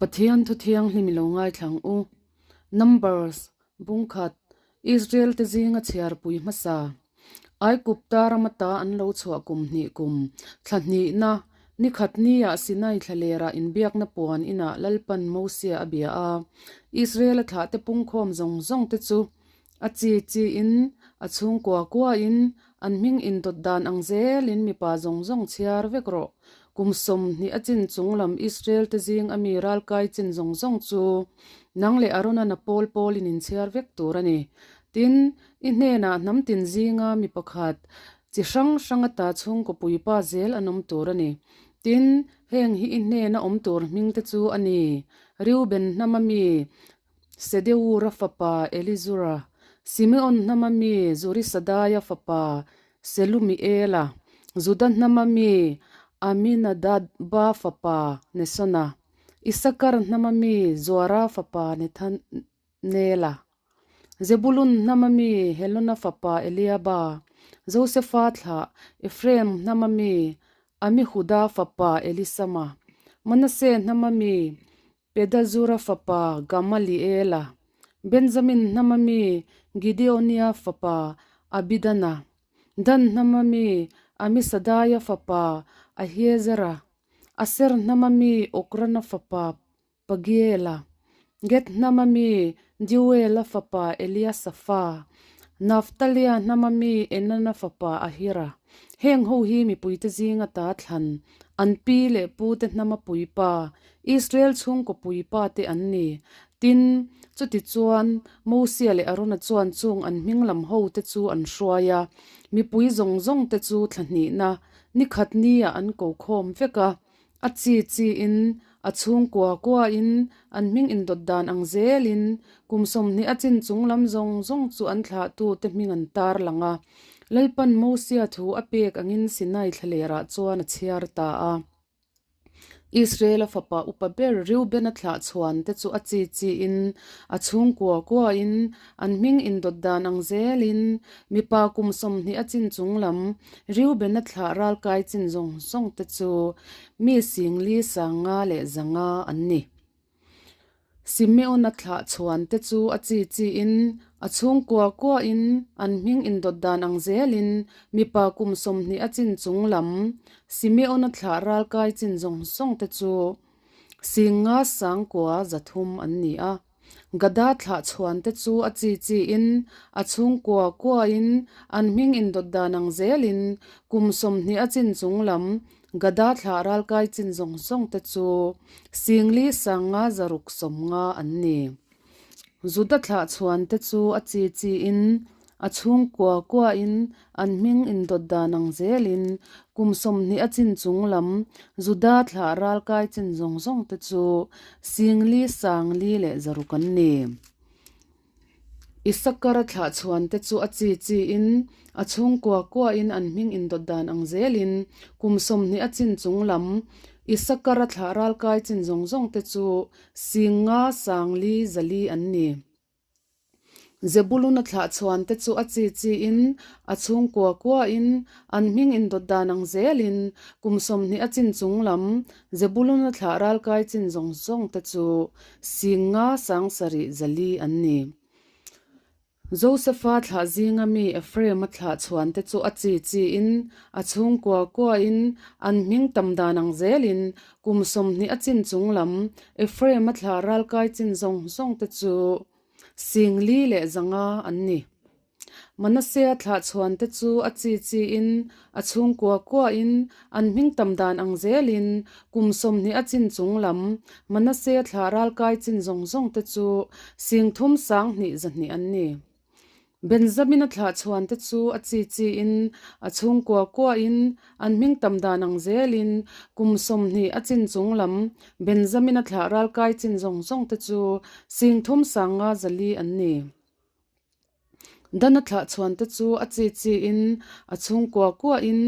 Pathian thu thianghlim i lo ngaithla ang u. Numbers, Bungkhat, Israel te zinga chhiarpui hmasa. Aikupta rama ta an lo chhuah kum hnih kum, thla hnihna, ni khat niah Sinai thlalerah inbiakna puan inah Lalpan Mosia a bia a. Israel-a thlahte pungkhawm zawng zawng te chu a chi chiin, a chhungkua kuain, an hming indawt dan ang zelin mipa zawng zawng chhiar vek rawh. Kum 20 a chin chung lam Israel te zing a mi ralkai chin zawng zawng chu nang leh Arona na pawl pawlin in chhiar vek tur a ni. Tin, i hnenah hnam tin zinga mi pakhat, chi hrang hrang ata chhungkaw puipa zel an awm tur a ni. Tin, heng hi i hnena awm tur hming te chu a ni, Reuben hnama mi Sedeura fapa Elizura, Simeon hnama mi Zurisadaia fapa Selumiela, Juda hnama mi Aminadaba fapa Nesona, Isakar hnama mi Zuara fapa Nethanela. Zebulun hnama mi Helona fapa Eliaba, Josefa thlah Ephraim hnama mi Amihuda fapa Elisama, Manase hnama mi Pedazura fapa Gamaliela, Benjamin hnama mi Gideonia fapa Abidana, Dan hnama mi Amisadaia fapa Ahiezera, Aser hnama mi Okrana fapa Pagiela, Gad hnama mi Deuela fapa Eliasafa, Naftalia hnama mi Enana fapa Ahira. Heng ho hi mipuite zinga ta thlan, an pi leh pute hnama puipa, Israel chhungkaw puipa te an ni. Tin, chutichuan, Mosia leh Arona chuan chung an hming lam ho te chu an hruai a, mipui zawng zawng te chu thla hnihna, ni khat niah an ko khawm vek a. A chi chiin, a chhungkua kuain, an hming indawt dan ang zelin, kum 20 a chin chung lam zawng zawng chu an thlahtute hming an tar lang a. Lalpan Mosia thu a pek angin Sinai thlalerah chuan a chhiar ta a. Israela fapa upa ber Reuben-a thlah chhuan te chu a chi chiin, a chhungkua kuain, an hming indawt dan ang zelin, mipa kum 20 a chin chung lam Reuben-a thlah ralkai chin zawng zawng te chu mi singli sanga leh zanga an ni. Simeon-a thlah chhuan te chu a chi chiin, a chhungkua kuain, an hming indawt dan ang zelin mipa kum 20 a chin chung lam Simeon-a thlah ralkai chin zawng zawng te chu singa sangkua 300 an ni a. Gada thlah chhuan te chu a chi chiin, a chhungkua kuain, an hming indawt dan ang zelin, kum 20 a chin chung lam Gada thlah ralkai chin zawng zawng te chu singli sanga 650 an ni. Juda thlah chhuan te chu a chi chiin, a chhungkua kuain, an hming indawt dan ang zelin, kum 20 a chin chung lam Juda thlah ralkai chin zawng zawng te chu singli sangli leh 600 an ni. Isakara thlah chhuan te chu a chi chiin, a chhungkua kuain an hming indawt dan ang zelin, kum 20 a chin chung lam Isakara thlah ralkai chin zawng zawng te chu singa sangli 400 an ni. Zebuluna thlah chhuan te chu a chi chiin, a chhungkua kuain, an hming indawt dan ang zelin, kum 20 a chin chung lam Zebuluna thlah ralkai chin zawng zawng te chu singa 7,400 an ni. Josefa thlah zinga mi Ephraim-a thlah chhuan te chu a chi chiin, a chhungkua kuain, an hming tam dan ang zelin, kum 20 a chin chung lam Ephraim-a thlah ralkai chin zawng zawng te chu singli leh 500 an ni. Manasea thlah chhuan te chu a chi chiin, a chhungkua kuain, an hming tam dan ang zelin, kum 20 a chin chung lam Manasea thlah ralkai chin zawng zawng te chu singthum 2,200 an ni. Benjamin-a thlah chhuan te chu a chi chiin, a chhungkua kuain, an hming tam dan ang zelin, kum 20 a chin chung lam Benjamin-a thlah ralkai chin zawng zawng te chu singthum 5,400 an ni. Dana thlah chhuan te chu a chi chiin, a chhungkua kuain,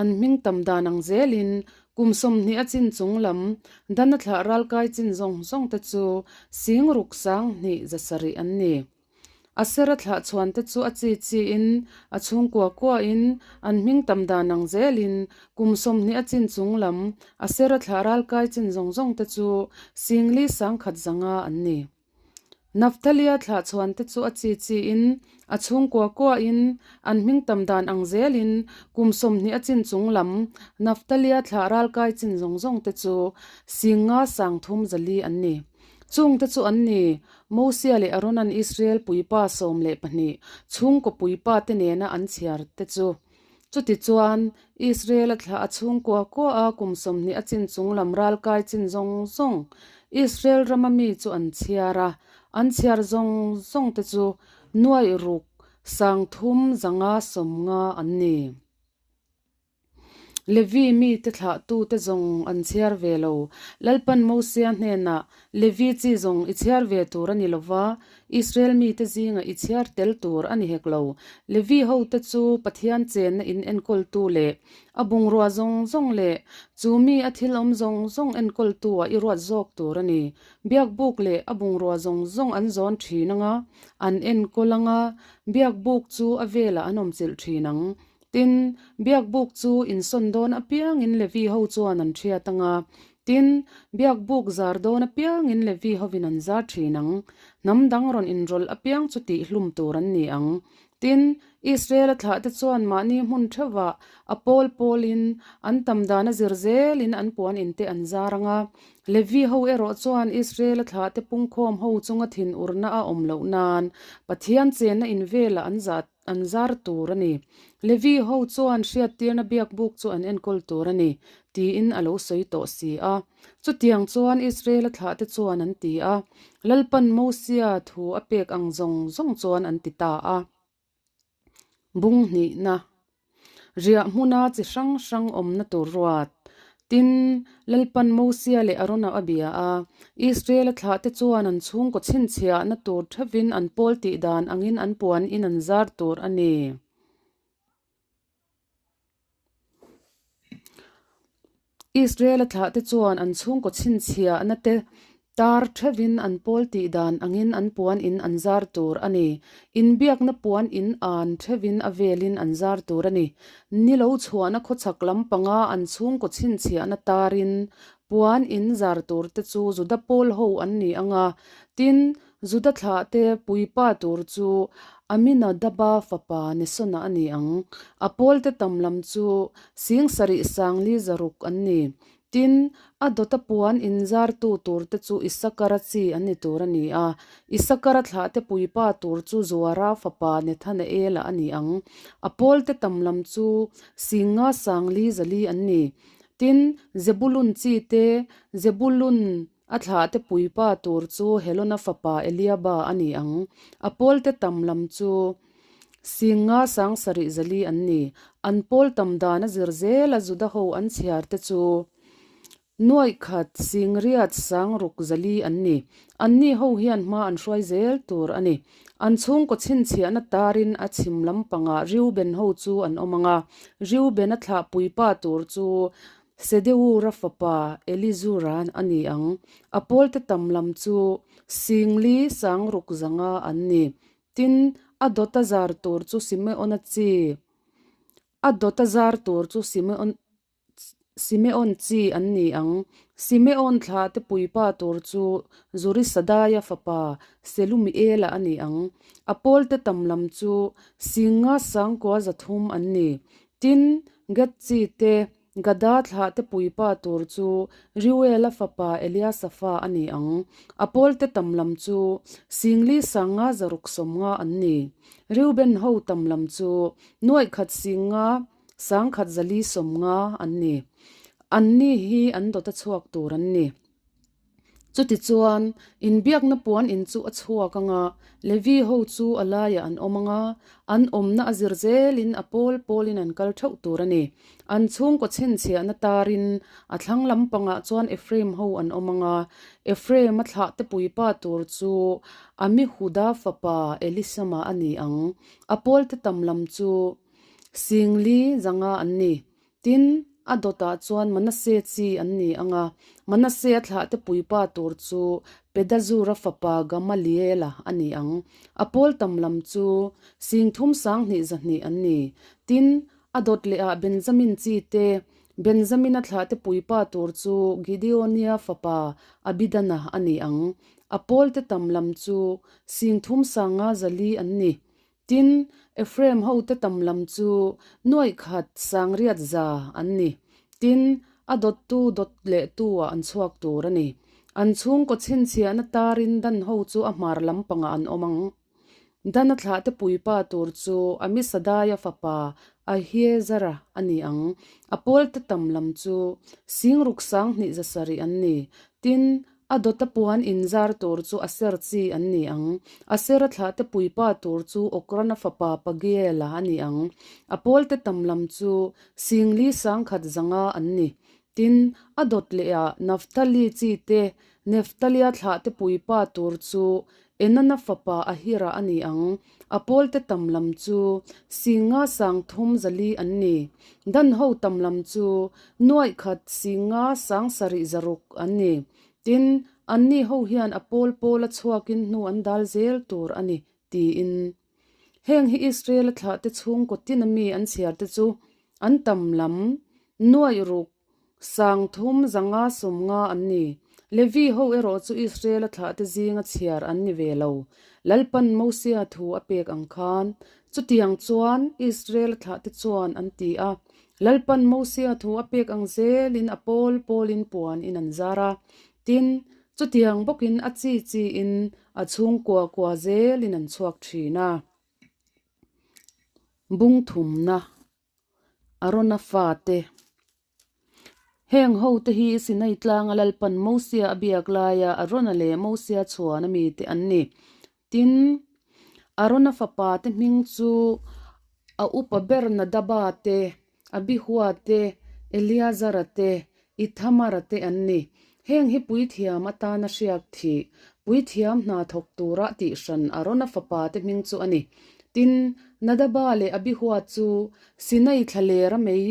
an hming tam dan ang zelin, kum 20 a chin chung lam Dana thlah ralkai chin zawng zawng te chu sing ruk 2,700 an ni. Asera thlah chhuante chu a chi chiin, a chhungkua kuain, an hming tam dan ang zelin, kum 20 a chin chung lam Asera thlah ralkai chin zawng zawng te chu singli 10,000 zanga an ni. Nafthalia thlah chhuante chu a chi chiin, a chhungkua kuain, an hming tam dan ang zelin, kum 20 a chin chung lam Nafthalia thlah ralkai chin zawng zawng te chu singa 30 zali an ni. Chungte chu an ni, Mosia leh Aaronan Israel puipa 12, chhungkaw puipa te nena an chhiar te chu. Chutichuan, Israel a thlah a chhungkua kua a kum 20 a chin chung lam ralkai chin zawng zawng Israel rama mi chu an chhiar a, an chhiar zawng zawng te chu nuaih ruk 300 550 an ni. Levi mite thlahtute zawng an chhiar ve lo. Lalpan Mosia hnenah, Levi chi zawng i chhiar ve tur a ni lo va, Israel mite zingah i chhiar tel tur a ni hek lo. Levi hote chu Pathian chenna in enkawltu leh a bungrua zawng zawng leh chu mi a thil awm zawng zawng enkawltuah i ruat zawk tur a ni. Biakbuk leh a bungrua zawng zawng an zawn thin ang a, an enkawl ang a, biakbuk chu a velah an awmchilh thin ang. Tin, biakbuk chu insawn dawn apiangin Levi ho chuan an hriat ang a, tin, biakbuk zar dawn apiangin Levi hovin an zar thin ang. Hnam dang rawn inrawlh apiang chu tihhlum tur an ni ang. Tin, Israel-a thlahte chuan mahni hmun theuhvah a pawl pawlin an tam dan a zir zelin an puan inte an zar ang a. Levi ho erawh chuan Israel-a thlahte pungkhawm ho chunga thinurna a awm loh nan Pathian chenna invelah an zah An zar tur a ni. Levi ho chuan hriattirna biakbuk chu an enkawl tur a ni, tiin a lo sawi tawh si a. Chutiang chuan Israel-a thlahte chuan an ti a, Lalpan Mosia thu a pek ang zawng zawng chuan an ti ta a. Bung hnihna. Riah hmuna chi hrang hrang awmna tur ruat. Tin, Lalpan Mosia leh Arona a bia a, Israel-a thlahte chuan an chhungkaw chhinchhiahna tur theuhin an pawl tih dan angin an puan in an zar tur a ni. Israel-a thlahte chuan an chhungkaw chhinchhiahna te tar theuhin an pawl tih dan angin an puan in an zar tur a ni. Inbiakna puan in an theuhin a velin an zar tur a ni. Ni lo chhuahna khawchhak lampanga an chhungkaw chhinchhiahna tarin puan in zar tur te chu Juda pawl ho an ni ang a, tin, Juda thlahte puipa tur chu Aminadaba fapa Nesona a ni ang. A pawlte tam lam chu 70 sangli 600 an ni. Tin, a dawta puan inzartu turte chu Isakara chi an ni tur a ni a. Isakara thlahte puipa tur chu Zuara fapa Nethanaela a ni ang. A pawlte tam lam chu 50 sangli 400 an ni. Tin, Zebulun chi te, Zebulun A thlahte puipa tur chu Helona fapa Eliaba a ni ang. A pawlte tam lam chu 50 7 400 an ni. An pawl tam dan a zir zel a Juda ho an chhiar te chu 8,000 6,400 an ni. Anni ho hian hma an hruai zel tur a ni. An chhungkaw chhinchhiahna tarin a chhim lampangah Reuben ho chu an awm ang a, Reuben-a thlah puipa tur chu Sedeura fapa Elizura a ni ang. A pawlte tam lam chu 4,000 600 zanga an ni. Tin, a dawta zar tur chu Simeona chi, a dawta zar tur chu Simeon, Simeon chi an ni ang. Simeon thlahte puipa tur chu Zurisadaia fapa Selumiela a ni ang. A pawlte tam lam chu 5,000 9,300 an ni. Tin, Gad chi te, Gada thlahte puipa tur chu Reuela fapa Eliasafa a ni ang. A pawlte tam lam chu 4,000 50 650 an ni. Reuben ho tam lam chu 1,000 5,000 1,450 an ni. Anni hi an dawta chhuak tur an ni. Chutichuan, inbiakna puan in chu a chhuak ang a, Levi ho chu a laiah an awm ang a, an awmna a zir zelin a pawl pawlin an kal theuh tur a ni. An chhungkaw chhinchhiahna tarin a thlang lampangah chuan Ephraim ho an awm ang a, Ephraim-a thlahte puipa tur chu Amihuda fapa Elisama a ni ang. A pawlte tam lam chu 4,000 zanga an ni. Tin, A dawtah chuan Manase chi an ni ang a, Manase-a thlahte puipa tur chu Pedazura fapa Gamaliela a ni ang. A pawl tam lam chu 30 200 an ni. Tin, a dawt lehah Benjamin chi te, Benjamina thlahte puipa tur chu Gideonia fapa Abidana a ni ang. A pawlte tam lam chu 30 504 an ni. Tin, Ephraim hote tam lam chu nuaih khat sangriat za an ni. Tin, a dawttu dawt lehtu-ah an chhuak tur a ni. An chhungkaw chhinchhiahna tarin Dan ho chu a hmar lampangah an awm ang. Dan a thlahte puipa tur chu Amisadaia fapa Ahiezara a ni ang. A pawlte tam lam chu singruk 20 700 an ni. Tin, A dawta puan inzar tur chu Aser chi an ni ang. Asera thlahte puipa tur chu Okrana fapa Pagiela a ni ang. A pawlte tam lam chu 40 100 an ni. Tin, a dawt lehah Naphtali chi te, Nephtalia thlahte puipa tur chu Enana fapa Ahira a ni ang. A pawlte tam lam chu 50 340 an ni. Dan ho tam lam chu 1000 50 700 an ni. Tin, anni ho hian a pawl pawla chhuakin hnu an dal zel tur a ni, tiin. Heng hi Israel-a thlahte chhungkaw tina mi an chhiarte chu an tam lam nuaih ruk 350 an ni. Levi ho erawh chu Israel-a thlahte zinga chhiar an ni ve lo. Lalpan Mosia thu a pek ang khan, chutiang chuan Israel-a thlahte chuan an ti a. Lalpan Mosia thu a pek ang zelin a pawl pawlin puan in an zar a. Tin, chutiang bawkin a chi chiin a chhungkua kua zelin an chhuak thin a. Bung thumna Arona fate. Heng hote hi Sinai tlanga Lalpan Mosia a biak laia Arona leh Mosia chhuan a mite an ni. Tin, Arona fapa te hming chu a upa ber Nadaba te, Abihua te, Eleazara te, Ithamara te an ni. Heng hi puithiam atana hriak thih, puithiam hna thawk tura tihhran Arona fapa te hming chu a ni. Tin, Nadaba leh Abihua chu Sinai thlalera mei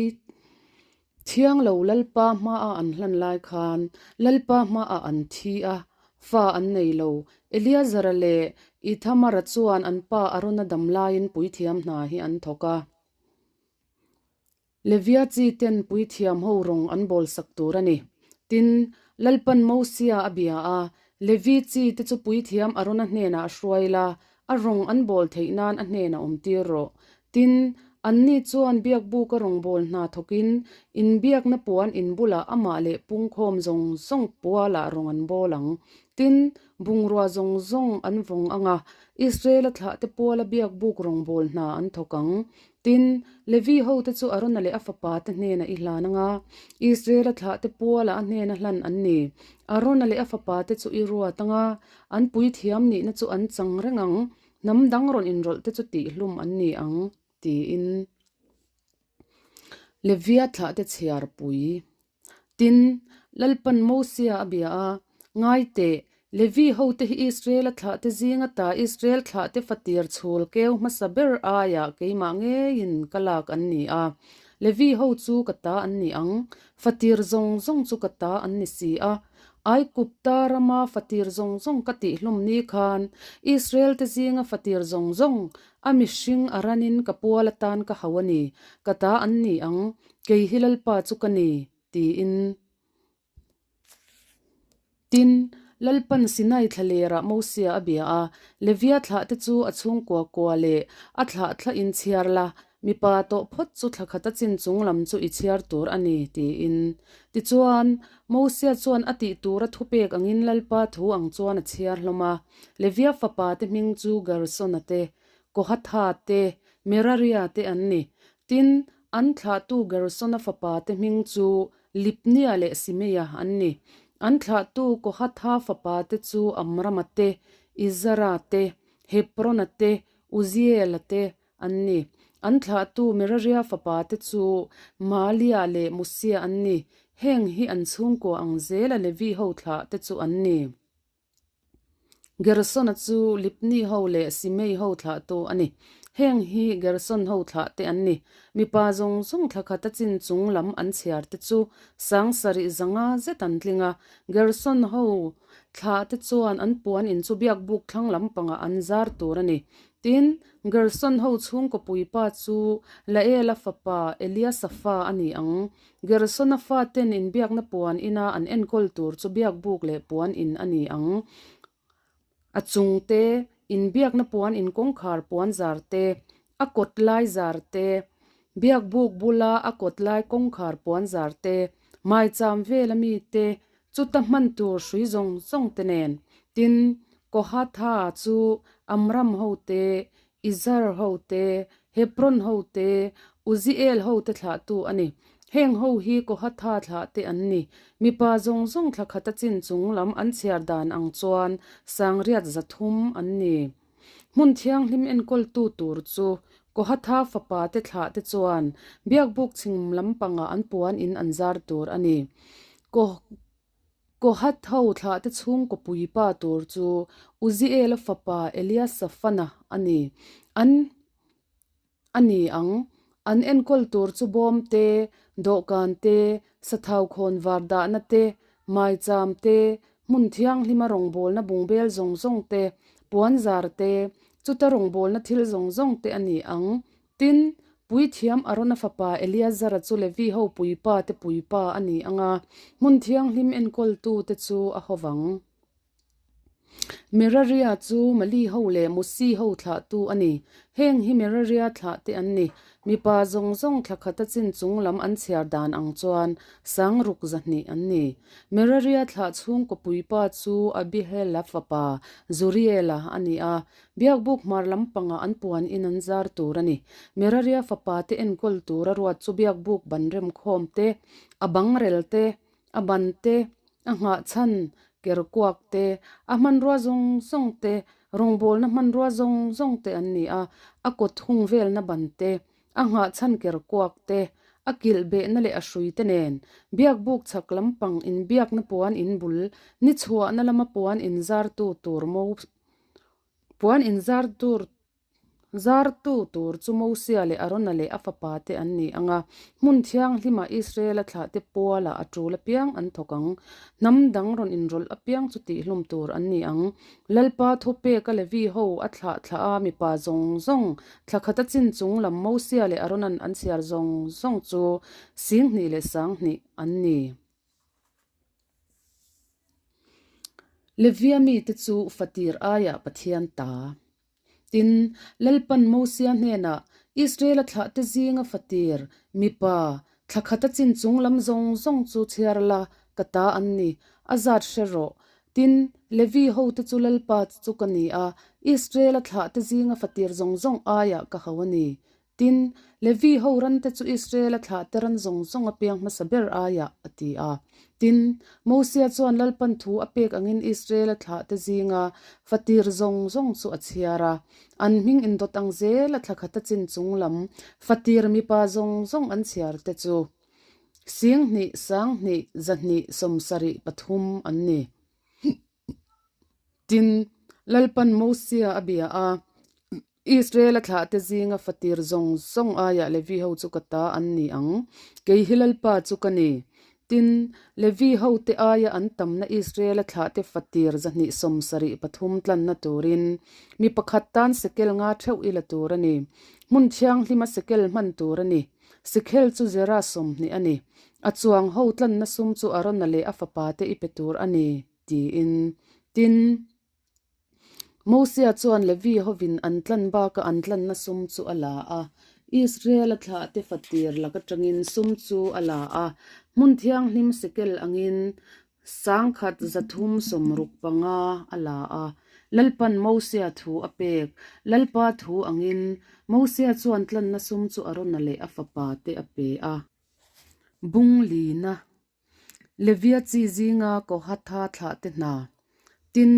thiang lo Lalpa hmaah an hlan lai khan Lalpa hmaah an thi a, fa an nei lo. Eleazara leh Ithamara chuan an pa Arona dam laiin puithiam hna hi an thawk a. Levia chi ten puithiam ho rawng an bawl sak tur a ni. Tin, Lalpan Mosia a bia a, Levi chi te chu puithiam Arona hnenah a hruai la, a rawng an bawl theih nan a hnenah awm tir rawh. Tin, anni chuan biakbuka rawngbâwl hna thawkin inbiakna puan in bulah amah leh pungkhawm zawng zawng pualah rawng an bawl ang. Tin, bungrua zawng zawng an vawng ang a, Israela thlahte puala biakbuk rawngbâwl hna an thawk ang. Tin, Levi hote chu Arona leh a fapate hnenah i hlan ang a, Israela thlahte pualah a hnena hlan an ni. Arona leh a fapate chu i ruat ang a, an puithiam nihna chu an chang reng ang, hnam dang rawn inrawlh te chu tihhlum an ni ang, tiin Levia thlahte chhiarpui. Tin, Lalpan Mosia a bia a, Ngai teh, Levi hote hi Israel-a thlahte zing ata Israel thlahte fatir chhul keu hmasa ber aiah keimah ngeiin ka lak an ni a. Levi ho chu ka ta an ni ang, fatir zawng zawng chu ka ta an ni si a. Aigupta rama fatir zawng zawng ka tihhlum ni khan Israel-te zinga fatir zawng zawng a mihring a ranin ka pual atan ka hau a ni, ka ta an ni ang, Kei hi Lalpa chu ka ni, tiin. Tin, Lalpan Sinai thlalerah Mosia a bia a, Levia thlahte chu a chhungkua kua leh a thlah thlahin chhiar la, mipa tawh phawt chu thla khat a chin chung lam chu i chhiar tur a ni, tiin. Tichuan, Mosia chuan a tih tura thupek angin Lalpa thu ang chuan a chhiar hlawm a. Levia fapate hming chu Gersona te, Kohatha te, Meraria te an ni. Tin, an thlahtu Gersona fapate hming chu Libnia leh Simeia an ni. An thlahtu Kohatha fapate chu Amrama te, Izara te, Hebrona te, Uziela te an ni. An thlahtu Meraria fapate chu Malia leh Musia an ni. Heng hi an chhungkua ang zela Levi ho thlahte chu an ni. Gersona chu Libni ho leh Simei ho thlahtu a ni. Heng hi Gerson ho thlahte an ni. Mipa zawng zawng thla khata chin chung lam an chhiarte chu 7000 zet an tling a. Gerson ho thlahte chuan an puan in chu biakbuk thlang lampangah an zar tur a ni. Tin, Gerson ho chhungkaw puipa chu Laela fapa Eliasafa a ni ang. Gersona faten inbiakna puan ina an enkawl tur chu biakbuk leh puan in a ni ang. A chungte, inbiakna puan in kawngkhar puan zar te, a kawt lai zar te, biakbuk bula a kawt lai kawngkhar puan zar te, maicham vela mi te, chuta hman tur hrui zawng zawng te nen. Tin, Kohatha chu Amram ho te, Izhar ho te, Hebron ho te, Uziel ho te thlahtu a ni. Heng ho hi Kohatha thlahte an ni. Mipa zawng zawng thla khata chin chung lam an chhiar dan ang chuan sangriat 300 an ni. Hmun thianghlim enkawltu tur chu Kohatha fapa te thlahte chuan biakbuk chhim lampangah an puan in an zar tur a ni. Kohath ho thlahte chhungkaw puipa tur chu Uziela fapa Eliasafana a ni. An a ni ang. An enkawl tur chu bawm te, dawhkan te, sathau khawn var dahna te, maicham te, hmun thianghlima rawngbawlna bungbel zawng zawng te, puanzar te, chuta rawngbawlna thil zawng zawng te a ni ang. Tin, Puithiam Arona fapa Eleazara chu Levi ho puipa te puipa a ni ang a, hmun thianghlim enkawltute chu a ho vang. Meraria chu Mali ho leh Musi ho thlahtu a ni. Heng hi Meraria thlahte an ni. Mipa zawng zawng thla khata chin chung lam an chhiar dan ang chuan 6000 an ni. Meraria thlah chhungkaw puipa chu Abihela fapa Zuriela a ni a, Biakbuk hmar lampangah an puan in an zar tur a ni. Meraria fapa te enkawl tur a ruat chu biakbuk ban remkhawm te, a bangrel te, a ban te, a nghahchhan kerkuak te, a hmanrua zawng zawng te, rawngbawlna hmanrua zawng zawng te an ni a, a kawt hung velna ban te, a nghahchhan kerkuak te, a kilh behna leh a hrui te nen, biakbuk chhak lampang inbiakna puan in bul, ni chhuahna lama puan inzartu tur mo Puan inzar tur zartu tur chu Mosia leh Arona leh a fapa te an ni ang a, hmun thianghlima Israela thlahte pualah a tul apiang an thawk ang. Hnam dang rawn inrawlh apiang chu tihlum tur an ni ang. Lalpa thupeka Levi ho a thlah thlah a mipa zawng zawng thla khata chin chung lam Mosia leh Arona'n an chhiar zawng zawng chu 20 leh 20 an ni. Levia mite chu fatir aiah Pathian ta. Tin, Lalpan Mosia hnenah, Israela thlahte zinga fatir, mipa, thla khata chin chung lam zawng zawng chu chhiar la, ka ta an ni, a zat hre rawh. Tin, Levi hote chu Lalpa chu ka ni a, Israela thlahte zinga fatir zawng zawng aiah ka hau a ni, Tin, Levi ho rante chu Israela thlahte ran zawng zawng a piang hmasa ber aiah, a ti a. Tin, Mosia chuan Lalpan thu a pek angin Israela thlahte zinga fatir zawng zawng chu a chhiar a. An hming indawt ang zela thla khata chin chung lam fatir mipa zawng zawng an chhiarte chu 2,000, 2,000, 273 an ni. Tin, Lalpan Mosia a bia a, Israel-a thlahte zinga fatir zawng zawng aiah Levi ho chu ka ta an ni ang, kei hi Lalpa chu ka ni. Tin, Levi hote aia an tamna Israel-a thlahte fatir 273 tlanna turin mi pakhat tan sekel nga theuh i la tur a ni. Hmun thianghlima sekel hman tur a ni. Sekel chu Zera 20 a ni. A chuang ho tlanna sum chu Arona leh a fapate i pe tur a ni, tiin. Tin, Mosia chuan Levi hovin an tlan baka an tlanna sum chu a la a. Israel-a thlahte fatir lak atangin sum chu a la a, hmun thianghlim sekel angin 1365 a la a. Lalpan Mosia thu a pek. Lalpa thu angin Mosia chuan tlanna sum chu Arona leh a fapate a pe a. Bung lina Levia chi zinga Kohatha thlahte hna. Tin,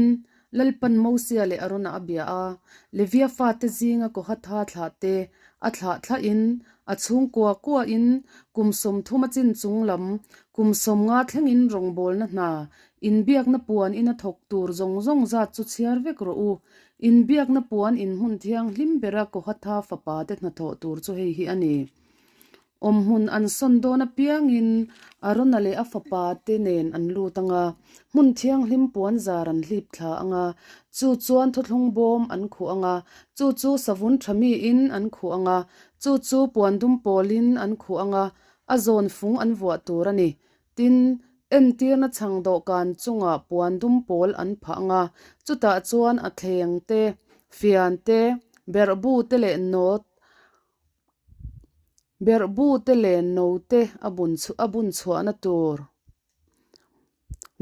Lalpan Mosia leh Arona a bia a, Levia fate zinga Kohatha thlahte a thlah thlahin, a chhungkua kuahin kum 30 a chin chung lam, kum 50 thlengin rawngbawlna hna. Inbiakna puan ina thawk tur zawng zawng zat chu chhiar vek rawh u. Inbiakna puan in hmun thianghlim bera Kohatha fapate hnathawh tur chu hei hi a ni. Awmhmun an sawn dawn apiangin Arona leh a fapate nen an lut ang a, hmun thianghlim puan zar an hlip thla ang a, chu chuan thuthlung bawm an khuh ang a, chu chu savun tha miin an khuh ang a, chu chu puan dum pawlin an khuh ang a, a zawn fung an vuah tur a ni. Tin, entirna chhang dawhkan chungah puan dum pawl an phah ang a, chutah chuan a thleng te, fian te, berhbu te leh nawt Berhbu te leh no te a bun a bun chhuahna tur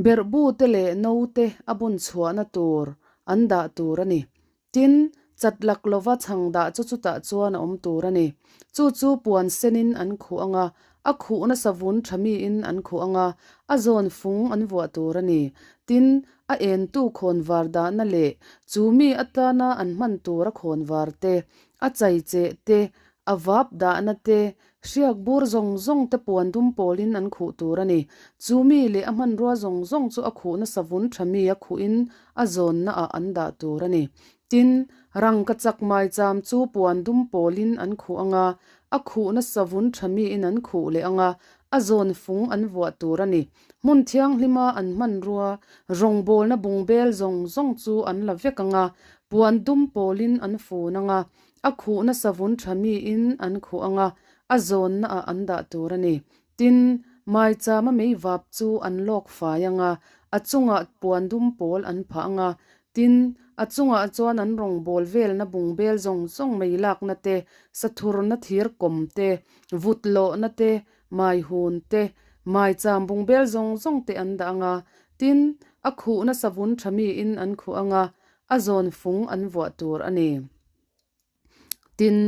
Berhbu te leh no te a bun chhuahna tur an dah tur a ni. Tin, chat lak lova chhang dah chu chutah chuan a awm tur a ni. Chu chu puan senin an khuh ang a, a khuhna savun tha miin an khuh ang a, a zawn fung an vuah tur a ni. Tin, a entu khawnvar dahna leh chu mi atana an hman tura khawnvar te, A chai cheh te, a vap dahna te, hriak bur zawng zawng te puan dum pawlin an khuh tur a ni. Chu mi leh a hmanrua zawng zawng chu a khuhna savun tha mi a khuhin a zawnna ah an dah tur a ni. Tin, rangka chak maicham chu puan dum pawlin an khuh ang a, a khuhna savun tha miin an khuh leh ang a, a zawn fung an vuah tur a ni. Hmun thianghlima an hmanrua rawngbawlna bungbel zawng zawng chu an la vek ang a, puan dum pawlin an fun ang a, a khuhna savun tha miin an khuh ang a, a zawnnaah an dah tur a ni. Tin, maichama meivap chu an lawk fai ang a, a chungah puan dum pawl an phah ang a, tin, a chungah chuan an rawngbâwl velna bungbel zawng zawng mei lakna te, sathurna thir kawm te, vut lawhna te, Maihun te, maicham bungbel zawng zawng te an dah ang a, tin, a khuhna savun tha miin an khuh ang a, a zawn fung an vuah tur a ni. Tin,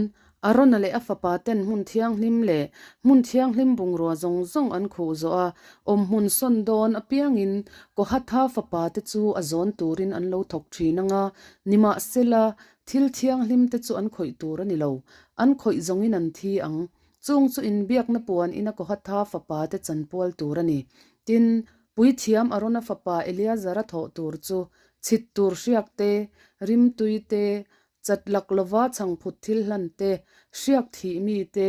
Arona leh a fapa ten hmun thianghlim leh hmun thianghlim bungrua zawng zawng an khuh zawh a, awmhmun sawn dawn apiangin Kohatha fapa te chu a zawn turin an lo thawk thin ang a, nimahsela, thil thianghlim te chu an khawih tur a ni lo, an khawih zawngin an thi ang. Chung chu inbiakna puan ina Kohatha fapa te chanpual tur a ni. Tin, puithiam Arona fapa Eleazara thawh tur chu chhit tur hriak te, rimtui te, chat lak lova chhangphut thil hlan te, hriak thih mi te,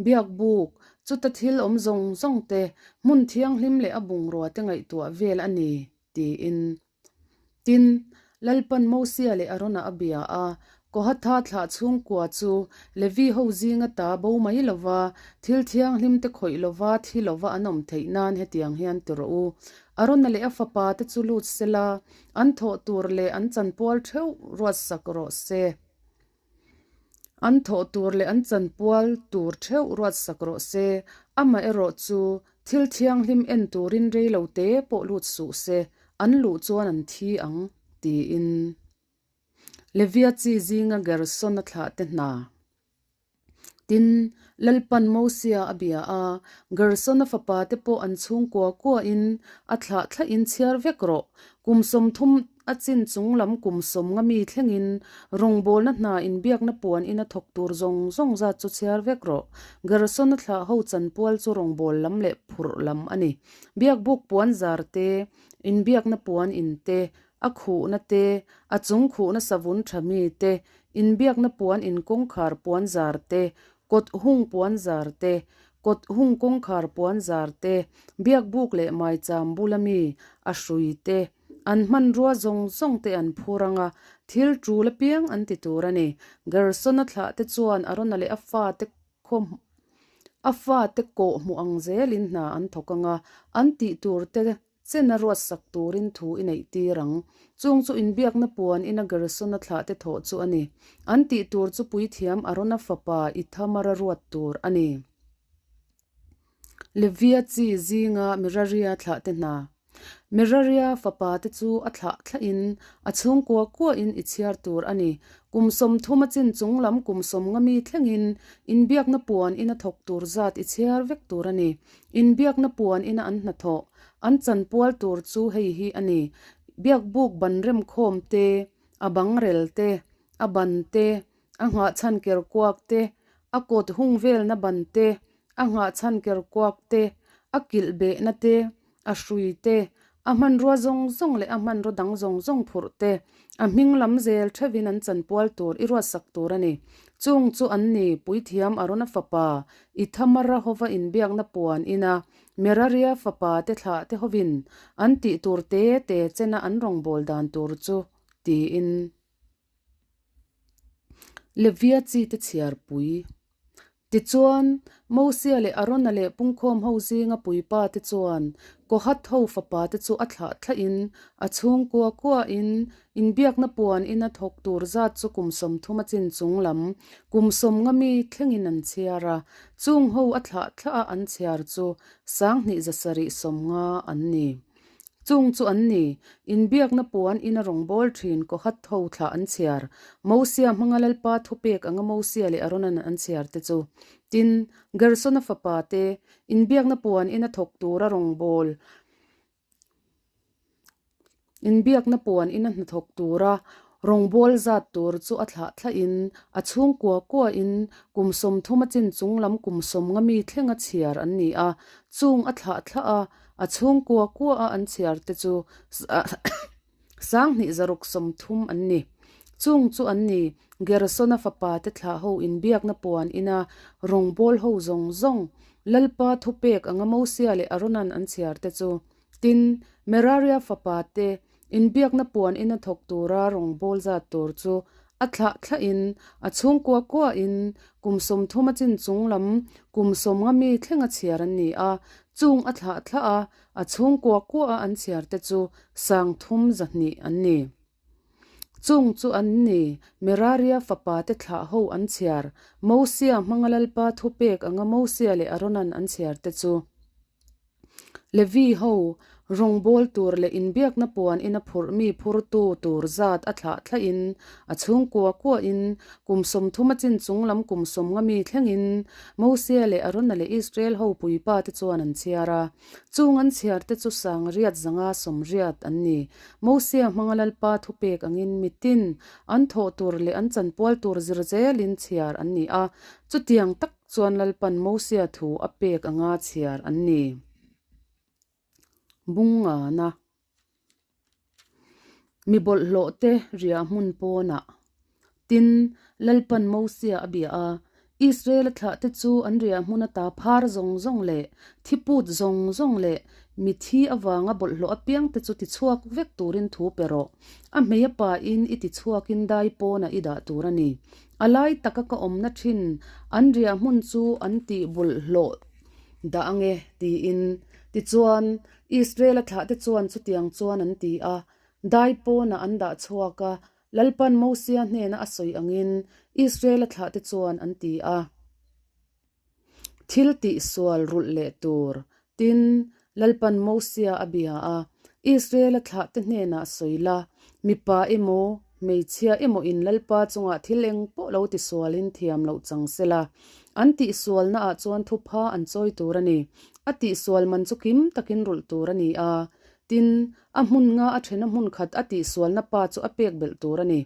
biakbuk, chuta thil awm zawng zawng te, hmun thianghlim leh a bungrua te ngaihtuah vel a ni, tiin. Tin, Lalpan Mosia leh Arona a bia a, Kohatha thlah chhungkua chu Levi ho zinga ta bo mai lova, thil thianghlim te khawih lova thi lova an awm theih nan hetiang hian ti rawh u. Arona leh a fapa te chu lut sela, an thawh tur leh an chanpual theuh ruatsak rawh se. An thawh tur leh an chanpual tur theuh ruatsak rawh se, amaherawh chu thil thianghlim en turin rei lo te pawh lut suh se, an luh chuan an thi ang, tiin. Levia chi zinga Gerson a thlah te hna. Tin, Lalpan Mosia a bia a, Gerson-a fapate pawh an chhungkua kuahin a thlah thlahin chhiar vek rawh. Kum 30 a chin chung lam kum sawm nga mi thlengin rawngbawlna hna inbiakna puan ina thawk tur zawng zawng zat chu chhiar vek rawh. Gerson-a thlah ho chanpual chu rawngbâwl lam leh phurh lam a ni. Biakbuk puan zar te, inbiakna puan in te, A khuhna te, a chung khuhna savun tha mi te, inbiakna puan in kawngkhar puan zar te, kawt hung puan zar te, kawt hung kawngkhar puan zar te, biakbuk leh maicham bula mi, a hrui te, an hmanrua zawng zawng te an phur ang a, thil tul apiang an ti tur a ni. Gerson-a thlah te chuan Arona leh a fate khaw a fate kawh hmuh ang zelin hna an thawk ang a, an tih tur te Chena ruatsak turin thu i neih tir ang. Chung chu inbiakna puan ina Gerson-a thlahte thawh chu a ni. An tih tur chu puithiam Arona fapa Ithamara ruat tur a ni. Levia chi zinga Meraria thlahte hna. Meraria fapate chu a thlah thlahin a chhungkua kuahin i chhiar tur a ni. Kum 30 a chin chung lam kum 50 mi thlengin inbiakna puan ina thawk tur zat i chhiar vek tur a ni. Inbiakna puan ina an hnathawh, an chanpual tur chu hei hi a ni, Biakbuk ban remkhawm te, a bangrel te, a ban te, a nghahchhan kerkuak te, a kawt hung velna ban te, a nghahchhan kerkuak te, a kilh behna te, a hrui te, A hmanrua zawng zawng leh a hmanraw dang zawng zawng phurh te, a hming lam zel theuhin an chanpual tur i ruatsak tur a ni. Chung chu an ni, Puithiam Arona fapa Ithamara hova inbiakna puan ina Meraria fapa te thlah te hovin an tih tur te te chena an rawngbâwl dan tur chu, tiin. Levia chi te chhiarpui. Tichuan, Mosia leh Arona leh pungkhawm ho zinga puipa te chuan Kohath ho fapa te chu a thlah thlahin, a chhungkua kuahin, inbiakna puan ina thawk tur zat chu kum 30 a chin chung lam, kum 50 mi thlengin an chhiar a. Chung ho a thlah thlah a an chhiar chu 2750 an ni. Chung chu an ni, inbiakna puan ina rawngbâwl ṭhin Kohath ho thlah an chhiar, Mosia hmanga Lalpa thupek anga Mosia leh Arona'n an chhiar te chu. Tin, Gersona fapa te, inbiakna puan ina thawk tura rawngbâwl, inbiakna puan ina hnathawk tura Rawngbâwl zat tur chu a thlah thlahin, a chhungkua kuahin kum 30 a chin chung lam kum 50 mi thlenga chhiar an ni a, chung a thlah thlah a, a chhungkua kua a an chhiar te chu 2630 an ni. Chung chu an ni, Gersona fapa te thlah ho inbiakna puan ina rawngbâwl ho zawng zawng, Lalpa thupek anga Mosia leh Arona'n an chhiar te chu. Tin, Meraria fapa te inbiakna puan ina thawk tura rawngbâwl zat tur chu a thlah thlahin, a chhungkua kuahin kum 30 a chin chung lam kum 50 mi thlenga chhiar an ni a, chung a thlah thlah a, a chhungkua kuaha an chhiar te chu 3200 an ni. Chung chu an ni, Meraria fapa te thlah ho an chhiar, Mosia hmanga Lalpa thupek anga Mosia leh Arona'n an chhiar te chu. Levi ho rawngbâwl tur leh inbiakna puan ina phurh mi phurtu tur zat a thlah thlahin, a chhungkua kuahin, kum 30 a chin chung lam kum 50 mi thlengin Mosia leh Arona leh Israel ho puipa te chuan an chhiar a. Chung an chhiar te chu 6580 an ni. Mosia hmanga Lalpa thupek angin mitin an thawh tur leh an chanpual tur zir zelin chhiar an ni a. Chutiang tak Chuan Lalpan Mosia thu a pek anga chhiar an ni. Bungngana Mi bawlhhlawh te riah hmun pawnah. Tin, Lalpan Mosia a bia a, Israel-a thlah te chu an riah hmun ata phar zawng zawng leh thiput zawng zawng leh mithi avanga bawlhhlawh apiang te chu tichhuak vek turin thu pe rawh. A hmei a pain i tichhuakin dai pawnah i dah tur a ni. A lai taka ka awmna thin an riah hmun chu an tih bawlhhlawh dah ange tiin. Tichuan, Israel-a thlahte chuan chutiang chuan an ti a, dai pawnah an dah chhuak a, Lalpan Mosia hnena a sawi angin Israel-a thlahte chuan an ti a. Thil tih sual rulh leh tur. Tin, Lalpan Mosia a bia a, Israel-a thlahte hnenah sawi la, mipa emaw, hmeichhia emaw in Lalpa chungah thil eng pawh lo ti sualin thiam loh chang se la, an tih sualnaah chuan thupha an chawi tur a ni. A tih sual man chu kim takin rulh tur a ni a. Tin, a hmun nga a thena hmun khat a tihsualna pa chu a pek belh tur a ni.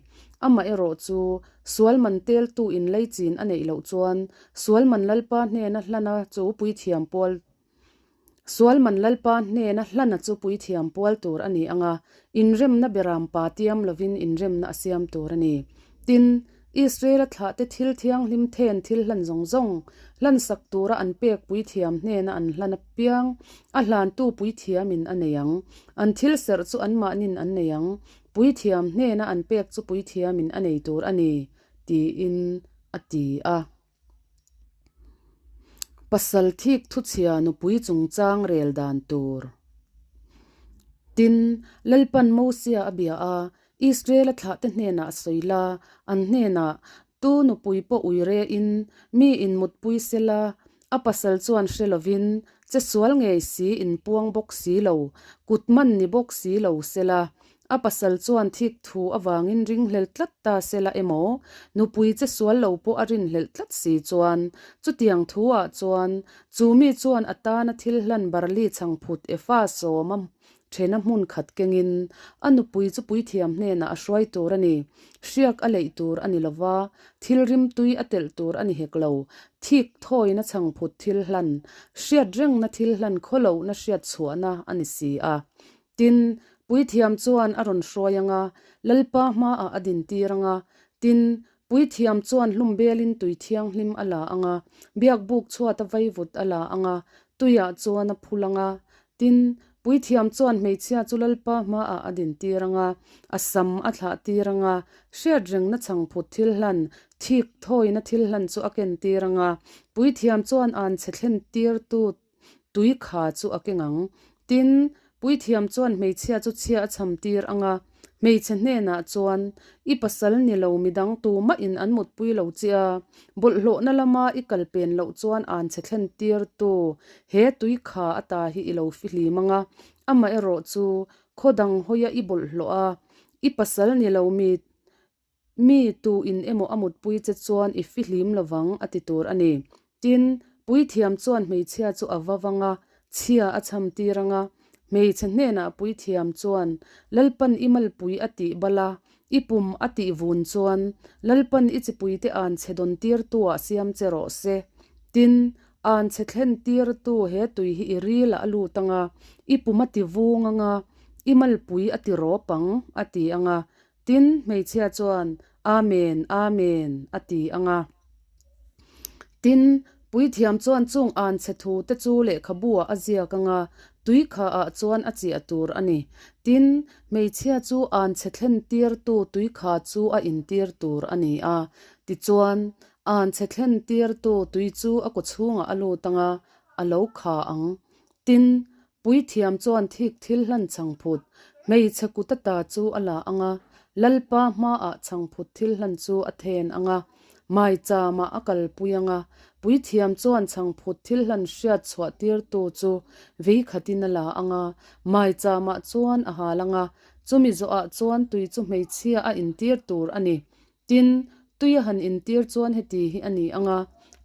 Amaherawh chu, sual man teltu in leichin a neih loh chuan, sual man Lalpa hnena hlana chu puithiam pual Sual man Lalpa hnena hlana chu puithiam pual tur a ni ang a, inremna beram pa tiam lovin inremna a siam tur a ni. Tin, Israel-a thlahte thil thianghlim then thil hlan zawng zawng, hlansak tura an pek puithiam hnena an hlan apiang, a hlantu puithiamin a nei ang. An thil serh chu anmahnin an nei ang, puithiam hnena an pek chu puithiamin a nei tur a ni, tiin a ti a. Pasal thik thuchhia nupui chungchang rel dan tur. Tin, Lalpan Mosia a bia a, Israel-a thlahte hnenah a sawi la, an hnenah, Tu nupui pawh ui rehin, mi inmutpui sela, a pasal chuan hre lovin, che sual ngei si inpuang bawk si lo, kut man ni bawk si lo sela, A pasal chuan thik thu avangin ringhlel tlat ta sela emaw, nupui che sual lo pawh a rinhlelh tlat si chuan, chutiang thu ah chuan chu mi chuan a tana thil hlan barli chhangphut efa sawma thena hmun khat kengin a nupui chu puithiam hnenah a hruai tur a ni. Hriak a leih tur a ni lova, thil rimtui a telh tur a ni hek lo. Thik thawina chhangphut thil hlan, hriat rengna thil hlan khawlohna hriat chhuahna a ni si a. Tin, puithiam chuan a rawn hruai ang a, Lalpa hmaah a dintir ang a. Tin, puithiam chuan hlum belin tui thianghlim a la ang a, biakbuk chhuata vaivut a la ang a, tuiah chuan a phul ang a. Tin, puithiam chuan hmeichhia chu Lalpa hmaah a dintir ang a, a sam a thlahtir ang a, hriatrengna chhangphut thil hlan, thik thawina thil hlan chu a kentir ang a, puithiam chuan anchhe thlentirtu tui kha chu a keng ang. Tin, puithiam chuan hmeichhia chu chhia a chhamtir ang a, hmeichhe hnenah chuan, I pasal ni lo midang tumahin an mutpui lo che a, bawlhhlawhna lama i kal pen loh chuan anchhe thlentirtu he tui kha ata hi i lo fihlim ang a, amaherawhchu khaw dang hawia i bawlhhlawh a, i pasal ni lo mi Mi tu in emaw a mutpui che chuan i fihlim lovang a ti tur a ni. Tin, puithiam chuan hmeichhia chu a va vang a, chhia a chham tir ang a. Hmeichhe hnenah puithiam chuan, Lalpan i malpui a tih bal a, i pum a tih vun chuan, Lalpan i chipuite an chhe dawn tirtuah siam che rawh se. Tin, an chhe thlen tirtu he tui hi i rilah a lut ang a, i pum a ti vung ang a, i malpui a ti rawp ang, a ti ang a. Tin, hmeichhia chuan, Amen, Amen, a ti ang a. Tin, puithiam chuan chung anchhe thu te chu lehkhabu-ah a ziak ang a, tui kha-ah chuan a chiah tur a ni. Tin, hmeichhia chu anchhe thlentirtu tui kha chu a intir tur a ni a. Tichuan, anchhe thlentirtu tui chu a kawchhungah a lut ang a, a lo kha ang. Tin, Puithiam chuan thik thil hlan chhangphut, hmeichhe kut ata chu a la ang a, Lalpa hmaah chhangphut thil hlan chu a then ang a, maichama a kalpui ang a, Puithiam chuan chhangphut thil hlan hriat chhuah tirtu chu vei khatin a la ang a, maichama chuan a hal ang a, chumi zawhah chuan tui chu hmeichhia a intir tur a ni. Tin, tui a han intir chuan heti hi a ni ang a,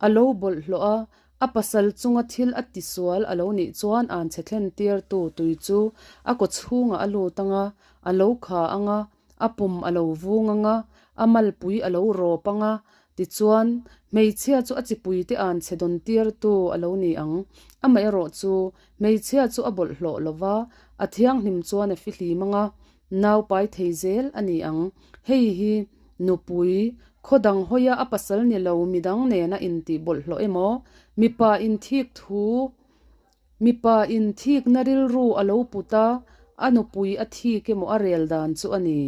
a lo bawlhhlawh a, a pasal chunga thil a tisual a lo nih chuan an chhe thlen tirtu tui chu a kaw chhungah a lut ang a, a lo kha ang a, a pum a lo vung ang a, a malpui a lo rawp ang a, tichuan, hmeichhia chu a chipuite an chhe dawn tirtu a lo ni ang. Amaherawhchu, hmeichhia chu a bawlhhlawh lo va, a thianghlim chuan a fihlim ang a, Nau pai thei zel a ni ang. Hei hi nupui, khaw dang hawia a pasal ni lo midang nena intih bawlhhlawh emaw, mipa inthik thu, mipa inthikna rilru a lo put a, a nupui a thik emaw a rel dan chu a ni.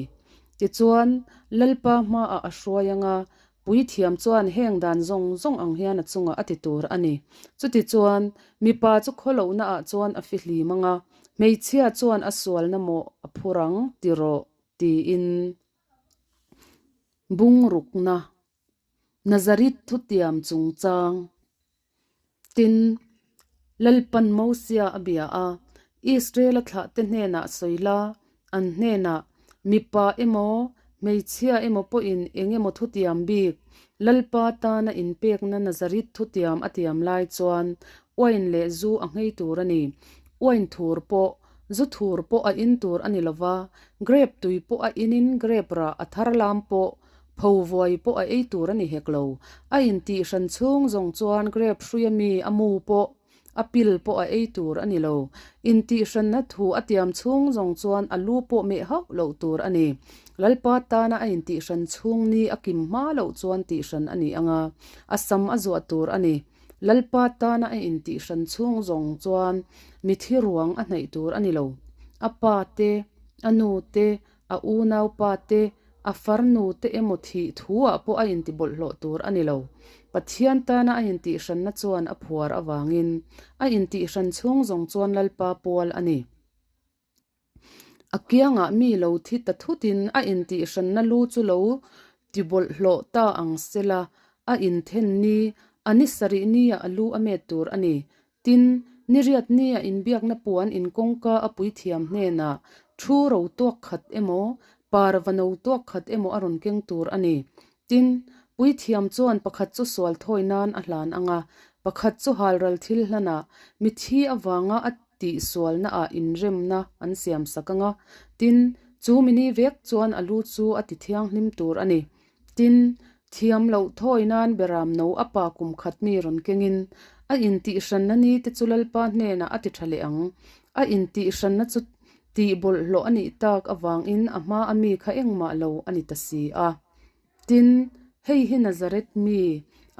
Tichuan, Lalpa hmaah a hruai anga, Puithiam chuan heng dan zawng zawng ang hian a chungah a ti tur a ni. Chutichuan, mipa chu khawlohnaah chuan a fihlim ang a, hmeichhia chuan a sualna mawh a phur ang ti rawh, tiin bungrukna Nazareth thutiam chungchang Tin, Lalpan Mosia a bia a, Israel-a thlahte hnenah sawi la, an hnenah, Mipa emaw, hmeichhia emaw pawhin eng emaw thutiam bik, Lalpa tana inpekna Nazareth thutiam a tiam lai chuan uain leh zu a nghei tur a ni. Uain thur pawh, zu thur pawh a in tur a ni lo va, grep tui pawh a inin grep rah a thar lam pawh Pho vuai pawh a ei tur a ni hek lo. A intih hran chhung zawng chuan grep hruia mi a mu pawh, a pil pawh a ei tur a ni lo. Intih hranna thu a tiam chhung zawng chuan a lu pawh meh hauh loh tur a ni. Lalpa tana a intih hran chhung ni a kim hma loh chuan tih hran a ni ang a, a sam a zuah tur a ni. Lalpa tana a intih hran chhung zawng chuan mithi ruang a hnaih tur a ni lo. A pa te, a nu te, A unaupa te, a farnu te emaw thih thu-ah pawh a intibawlhhlawh tur a ni lo. Pathian tana a intihhranna chuan a phuar avangin a intihhran chhung zawng chuan Lalpa pual a ni. A kiangah mi lo thi ta thutin a intihhranna lu chu lo tibawlhhlawh ta ang sela, a inthen ni, a ni sarih nia a lu a met tur a ni. Tin, niriat nia inbiakna puan in kawngka a puithiam hnenah thu ro tuak khat emaw, parva no tuak khat emaw a rawn keng tur a ni. Tin, puithiam chuan pakhat chu sual thawi nan a hlan ang a, pakhat chu halral thil hlanah mithi avanga a tihsualnaah inremna an siamsak ang a. Tin, chu mini vek chuan a lu chu a ti thianghlim tur a ni. Tin, thiam loh thawi nan beram no a pa kum khat mi rawn kengin a intihhranna ni te chu Lalpa hnenah a ti tha leh ang. A intihhranna chu Tih bawlhhlawh a nih tak avangin a hma a mi kha engmah lo a ni ta si a. Tin, hei hi Nazareth mi,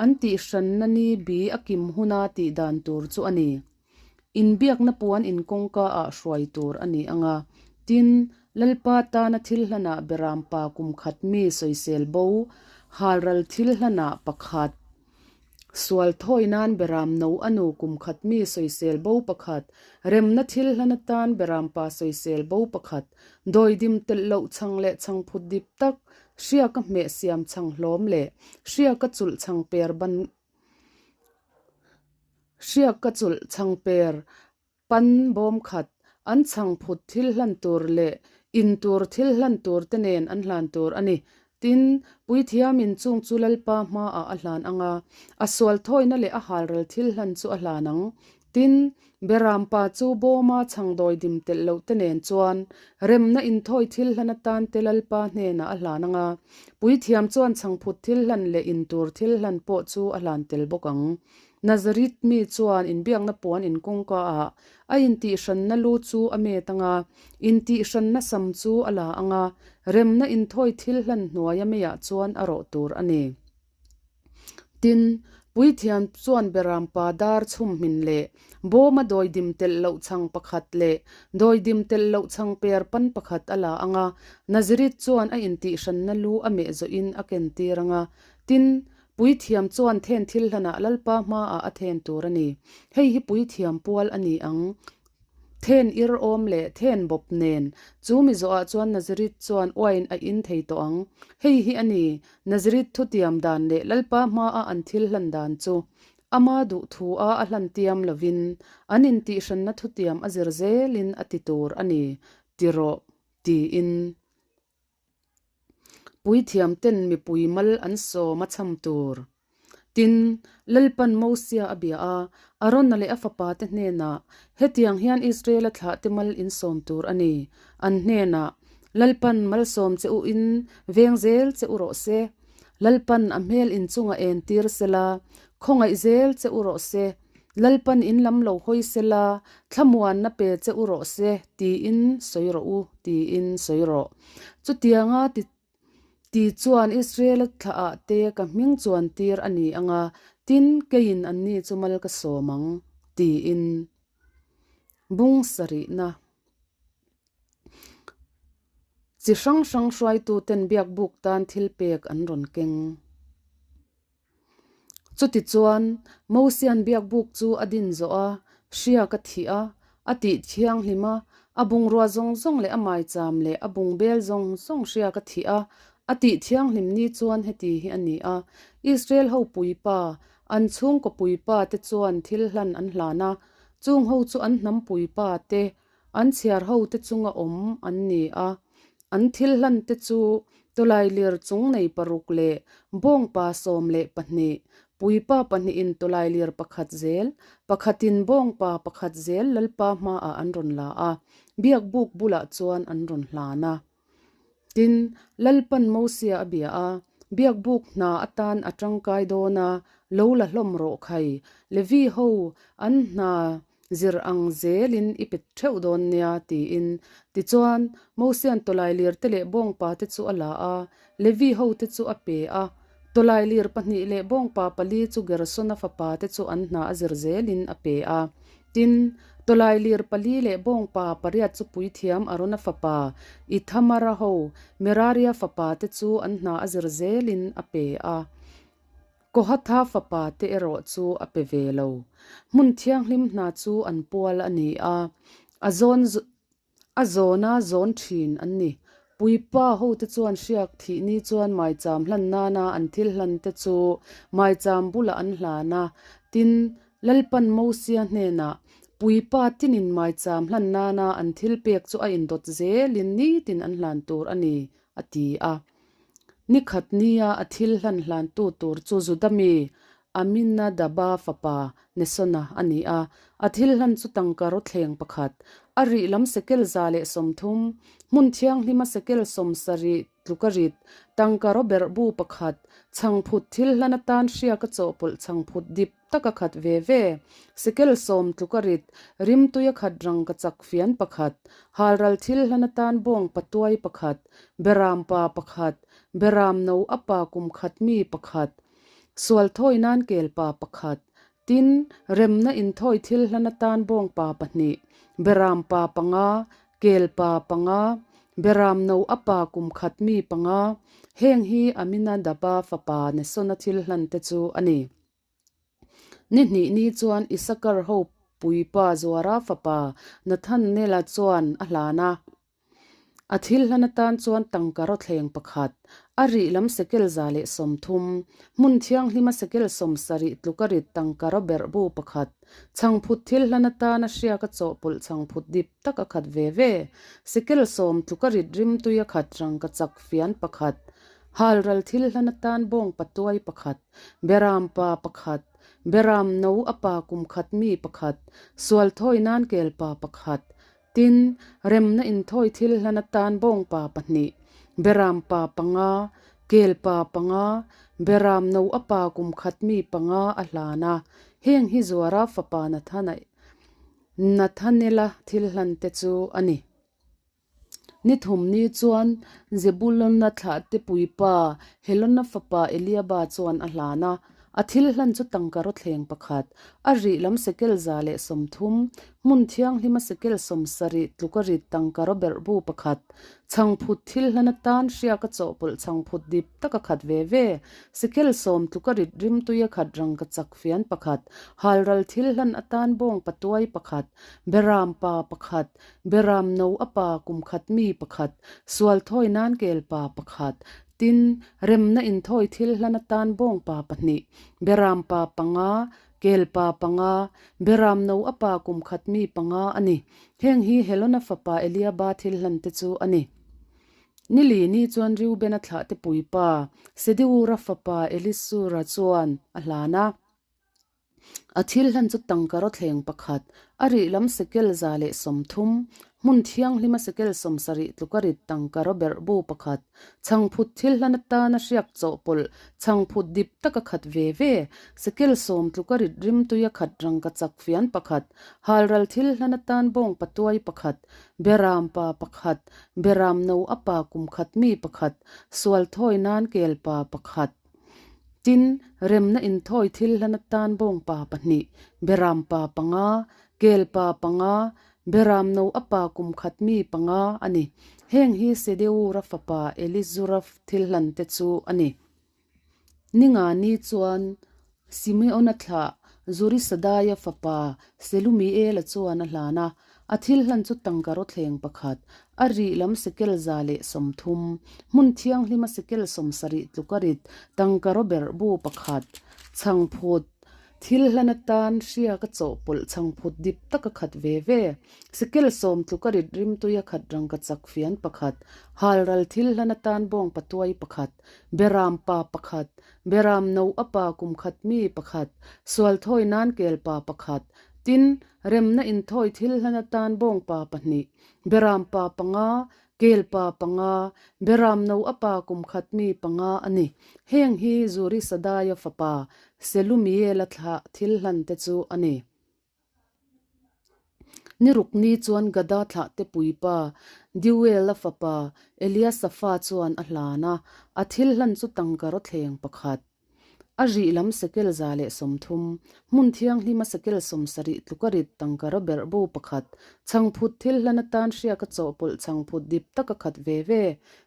an tih hranna ni bi a kim huna tih dan tur chu a ni. Inbiakna puan in kawngka ah hruai tur a ni ang a. Tin, Lalpa tana thil hlanah Berampa kum khat mi sawisel bo, halral thil hlanah pakhat, Sual thawi nan Beram no a nu kum khat mi sawisel bo pakhat, remna thil hlan atan Berampa sawisel bo pakhat, dawidim telh loh chhang leh chhangphut dip tak, hriaka hmeh siam chhang hlawm leh hriaka chulh chhang per ban hriaka chulh chhang per Pan bawm khat, an chhangphut thil hlan tur leh in tur thil hlan tur te nen an hlan tur a ni. Tin, Puithiamin chung chu Lalpa hmaah a hlan ang a, a sual thawina leh a halral thil hlan chu a hlan ang. Tin, Berampa chu bawma chhangdawi dim telh loh te nen chuan remna inthawi thil hlan atan te Lalpa hnenah a hlan ang a, Puithiam chuan chhangphut thil hlan leh in tur thil hlan pawh chu a hlan tel bawk ang. Nazareth mi chuan inbiakna puan in kawngka ah a intihhranna lu chu a met ang a, intihhranna sam chu a la ang a, remna inthawi thil hlan hnuaia meiah chuan a rawh tur a ni. Tin, Puithiam chuan Berampa dar chhum hmin leh bawma dawidim telh loh chhang pakhat leh dawidim telh loh chhang per pan pakhat a la ang a, Nazareth chuan a intihhranna lu a meh zawhin a kentir ang a, tin, Puithiam chuan then thil hlanah Lalpa hmaah a then tur a ni. Hei hi puithiam pual a ni ang. Then ir awm leh then bawp nen. Chu mi zawhah chuan Nazareth chuan uain a in thei tawh ang. Hei hi a ni, Nazareth thutiam dan leh Lalpa hmaa an thil hlan dan chu. Ama duh thua a hlan tiam lovin, an intihhranna thutiam a zir zelin a ti tur a ni, ti rawh, tiin. Puithiam ten mipui mal an sawm a chham tur. Tin, Lalpan Mosia a bia a, Arona leh a fapa te hnenah, Hetiang hian Israela thlah te mal in sawm tur a ni. An hnenah, Lalpan malsawm che u in veng zel che u rawh se. Lalpan a hmel in chungah en tir sela, khawngaih zel che u rawh se. Lalpan in lam lo hawi sela, thlamuanna pe che u rawh se, tiin sawi rawh u, tiin sawi rawh. Chutianga ti ti chuan Israela thlaah te ka hming chuan tir a ni ang a, tin, keiin anni chu mal ka sawm ang, tiin. Bung sarihna. Chi hrang hrang hruaituten biakbuk tan thilpek an rawn keng. Chutichuan, Mosia'n biakbuk chu a din zawh a, hriak a thih a, a tih thianghlim a, a bungrua zawng zawng leh a maicham leh a bungbel zawng zawng hriak a thih a, a tih thianghlim ni chuan heti hi a ni a, Israel ho puipa, an chhungkaw puipa te chuan thil hlan an hlan a, chung ho chu an hnam puipa te, An chhiar ho te chunga awm an ni a, an thil hlan te chu tawlailir chung nei paruk leh bawngpa 12, puipa pahnihin tawlailir pakhat zel, pakhatin bawngpa pakhat zel Lalpa hmaah an rawn la a, biakbuk bulah chuan an rawn hlan a. Tin, Lalpan Mosia a bia a, Biakbuk hna atan a tangkai dawn a, lo la hlawm rawh khai, Levi ho an hna zir ang zelin i pet theuh dawn nia, tiin. Tichuan, Mosia'n tawlailir te leh bawngpa te chu a la a, Levi ho te chu a pe a. Tawlailir pahnih leh bawngpa pali chu Gersona fapa te chu an hna a zir zelin a pe a. Tin, tawlailir pali leh bawngpa pariat chu puithiam Arona fapa Ithamara ho Meraria fapa te chu an hna a zir zelin a pe a. Kohatha fapa te erawh chu a pe ve lo. Hmun thianghlim hna chu an pual a ni a, a zawn a zawna zawn thin an ni. Puipa hote chuan hriak thih ni chuan maicham hlan nana an thil hlan te chu maicham bulah an hlan a. Tin, Lalpan Mosia hnenah, Puipa tinin maicham hlan nana an thil pek chu a indawt zelin nitin an hlan tur a ni, a ti a. Ni khat nia a thil hlan hlantu tur chu Juda mi Aminadaba fapa Nesona a ni a. A thil hlan chu tangka rawthleng pakhat, A rih lam sekel 130, hmun thianghlima sekel 70 tluka rit, tangka rawberh bu pakhat, chhangphut thil hlan atan hriaka chawhpawlh chhangphut dip taka khat ve ve, sekel 10 tluka rit, rimtuia khat rangkachak fian pakhat, halral thil hlan atan bawng patuai pakhat, beram pa pakhat, beram no a pa kum khat mi pakhat, sual thawi nan kel pa pakhat, Tin, remna inthawi thil hlan atan bawngpa pahnih, beram pa panga, kel pa panga, beram no a pa kum khat mi panga, heng hi Aminadaba fapa Nesona thil hlan te chu a ni. Ni hnih ni chuan Isakar ho puipa Zuara fapa Nathanela chuan a hlan a. A thil hlan atan chuan tangka rawthleng pakhat, a rih lam sekel 130, hmun thianghlima sekel 70 tluka rit tangka rawberh bu pakhat, chhangphut thil hlan atana hriaka chawhpawlh chhangphut dip tak a khat ve ve, sekel 10 tluka rit rimtui a khat rangkachak fian pakhat, halral thil hlan atan bawng patuai pakhat, beram pa pakhat, beram no a pa kum khat mi pakhat, sual thawi nan kel pa pakhat, Tin, remna inthawi thil hlan atan bawngpa pahnih, beram pa panga, kel pa panga, beram no a pa kum khat mi panga a hlan a. Heng hi Zuara fapa Nathana Nathanela thil hlan te chu a ni. Ni thum ni chuan Zebulona thlahte puipa Helona fapa Eliaba chuan a hlan a. A thil hlan chu tangka rawthleng pakhat, a rih lam sekel 130, hmun thianghlima sekel 70 tluka rit tangka rawberh bu pakhat, chhangphut thil hlan atan hriaka chawhpawlh chhangphut dip taka khat ve ve, sekel 10 tluka rit rimtuia khat rangkachak fian pakhat, halral thil hlan atan bawng patuai pakhat, beram pa pakhat, beram no a pa kum khat mi pakhat, sual thawi nan kel pa pakhat, Tin, remna inthawi thil hlan atan bawngpa pahnih, beram pa panga, kel pa panga, beram no a pa kum khat mi panga a ni. Heng hi Helona fapa Eliaba thil hlan te chu a ni. Ni li ni chuan Reubena thlahte puipa, Sediura fapa Elisura chuan a hlan a. A thil hlan chu tangka rawthleng pakhat, a rih lam sekel 130, hmun thianghlima sekel 70 tluka rit tangka rawberh bu pakhat, chhangphut thil hlan atana hriak chawhpawlh chhangphut dip taka khat ve ve, sekel 10 tluka rit rimtuia khat rangkachak fian pakhat, halral thil hlan atan bawng patuai pakhat, beram pa pakhat, beram no a pa kum khat mi pakhat, sual thawi nan kel pa pakhat. Tin, remna inthawi thil hlan atan bawngpa pahnih, beram pa panga, kel pa panga, beram no a pa kum khat mi panga a ni. Heng hi Sedeura fapa Elizura thil hlan te chu a ni. Ninga ni chuan Simeona thlah Zurisadaia fapa Selumiela chuan a hlan a. A thil hlan chu tangka rawthleng pakhat, a rih lam sekel 130, hmun thianghlima sekel 70 tluka rit tangka rawberh bu pakhat, chhangphut, thil hlan atan hriaka chawhpawlh chhangphut dip taka khat ve ve, sekel 10 tluka rit rimtuia khat rangkachak fian pakhat, halral thil hlan atan bawng patuai pakhat, beram pa pakhat, beram no a pa kum khat mi pakhat, sual thawi nan kel pa pakhat, tin, Remna inthawi thil hlan atan bawngpa pahnih, beram pa panga, kel pa panga, beram no a pa kum khat mi panga a ni. Heng hi Zurisadaia fapa Selumiela thlah thil hlan te chu a ni. Ni ruk ni chuan Gada thlahte puipa Deuela fapa Eliasafa chuan a hlan a, a thil hlan chu tangka rawthleng pakhat. A rih lam sekel 130, hmun thianghlima sekel 70 tluka rit tangka rawberh bo pakhat, chhangphut thil hlan atan hriaka chawhpawlh chhangphut dip taka khat ve ve,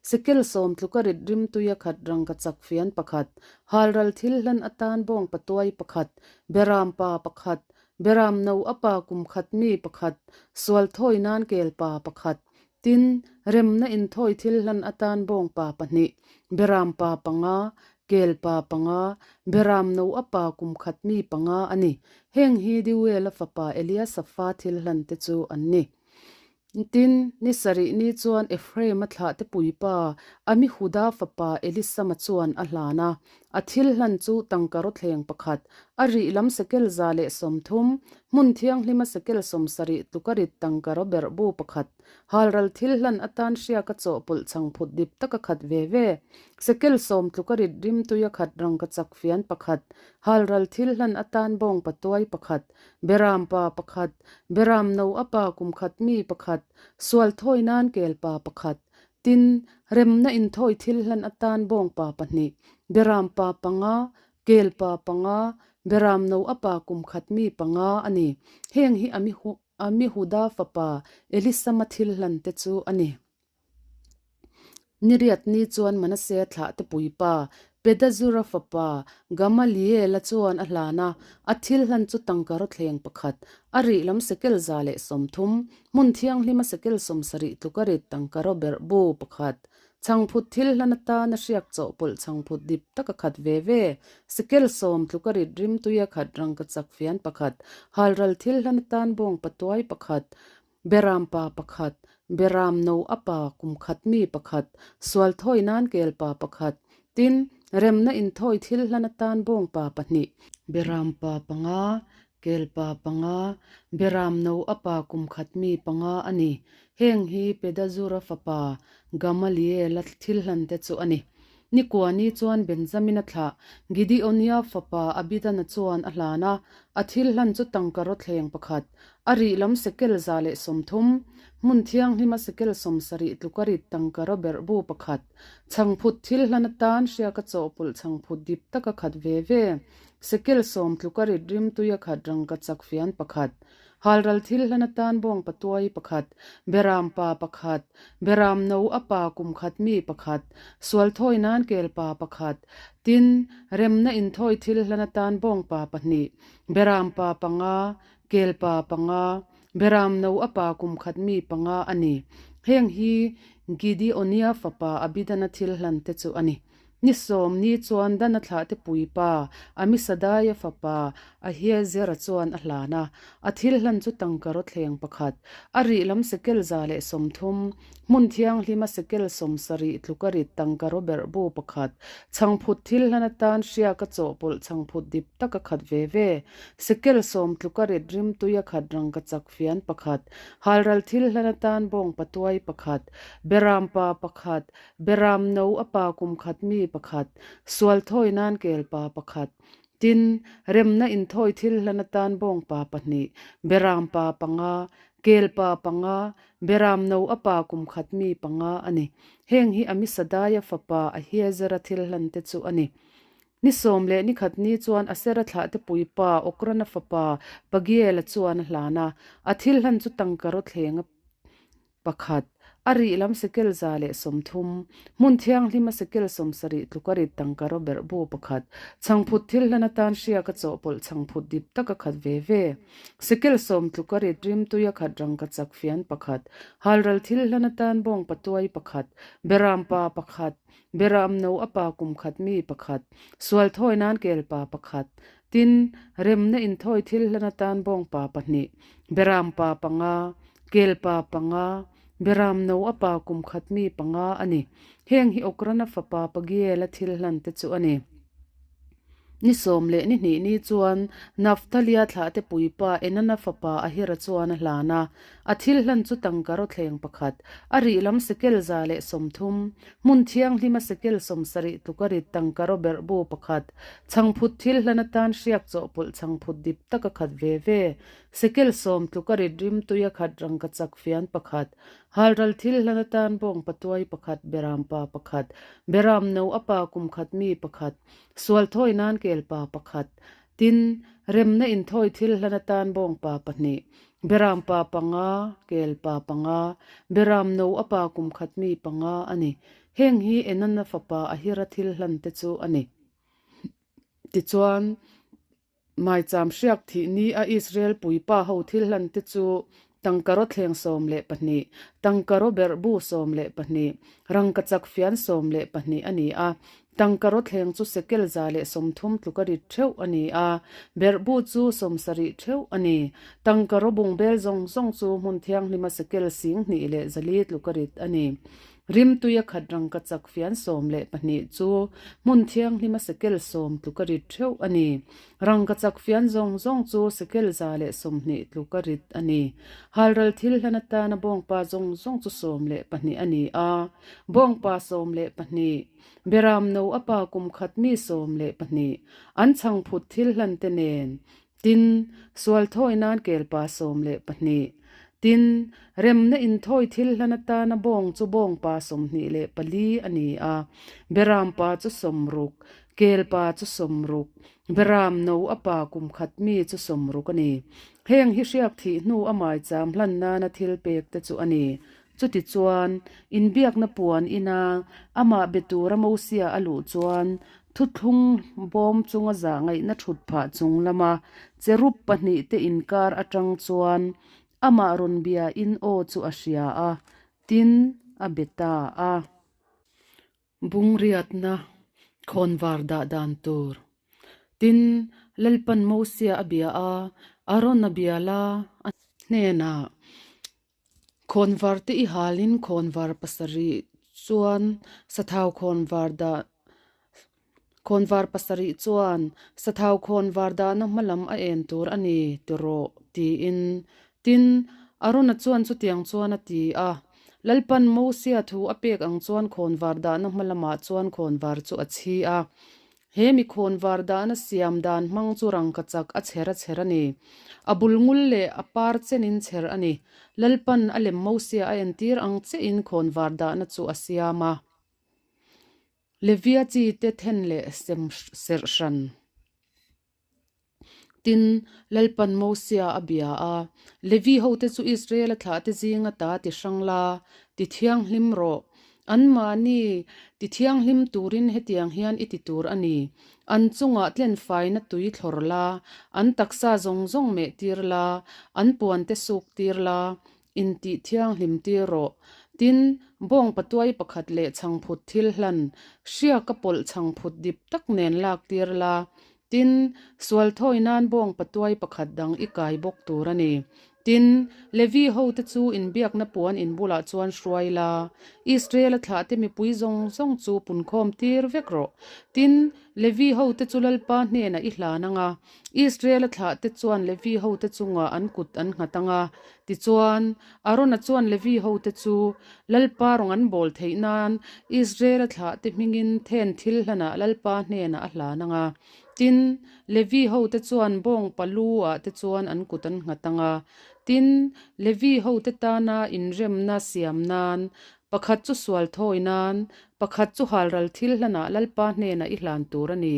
sekel 10 tluka rit rimtuia khat rangkachak fian pakhat, halral thil hlan atan bawng patuai pakhat, beram pa pakhat, beram no a pa kum khat mi pakhat, sual thawi nan kel pa pakhat, Tin, remna inthawi thil hlan atan bawngpa pahnih, beram pa panga, kel pa panga, beram no a pa kum khat mi panga a ni. Heng hi Deuela fapa Eliasafa thil hlan te chu an ni. Tin, ni sarih ni chuan Ephraima thlahte puipa Amihuda fapa Elisama chuan a hlan a. A thil hlan chu tangka rawthleng pakhat, a rih lam sekel 130, hmun thianghlima sekel 70 tluka rit tangka raw berhbu pakhat, halral thil hlan atan hriaka chawhpawlh chhangphut dip taka khat ve ve, sekel 10 tluka rit rimtuia khat rangkachak fian pakhat, halral thil hlan atan bawng patuai pakhat, beram pa pakhat, beram no a pa kum khat mi pakhat, sual thawi nan kel pa pakhat, Tin, remna inthawi thil hlan atan bawngpa pahnih, beram pa panga, kel pa panga, beram no a pa kum khat mi panga a ni. Heng hi Amihuda fapa Elisama thil hlan te chu a ni. Niriat ni chuan Manasea thlah te puipa Pedazura fapa Gamaliela chuan a hlan a, a thil hlan chu tangka rawthleng pakhat, a rih lam sekel 130, hmun thianghlima sekel 70 tluka rit tangka raw berhbu pakhat, chhangphut thil hlan atana hriak chawhpawlh chhangphut dip taka khat ve ve, sekel 10 tluka rit rimtuia khat rangkachak fian pakhat, halral thil hlan atan bawng patuai pakhat, Beram pa pakhat, Beram no a pa kum khat mi pakhat, sual thawi nan kel pa pakhat, tin, remna inthawi thil hlan atan bawng pa pahnih, Beram pa panga, kel pa panga, Beram no a pa kum khat mi panga a ni. Heng hi Pedazura fapa Gamaliela thil hlan te chu a ni. Nikuani chuan Benjamina thlah Gideonia fapa Abidana chuan a hlan a, a thil hlan chu tangka rawthleng pakhat, a rih lam sekel 130, hmun thianghlima sekel 70 tluka rit tangka raw berhbu pakhat, chhangphut thil hlan atan hriaka chawhpawlh chhangphut dip taka khat ve ve, sekel 10 tluka rit rimtuia khat rangkachak fian pakhat, Halral thil hlan atan bawng patuai pakhat, beram pa pakhat, beram no a pa kum khat mi pakhat, sual thawi nan kel pa pakhat, tin, remna inthawi thil hlan atan bawng pa pahnih, beram pa panga, kel pa panga, beram no a pa kum khat mi panga a ni. Heng hi Gideonia fapa Abidana thil hlan te chu a ni. Ni sawm ni chuan Dana thlahte puipa Amisadaia fapa Ahiezera chuan a hlan a, a thil hlan chu tangka rawthleng pakhat, a rih lam sekel 130, hmun thianghlima sekel 70 tluka rit tangka raw berhbu pakhat, chhangphut thil hlan atan hriaka chawhpawlh chhangphut dip taka khat ve ve, sekel 10 tluka rit rimtuia khat rangkachak fian pakhat, halral thil hlan atan bawng patuai pakhat, beram pa pakhat, Beram no a pa kum khat mi pakhat, sual thawi nan kel pa pakhat, tin, remna inthawi thil hlan atan bawng pa pahnih, beram pa panga, kel pa panga, beram no a pa kum khat mi panga a ni. Heng hi Amisadaia fapa Ahiezera thil hlan te chu a ni. Ni sawm leh ni khat ni chuan Asera thlahte puipa Okrana fapa Pagiela chuan a hlan a, a thil hlan chu tangka rawthleng a Pakhat, a rih lam sekel 130, hmun thianghlima sekel 70 tluka rit tangka raw berhbu pakhat, chhangphut thil hlan atan hriaka chawhpawlh chhangphut dip taka khat ve ve, sekel 10 tluka rit rimtuia khat rangkachak fian pakhat, halral thil hlan atan bawng patuai pakhat, beram pa pakhat, beram no a pa kum khat mi pakhat, sual thawi nan kel pa pakhat, Tin, remna inthawi thil hlan atan bawngpa pahnih, beram pa panga, kel pa panga, beram no a pa kum khat mi panga a ni. Heng hi Okrana fapa Pagiela thil hlan te chu a ni. Ni sawm leh ni hnih ni chuan Nafthalia thlahte puipa Enana fapa Ahira chuan a hlan a, a thil hlan chu tangka rawthleng pakhat, a rih lam sekel 130, Hmun thianghlima sekel 70 tluka rit tangka raw berhbu pakhat, chhangphut thil hlan atan hriak chawhpawlh chhangphut dip taka khat ve ve, sekel 10 tluka rit rimtuia khat rangkachak fian pakhat, halral thil hlan atan bawng patuai pakhat, beram pa pakhat, beram no a pa kum khat mi pakhat, sual thawi nan kel pa pakhat, Tin, remna inthawi thil hlan atan bawngpa pahnih, beram pa panga, kel pa panga, beram no a pa kum khat mi panga a ni. Heng hi Enana fapa Ahira thil hlan te chu a ni. Tichuan, maicham hriak thih ni a Israel puipa ho thil hlan te chu Tangka rawthleng 12, tangka raw berhbu 12, rangkachak fian 12 a ni a. Tangka rawthleng chu sekel 130 tluka rit theuh a ni a, berhbu chu 70 theuh a ni. Tangka raw bungbel zawng zawng chu hmun thianghlima sekel 2400 tluka rit a ni. Rimtuia khat rangkachak fian 12 chu hmun thianghlima sekel sawm tluka rit theuh a ni. Rangkachak fian zawng zawng chu sekel 120 tluka rit a ni. Halral thil hlan atana bawngpa zawng zawng chu 12 a ni a, bawngpa 12, Beram no a pa kum khat mi 12, an chhangphut thil hlan te nen Tin, sual thawi nan kelpa 12. Tin, remna inthawi thil hlan atana bawng chu bawngpa 24 a ni a, berampa chu 60, kelpa chu 60, beram no a pa kum khat mi chu 60 a ni. Heng hi hriak thih hnu a maicham hlan nana thil pek te chu a ni. Chutichuan, inbiakna puan ina amah be tura Mosia a luh chuan thuthlung bawm chunga zah ngaihna thut phah chung lama cherub pahnihte inkar atang chuan amah rawn biain aw chu a hria a, tin, a be ta a. Bungriatna khawnvar dah dan tur. Tin, Lalpan Mosia a bia a, Aaron a bia la, a hnenah, Khawnvar te i halin khawnvar pasarih chuan sathau khawnvar dah khawnvar pasarih chuan sathau khawnvar dahna hma lam a en tur a ni ti rawh, tiin. Tin, Arona chuan chutiang chuan a ti a. Lalpan Mosia thu a pek ang chuan khawnvar dahna hma lamah chuan khawnvar chu a chhi a. He mi khawnvar dahna siam dan hmang chu rangkachak a chher a chher a ni. A bul ngul leh a par chenin chher a ni. Lalpan a lem Mosia a entir ang chiahin khawnvar dahna chu a siam a. Levia chi te then leh sem serh hran. Tin, Lalpan Mosia a bia a, Levi hote chu Israela thlahte zinga ta ti hrang la, ti thianghlim rawh. Anmahni ti thianghlim turin hetiang hian i ti tur a ni. An chungah tlenfaina tui thlawr la, an taksa zawng zawng meh tir la, an puante suk tir la, Intih thianghlim tir rawh. Tin, bawng patuai pakhat leh chhangphut thil hlan, hriaka pawlh chhangphut dip tak nen lak tir la. Tin, sual thawi nan bawng patuai pakhat dang i kai bawk tur a ni. Tin, Levi hote chu inbiakna puan in bulah chuan hruai la. Israel-a thlahte mipui zawng zawng chu punkhawm tir vek rawh. Tin, Levi hote chu Lalpa hnenah i hlan ang a, Israel-a thlahte chuan Levi hote chungah an kut an nghat ang a. Tichuan, Arona chuan Levi hote chu Lalpa rawng an bawl theih nan Israel-a thlahte hmingin then thil hlanah Lalpa hnenah a hlan ang a. Tin, Levi hote chuan bawng palu-ah te chuan an kut an nghat ang a. Tin, Levi hote tana inremna siam nan Pakhat chu sual thawi nan, pakhat chu halral thil hlanah Lalpa hnenah i hlan tur a ni.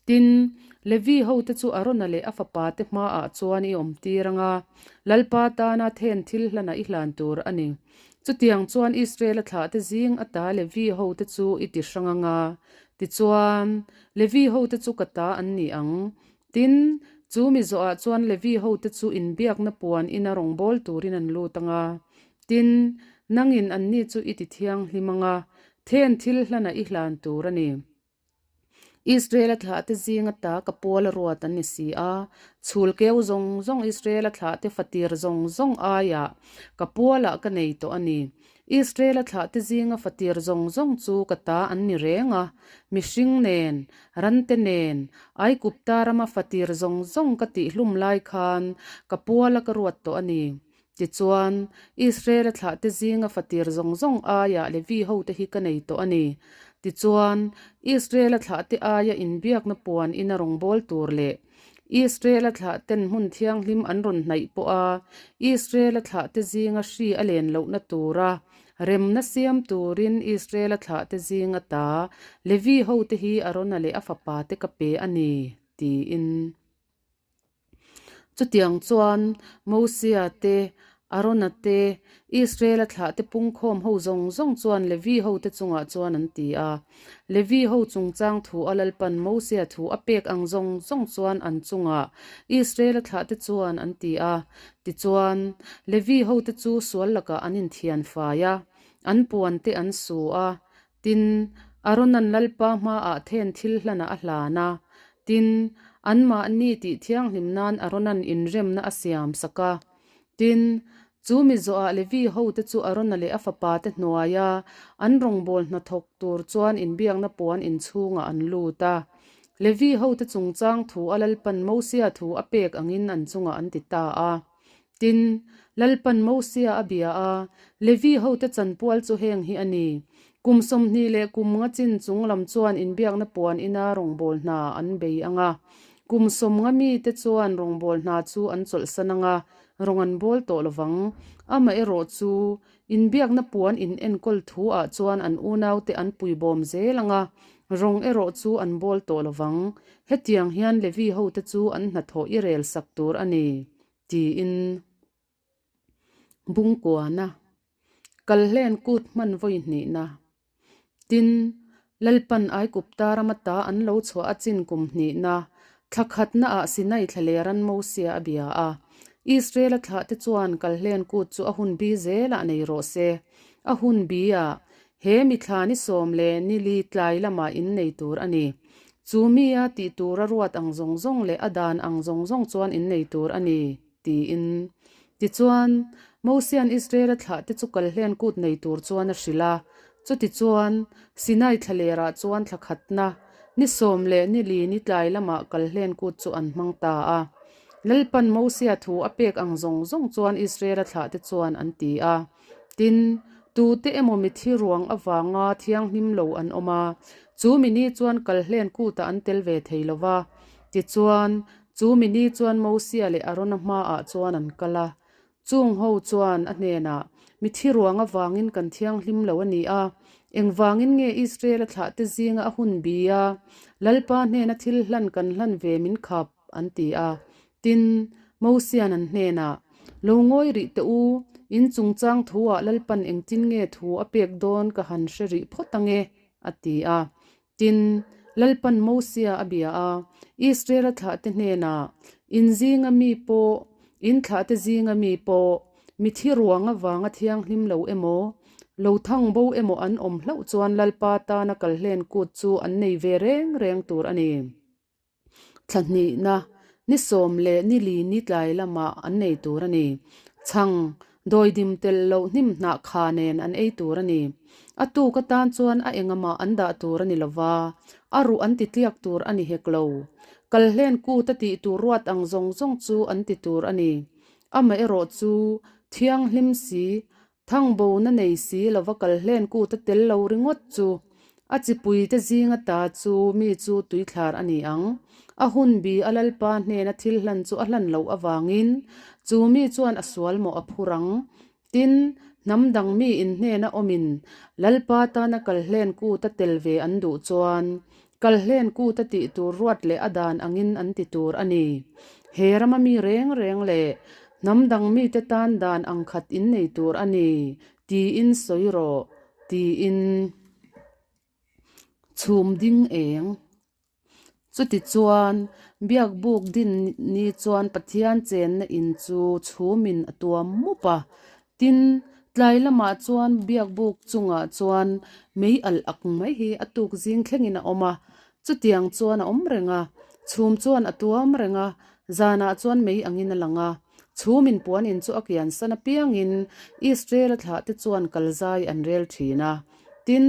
Tin, Levi hote chu Arona leh a fapate hmaah chuan i awm tir ang a, Lalpa tana then thil hlanah i hlan tur a ni. Chutiang chuan Israela thlahte zing ata Levi hote chu i ti hrang ang a, tichuan, Levi hote chu ka ta an ni ang. Tin, chu mi zawhah chuan Levi hote chu inbiakna puan ina rawngbâwl tûrin an lût ang a. Tin, nangin anni chu i ti thianghlim ang a, then thil hlanah i hlân tûr a ni. Israela thlahte zînga ta ka pual a ruat an ni si a, chhûl keu zawng zawng Israela thlahte fatir zawng zawng aiah ka pualah ka nei tawh a ni. Israela thlahte zinga fatir zawng zawng chu ka ta an ni reng a, mihring nen, rante nen, Aigupta rama fatir zawng zawng ka tihhlum lai khan ka puala ka ruat tawh a ni. Tichuan, Israela thlahte zinga fatir zawng zawng aiah Levi hote hi ka nei tawh a ni. Tichuan, Israela thlahte aia inbiakna puan ina rawngbâwl tur leh Israela thlahten hmun thianghlim an rawn hnaih pawh a, Israela thlahte zinga hri a len lohna tura remna siam turin Israela thlahte zinga ta Levi hote hi Arona leh a fapate ka pe a ni, tiin. Chutiang chuan Mosia te, Arona te, Israela thlahte pungkhawm ho zawng zawng chuan Levi hote chungah chuan an ti a. Levi ho chungchang thu a Lalpan Mosia thu a pek ang zawng zawng chuan an chungah Israela thlahte chuan an ti a. Tichuan, Levi hote chu sual lakah an inthian fai a, an puante an su a, Tin, Arona'n Lalpa hmaah then thil hlanah a hlan a. Tin, anmahni tih thianghlim nan Arona'n inremna a siam sak a. Tin, Chu mi zawhah Levi hote chu Arona leh a fapate hnuaia an rawngbâwl hnathawk tûr chuan inbiakna puan inchhûngah an lût a. Levi hote chungchâng thu a Lalpan Mosia thu a pêk angin an chungah an ti ta a. Tin, Lalpan Mosia a bia a, Levi hote chanpual chu heng hi a ni, Kum 20 leh kum nga chin chung lam chuan inbiakna puan ina rawngbâwl hna an bei ang a. Kum 50 mite chuan rawngbâwl hna chu an chawlhsan ang a, rawng an bawl tawh lovang. Amaherawh chu, inbiakna puan in enkawl thu ah chuan an unaute an puibawm zel ang a, rawng erawh chu an bawl tawh lovang. Hetiang hian Levi hote chu an hnathawh i rel sak tur a ni, tiin Bungkuana Kalhlen kut hman vawi hnihna. Tin, Lalpan Aigupta rama ta an lo chhuah a chin kum hnihna, thla khatnaah Sinai thlaleran Mosia a bia a. Israela thlahte chuan Kalhlen kut chu a hun bi zelah nei rawh se. A hun bi-ah, he mi thla ni sawm leh ni li tlai lamah in nei tur a ni. Chu mia tih tura ruat ang zawng zawng leh a dan ang zawng zawng chuan in nei tur a ni. Tiin. Tichuan, Mosia'n Israela thlahte chu kalhlen kut nei tur chuan a hrilh a. Chutichuan, Sinai thlalerah chuan thla khatna, ni sawm leh ni li ni tlai lamah kalhlen kut chu an hmang ta a. Lalpan Mosia thu a pek ang zawng zawng chuan Israela thlahte chuan an ti a. Tin, tute emaw mithi ruang avanga thianghlim lo an awm a, chu mi ni chuan kalhlen kutah an tel ve thei lo va. Tichuan, Chu mi ni chuan Mosia leh Arona hmaah chuan an kal a. Chung ho chuan a hnenah, Mi thi ruang avangin kan thianghlim lo a ni a, engvangin nge Israel-a thlahte zinga a hun bi a, Lalpa hnena thil hlan kan hlan ve min khap? an ti a. Tin, Mosia'n an hnenah, Lo ngawi rih teh u, in chungchang thuah Lalpan engtin nge thu a pek dawn ka han hre rih phawt ange, a ti a. Tin, Lalpan Mosia a bia a, Israela thlahte hnenah, In zinga mi pawh, in thlahte zinga mi pawh, mi thi ruang avanga thianghlim lo emaw, lo thang bo emaw an awm hlauh chuan Lalpa tana kalhlen kut chu an nei ve reng reng tur a ni. Thla hnihna, ni sawm leh ni li ni tlai lamah an nei tur a ni. Chhang, dawidim telh loh hnim hnah kha nen an ei tur a ni. A tuk atan chuan a engamah an dah tur a ni lova, a ruh an ti tliak tur a ni hek lo. Kalhlen kut a tih tur ruat ang zawng zawng chu an ti tur a ni. Amaherawh chu, thianghlim si, Thangbona nei si lova kal hlen kut a tel lo ringawt chu a chipuite zinga ta chu mi chu tuithlar a ni ang. A hun bi a Lalpa hnena thil hlan chu a hlan loh avangin chu mi chuan a sual mawh a phur ang. Tin, hnam dang mi in hnena awmin Lalpa tana kal hlen kut a tel ve an duh chuan kal hlen kut a tih tur ruat leh a dan angin an ti tur a ni. He rama mi reng reng leh hnam dang mite tan dan ang khat in nei tur a ni, tiin sawi rawh, tiin chhum ding eng. Chutichuan, Biakbuk din ni chuan Pathian chenna in chu chhumin a tuam mup a. Tin, tlai lamah chuan Biakbuk chungah chuan mei alh ak mai hi a tuk zing thlengin a awm a. Chutiang chuan a awm reng a, chhum chuan a tuam reng a, zanah chuan mei angin a lang a. Chhumin puan in chu a kian san apiangin Israel-a thlahte chuan kalzai an rel thin a. Tin,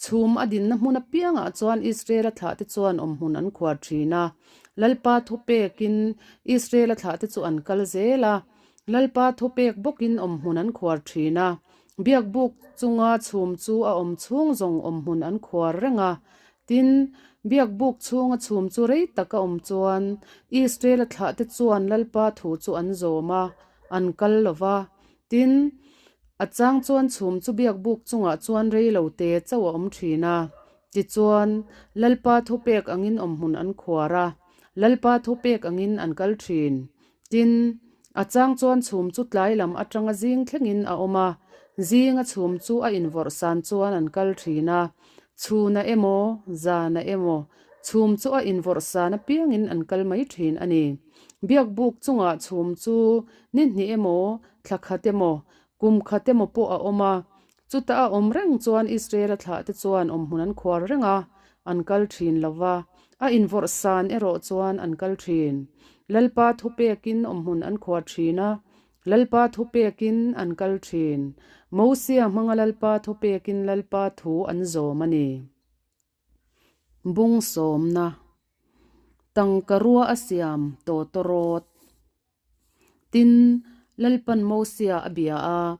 chhum a dinna hmun apiangah chuan Israel-a thlahte chuan awmhmun an khuar thin a. Lalpa thupekin Israel-a thlahte chu an kal zel a. Lalpa thupek bawkin awmhmun an khuar thin a. Biakbuk chunga chhum chu a awm chhung zawng awmhmun an khuar reng a. Tin, Biakbuk chhunga chhum chu rei tak a awm chuan Israel-a thlahte chuan Lalpa thu chu an zawm a, an kal lo va. Tin, a chang chuan chhum chu Biakbuk chungah chuan rei lo te chauh a awm thin a. Tichuan, Lalpa thupek angin awmhmun an khuar a, Lalpa thupek angin an kal thin. Tin, a chang chuan chhum chu tlai lam atanga zing thlengin a awm a, zinga chhum chu a invawrh san chuan an kal thin a, chhuna emaw, zana emaw, chhum chu a invawrh san apiangin an kal mai thin a ni. Biakbuk chungah chhum chu ni hnih emaw, thla khat emaw, kum khat emaw pawh a awm a, Chuta a awm reng chuan Israel-a thlahte chuan awmhmun an khuar reng a, an kal thin lo va, a invawrh san erawh chuan an kal thin. Lalpa thupekin awmhmun an khuar thin a. Lalpa thupekin an kal thin. Mosia hmanga Lalpa thupekin Lalpa thu an zawm a ni. Bung sawmna, Tangka rua a siam tawtawrawt. Tin, Lalpan Mosia a bia a,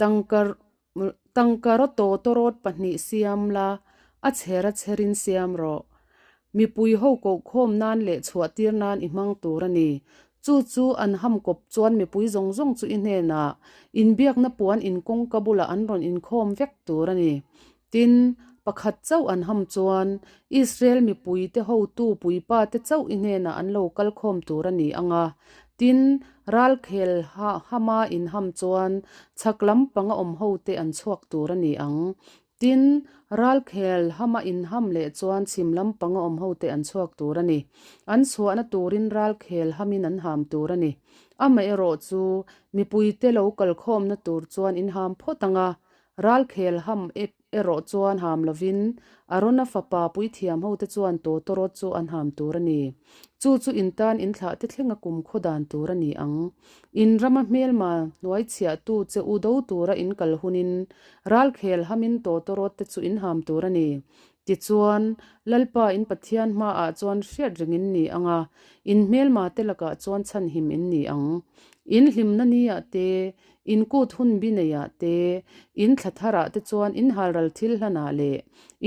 Tangka tangka raw tawtawrawt pahnih siam la, a chher a chherin siam rawh. Mipui ho kohkhawm nan leh chhuahtir nan i hmang tur a ni. Chu chu an ham kawp chuan mipui zawng zawng chu i hnenah inbiakna puan in kawngka bulah an rawn inkhawm vek tur a ni. Tin, pakhat chauh an ham chuan Israel mipuite hotu puipate chauh i hnenah an lo kal khawm tur a ni ang a. Tin, ralkhel hama inham chuan chhak lampanga awm hote an chhuak tur a ni ang. Tin, ralkhel hama inham leh chuan chhim lampanga awm hote an chhuak tur a ni. An chhuahna turin ralkhel hamin an ham tur a ni. Amaherawh chu, mipuite lo kalkhawmna tur chuan inham phawt ang a, Ralkhel ham erawh chuan ham lovin, Arona fapa puithiam hote chuan tawtawrawt chu an ham tur a ni. Chu chu in tan in thlah te thlenga kum khaw dan tur a ni ang. In rama hmelma hnuaichhiahtu che u do tura in kal hunin, ralkhel hamin tawtawrawt te chu in ham tur a ni. Tichuan, Lalpa in Pathian hmaah chuan hriat reng in ni ang a, in hmelma te lakah chuan chhanhim in ni ang. In hlimna niah te, In kut hun bi neiah te, in thla tharah te chuan in halral thil hlanah leh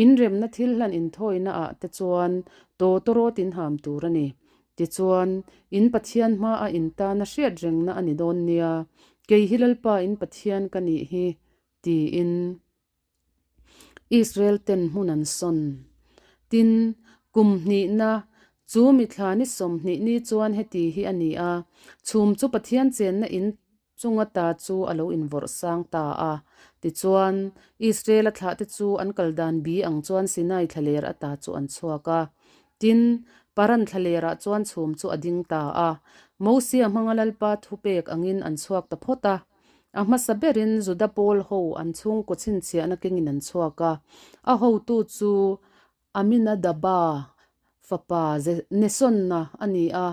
in remna thil hlan inthawinaah te chuan tawtawrawt in ham tur a ni. Tichuan, in Pathian hmaah in tana hriat rengna a ni dawn nia, kei hi Lalpa in Pathian ka nih hi, tiin. Israel ten hmun an sawn. Tin, kum hnihna, chu mithla ni 20 ni chuan heti hi a ni a, chhum chu Pathian chenna in chunga ta chu a lo invawrh sang ta a. Tichuan, Israel-a thlahte chu an kal dan bi ang chuan Sinai thlaler ata chu an chhuak a. Tin, Paran thlalerah chuan chhum chu a ding ta a. Mosia hmanga Lalpa thupek angin an chhuak ta phawt a. A hmasa berin Juda pawl ho an chhungkaw chhinchhiahna kengin an chhuak a, a hotu chu Aminadaba fapa Nesonna a ni a,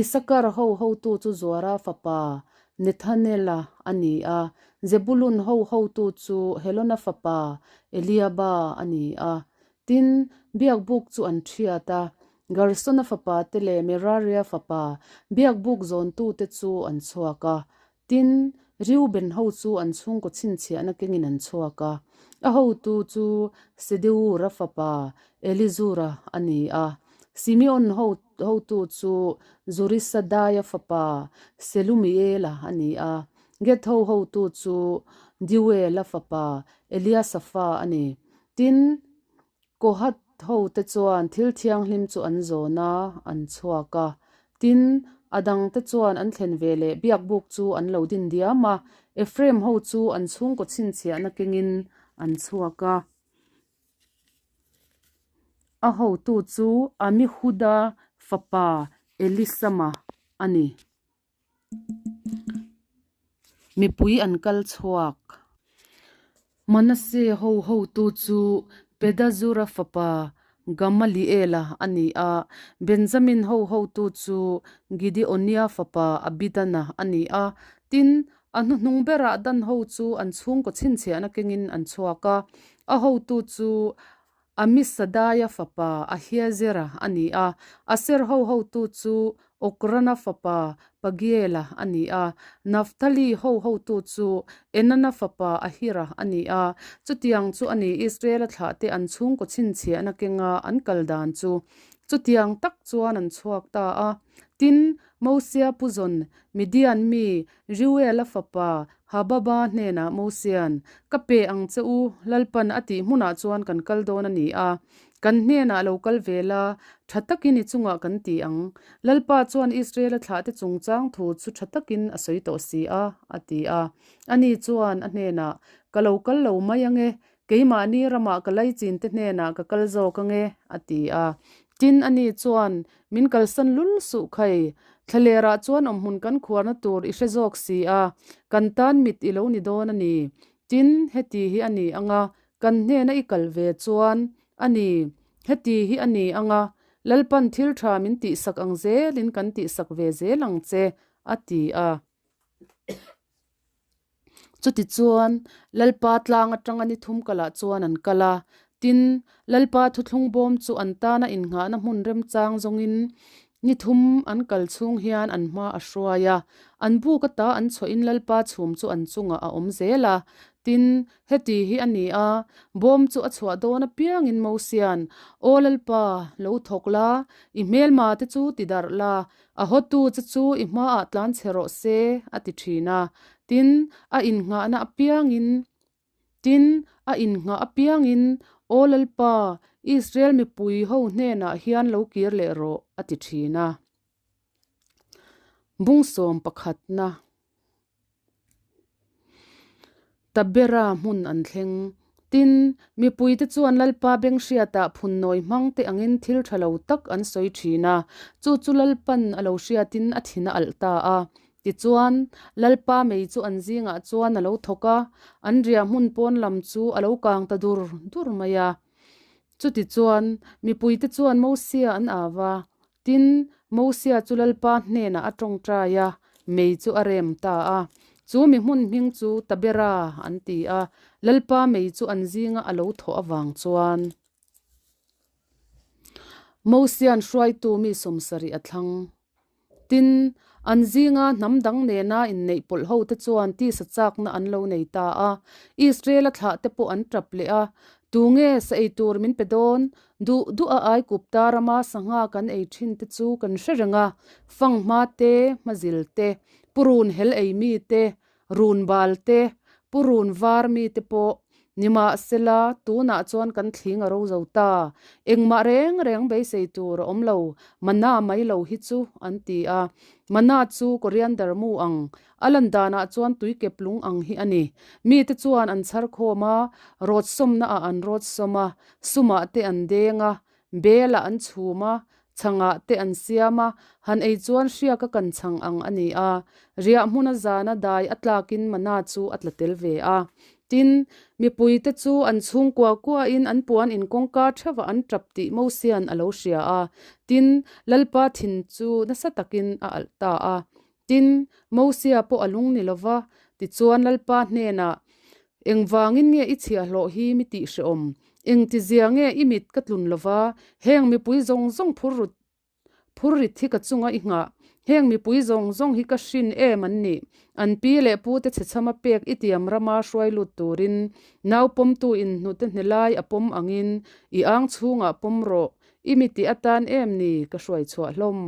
Isakar ho hotu chu Zuara fapa Nethanela a ni a, Zebulun ho hotu chu Helona fapa Eliaba a ni a. Tin, biakbuk chu an thiat a, Gersona fapa te leh Meraria fapa biakbuk zawntute chu an chhuak a. Tin, Reuben ho chu an chhungkaw chhinchhiahna kengin an chhuak a. A hotu chu Sedeura fapa Elizura a ni a. Simeon ho hotu chu Zurisadaia fapa Selumiela a ni a. Gad ho hotu chu Deuela fapa Eliasafa a ni. Tin, Kohath hote chuan thil thianghlim chu an zawn a, an chhuak a. Tin, a dangte chuan an thlen ve leh biakbuk chu an lo din diam a, Ephraim ho chu an chhungkaw chhinchhiahna kengin an chhuak a. A hotu chu Amihuda fapa Elisama a ni. Mipui an kal chhuak. Manasseh ho hotu chu Pedazura fapa Gamaliela a ni a, Benjamin ho hotu chu Gideonia fapa Abidana a ni a. Tin, a hnuhnung berah Dan ho chu an chhungkaw chhinchhiahna kengin an chhuak a, a hotu chu Amisadaia fapa Ahiezera a ni a, Aser ho hotu chu Okrana fapa Pagiela a ni a, Naphtali ho hotu chu Enana fapa Ahira a ni a. Chutiang chu a ni Israela thlahte an chhungkaw chhinchhiahna kenga an kal dan chu. Chutiang tak chuan an chhuak ta a. Tin, Mosia puzawn Midian mi Reuela fapa Hababa hnenah Mosia'n, Ka pe ang che u, Lalpan a tih hmunah chuan kan kal dawn a ni a, kan hnenah lo kal ve la, tha takin i chungah kan ti ang. Lalpa chuan Israela thlahte chungchang thu chu tha takin a sawi tawh si a, a ti a. Ani chuan a hnenah, Ka lo kal lo mai ang e, Keimahni ramah ka laichin te hnenah ka kal zawk ang e, a ti a. Tin, ani chuan, Min kalsan lul suh khai, thlalerah chuan awmhmun kan khuarna tur i hre zawk si a, kan tan mit i lo ni dawn a ni. Tin, heti hi a ni ang a, kan hnena i kal ve chuan a ni. Heti hi a ni ang a, Lalpan thil tha min tihsak ang zelin kan tihsak ve zel ang che, a ti a. Chutichuan, Lalpa tlang atanga ni thum kalah chuan an kal a. Tin, Lalpa thuthlung bawm chu an tana innghahna hmun remchang zawngin ni thum an kal chhung hian an hma a hruai a. An buk ata an chhuahin Lalpa chhum chu an chungah a awm zel a. Tin, heti hi a ni a, bawm chu a chhuah dawn apiangin Mosia'n, Aw Lalpa, lo thawk la, i hmelma te chu ti darh la, A hawtu che chu i hmaah tlan chhe rawh se, a ti thin a. Tin, a innghahna apiangin, tin, a innghah apiangin, Aw Lalpa, Israel mipui ho hnenah hian lo kir leh rawh, a ti thin a. Bungsawm pakhatna. Tabera hmun an thleng. Tin, mipuite chuan Lalpa beng hriatah phunnawi hmang te angin thil tha lo tak an sawi thin a, chu chu Lalpan a lo hriatin a thin a alh ta a. Tichuan, Lalpa mei chu an zingah chuan a lo thawk a, an riah hmun pawn lam chu a lo kang ta dur dur mai a. Chutichuan, mipuite chuan Mosia an au a, Tin, Mosia chu Lalpa hnenah a tawngtai a, mei chu a rem ta a. Chu mi hmun hming chu Tabera an ti a, Lalpa mei chu an zinga a lo thawh avang chuan. Mosia'n hruaitu mi sawmsarih a thlang. Tin, an zinga hnam dang nena inneih pawlh hote chuan tisa chakna an lo nei ta a. Israel-a thlahte pawh an tap leh a, Tunge sa ei tur min pe dawn? Duh duh a Aikupta rama sangha kan ei thin te chu kan hre reng a, fanghma te, hmazil te, purun hel ei mi te, run bal te, purun var mi te pawh nimahsela tunah chuan kan thling a ro zo ta. Engmah reng reng beisei tur a awm lo, mana mai lo hi chu an ti a. Mana chu coriander mu ang A lan danah chuan tuikep lung ang hi a ni. Mite chuan an chhar khawm a, rawt sawmnaah an rawt sawm a, sumah te an deng a, belah an chhum a, chhangah te an siam a, han ei chuan hriaka kan chhang ang a ni a. Riah hmuna zana dai a tlakin mana chu a tla tel ve a. Tin, mipuite chu an chhungkua kuain an puan in kawngka theuhah an tap tih Mosia'n a lo hria a. Tin, Lalpa thin chu nasa takin a alh ta a. Tin, Mosia pawh a lung ni lo va, tichuan Lalpa hnenah, Engvangin nge i chhiahhlawh hi mi tih hrehawm? Engtizia nge i mit ka tlun lo va, heng mipui zawng zawng phur rut phur rit hi ka chunga i nghah? Heng mipui zawng zawng hi ka hrin em an nih? An pi leh pute chhechhama pek i tiam rama hruai lut turin nau pawmtu in hnute hne lai a pawm angin i ang chhungah pawm rawh, i mi tih atan em ni ka hruai chhuah hlawm?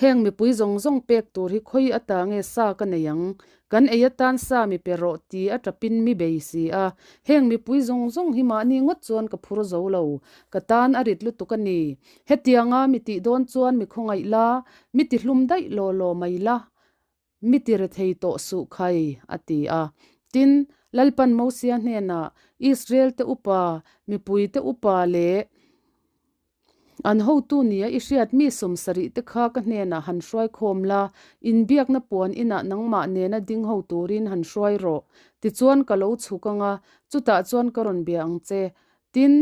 Heng mipui zawng zawng pek tur hi khawi ata nge sa ka nei ang? Kan ei atan sa mi pe rawh ti a tapin mi bei si a. Heng mipui zawng zawng hi mahni ngawt chuan ka phur zo lo. Ka tan a rit lutuk a ni. Hetianga mi tih dawn chuan mi khawngaih la, mi ti hlum daih law law mai la. Mi ti rethei tawh suh khai, a ti a. Tin, Lalpan Mosia hnenah, Israel-te upa, mipuite upa leh an hotu nia i hriat mi 70 te kha ka hnenah han hruai khawm la, inbiakna puan inah nangmah nena ding ho turin han hruai rawh. Tichuan ka lo chhuk ang a, chutah chuan ka rawn bia ang che. Tin,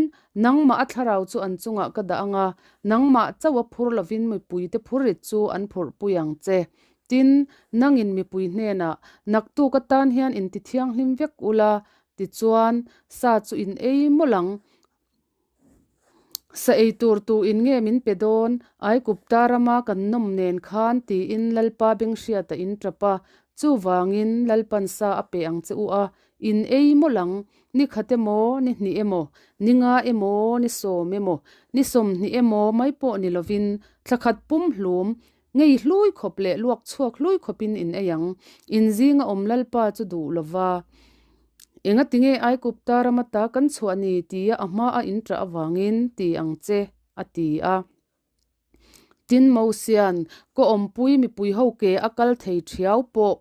nangmah a thlarau chu an chungah ka dah ang a, nangmah chauh a phur lovin mipuite phurrit chu an phurhpui ang che. Tin, nangin mipui hnenah, Naktuk atan hian inti thianghlim vek ula, tichuan, sa chu in ei mawlh ang. Sa ei tur tu in nge min pe dawn? Aikupta rama kan nawm nen khan, tiin Lalpa Benghriata in tap a. Chuvangin, Lalpan sa a pe ang che u a, In ei mawlh ang, ni khat emaw, ni hnih emaw, ni nga emaw, ni sawm emaw, ni 20 emaw mai pawh ni lovin thla khat pum hlum, ngei hlui khawp leh luak chhuak hlui khawpin in ei ang. In zinga awm Lalpa chu duh lova, Engatinge Aikupta rama ta kan chhuah ni? tia a hmaa in ṭah avangin ti ang che, a ti a. Tin, Mosia'n ka awmpui mipui ho ke a kal thei ṭhiau pawh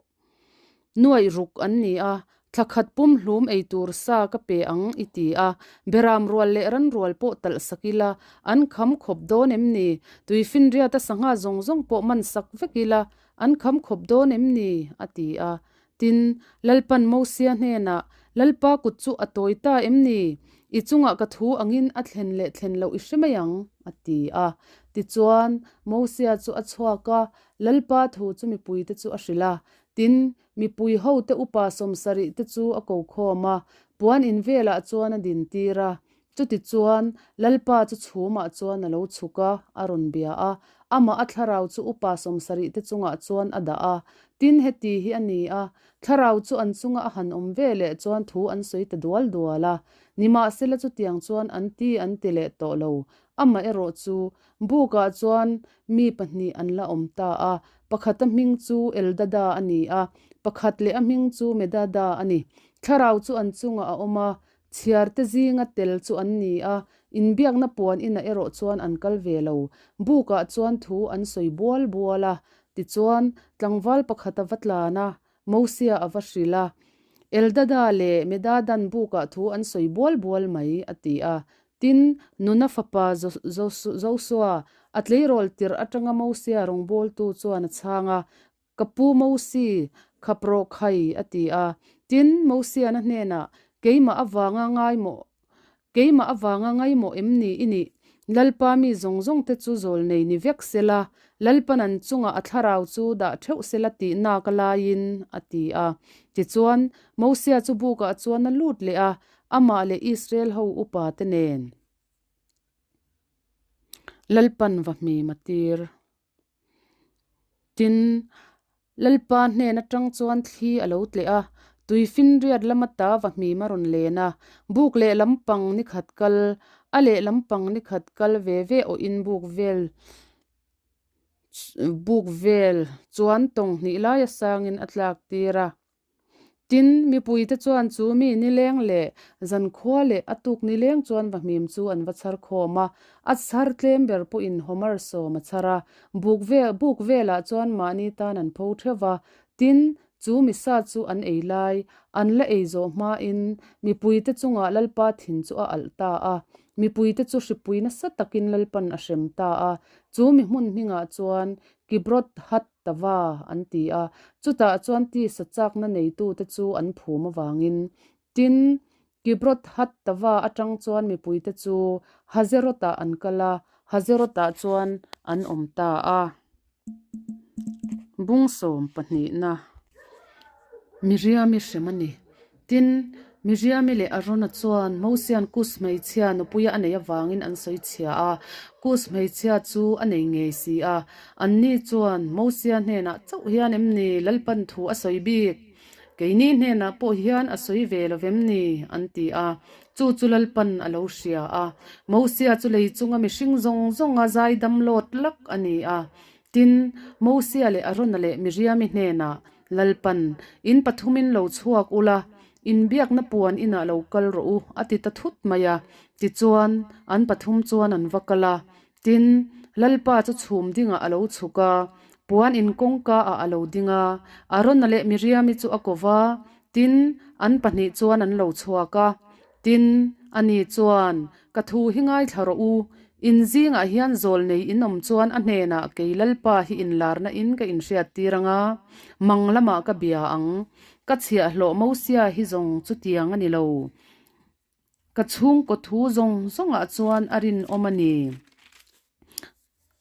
nuaih ruk an ni a, thla khat pum hlum ei tur sa ka pe ang i ti a, beram rual leh ran rual pawh talh sak ila, an kham khawp dawn em ni? Tuifinriata sangha zawng zawng pawh man sak vek ila, an kham khawp dawn em ni? a ti a. Tin, Lalpan Mosia hnenah, Lalpa kut chu a tawi ta em ni? I chungah ka thu angin a thlen leh thlen loh i hre mai ang, a ti a. Tichuan, Mosia chu a chhuak a, Lalpa thu chu mipuite chu a hrilh a. Tin, mipui hote upa 70 te chu a ko khawm a, puan in velah chuan a dintir a. Chutichuan, Lalpa chu chhumah chuan a lo chhuk a, a rawn bia a. Amah a thlarau chu upa 70 te chungah chuan a dah a. Tin, heti hi a ni a, thlarau chu an chunga a han awm ve leh chuan thu an sawi ta dual dual a. Nimahsela chutiang chuan an ti an ti leh tawh lo. Amaherawh chu, bukah chuan mi pahnih an la awm ta a, pakhata hming chu Eldada a ni a, pakhat leh a hming chu Medada a ni. Thlarau chu an chungah a awm a, Chhiar te zinga tel chu an ni a, inbiakna puan inah erawh chuan an kal ve lo. Bukah chuan thu an sawi bual bual a, tichuan tlangval pakhat a va tlan a, Mosia a va hrilh a. Eldada leh Medadan bukah thu an sawi bual bual mai, a ti a. Tin, Nuna fapa Josua, a tleirawl tirh atanga Mosia rawngbawltu chuan a chhang a, Ka pu Mosi, khap rawh khai, a ti a. Tin, Mosiana hnenah, Keimah avanga ngaimawh, keimah avanga ngaimawh em ni i nih? Lalpa mi zawng zawng te chu zawlnei ni vek sela, Lalpan an chungah a thlarau chu dah theuh sela tih nak a laiin, a ti a. Tichuan, Mosia chu bukah chuan a lut leh a, amah leh Israel ho upa te nen. Lalpan va hmim a tir. Tin, Lalpa hnen atang chuan thli a lo tleh a, tuifinriat lama ta vahmim a rawn len a, buk leh lampang ni khat kal, a leh lampang ni khat kal ve ve awhin buk vel buk vel chuan tawng hnih laia sangin a tlak tir a. Tin, mipuite chuan chu mi nileng leh zankhua leh a tuk nileng chuan vahmim chu an va chhar khawm a, a chhar tlem ber pawhin Homer sawm a chhar a, buk vel buk velah chuan mahni tan an pho theuh va. Tin, chu mi sa chu an ei lai, an la ei zawh hmain mipuite chungah Lalpa thin chu a alh ta a, mipuite chu hripui nasa takin Lalpan a hrem ta a, chu mi hmun hmingah chuan Kibroth Hat Tava an ti a, chutah chuan tisa chakna neitute chu an phum avangin. Tin, Kibroth Hattava atang chuan mipuite chu Hazeroth-ah an kal a, Hazeroth-ah chuan an awm ta a. Bung sawm pahnihna Miriami hrem a ni. Tin, Miriami leh Arona chuan Mosia'n Kus hmeichhia nupuia a neih avangin an sawi chhia a, Kus hmeichhia chu a nei ngei si a. Anni chuan, Mosia hnenah chauh hian em ni Lalpan thu a sawi bik? Keini hnenah pawh hian a sawi ve lo vem ni? an ti a. Chu chu Lalpan a lo hria a. Mosia chu lei chunga mihring zawng zawnga zaidam lawt lak a ni a. Tin, Mosia leh Arona leh Miriami hnenah, Lalpan, in pathumin lo chhuak ula, inbiakna puan inah lo kal rawh u, a ti ta thut mai a. Tichuan, an pathum chuan an va kal a. Tin, Lalpa chu chhum dingah a lo chhuk a, puan in kawngkaah a lo ding a, Arona leh Miriami chu a ko va, tin, an pahnih chuan an lo chhuak a. Tin, ani chuan, Ka thu hi ngaithla rawh u, in zingah hian zawlnei in awm chuan a hnenah kei Lalpa hi inlarna in ka inhriat tir ang a, mang lamah ka bia ang. Ka chhiahhlawh Mosia hi zawng chutiang a ni lo. Ka chhungkaw thu zawng zawngah chuan a rinawm a ni.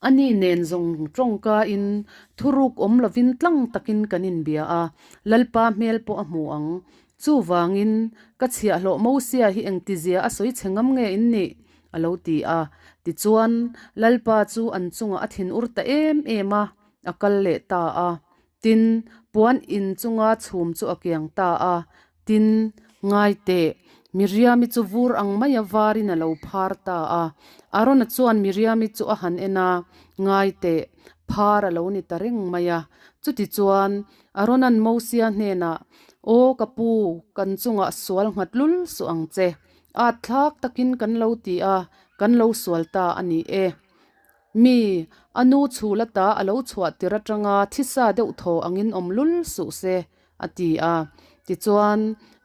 Ani nen zawng tawngkain thuruk awm lovin tlang takin kan inbia a, Lalpa hmel pawh a hmu ang. Chuvangin, ka chhiahhlawh Mosia hi engtizia a sawi chhe ngam nge in nih? a lo ti a. Tichuan, Lalpa chu an chungah a thinur ta em em a, a kal leh ta a. Tin, puan in chunga chhum chu a kiang ta a. Tin, ngai teh, Miriami chu vur ang maia varin a lo phar ta a. Arona chuan Miriami chu a han en a, Ngai teh, phar a lo ni ta reng mai a. Chutichuan, Arona'n Mosia hnenah, Aw ka pu, kan chungah sual nghat lul suh ang che. At thlak takin kan lo ti a, kan lo sual ta a ni e. Mi, a nu chhul ata a lo chhuah tir atanga thisa deuh thaw angin awm lul suh se, a ti a. Tichuan,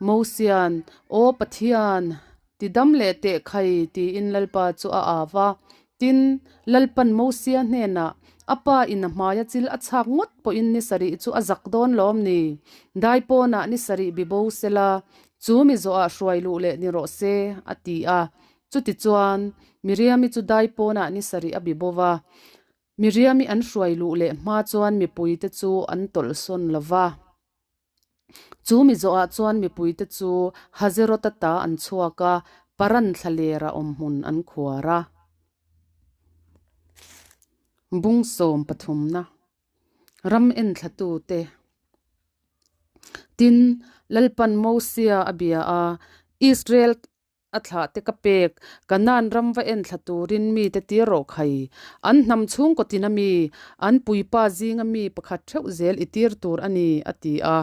Mosia'n, Aw Pathian, ti dam leh teh khai, tiin Lalpa chu a au va. Tin, Lalpa'n Mosia hnenah, A pa in a hmaia chil a chhak ngawt pawhin ni sarih chu a zak dawn lawm ni? Dai pawnah ni sarih bi bo sela, chu mi zawhah hruai luh leh ni rawh se, a ti a. Chutichuan, Miriami chu dai pawnah ni sarih a bi bo va. Miriami an hruai luh leh hma chuan mipuite chu an tawlhsawn lo va. Chu mi zawhah chuan mipuite chu Hazeroth ata an chhuak a, Paran thlalera awmhmun an khuar a. Bung sawm pathumna ram enthlatute Tin, Lalpan Mosia a bia a, Israel A thlah te ka pek, Kanaan ram va en thla turin mite tir rawh khai. An hnam chhungkaw tina mi, an puipa zinga mi pakhat theuh zel i tir tur a ni, a ti a.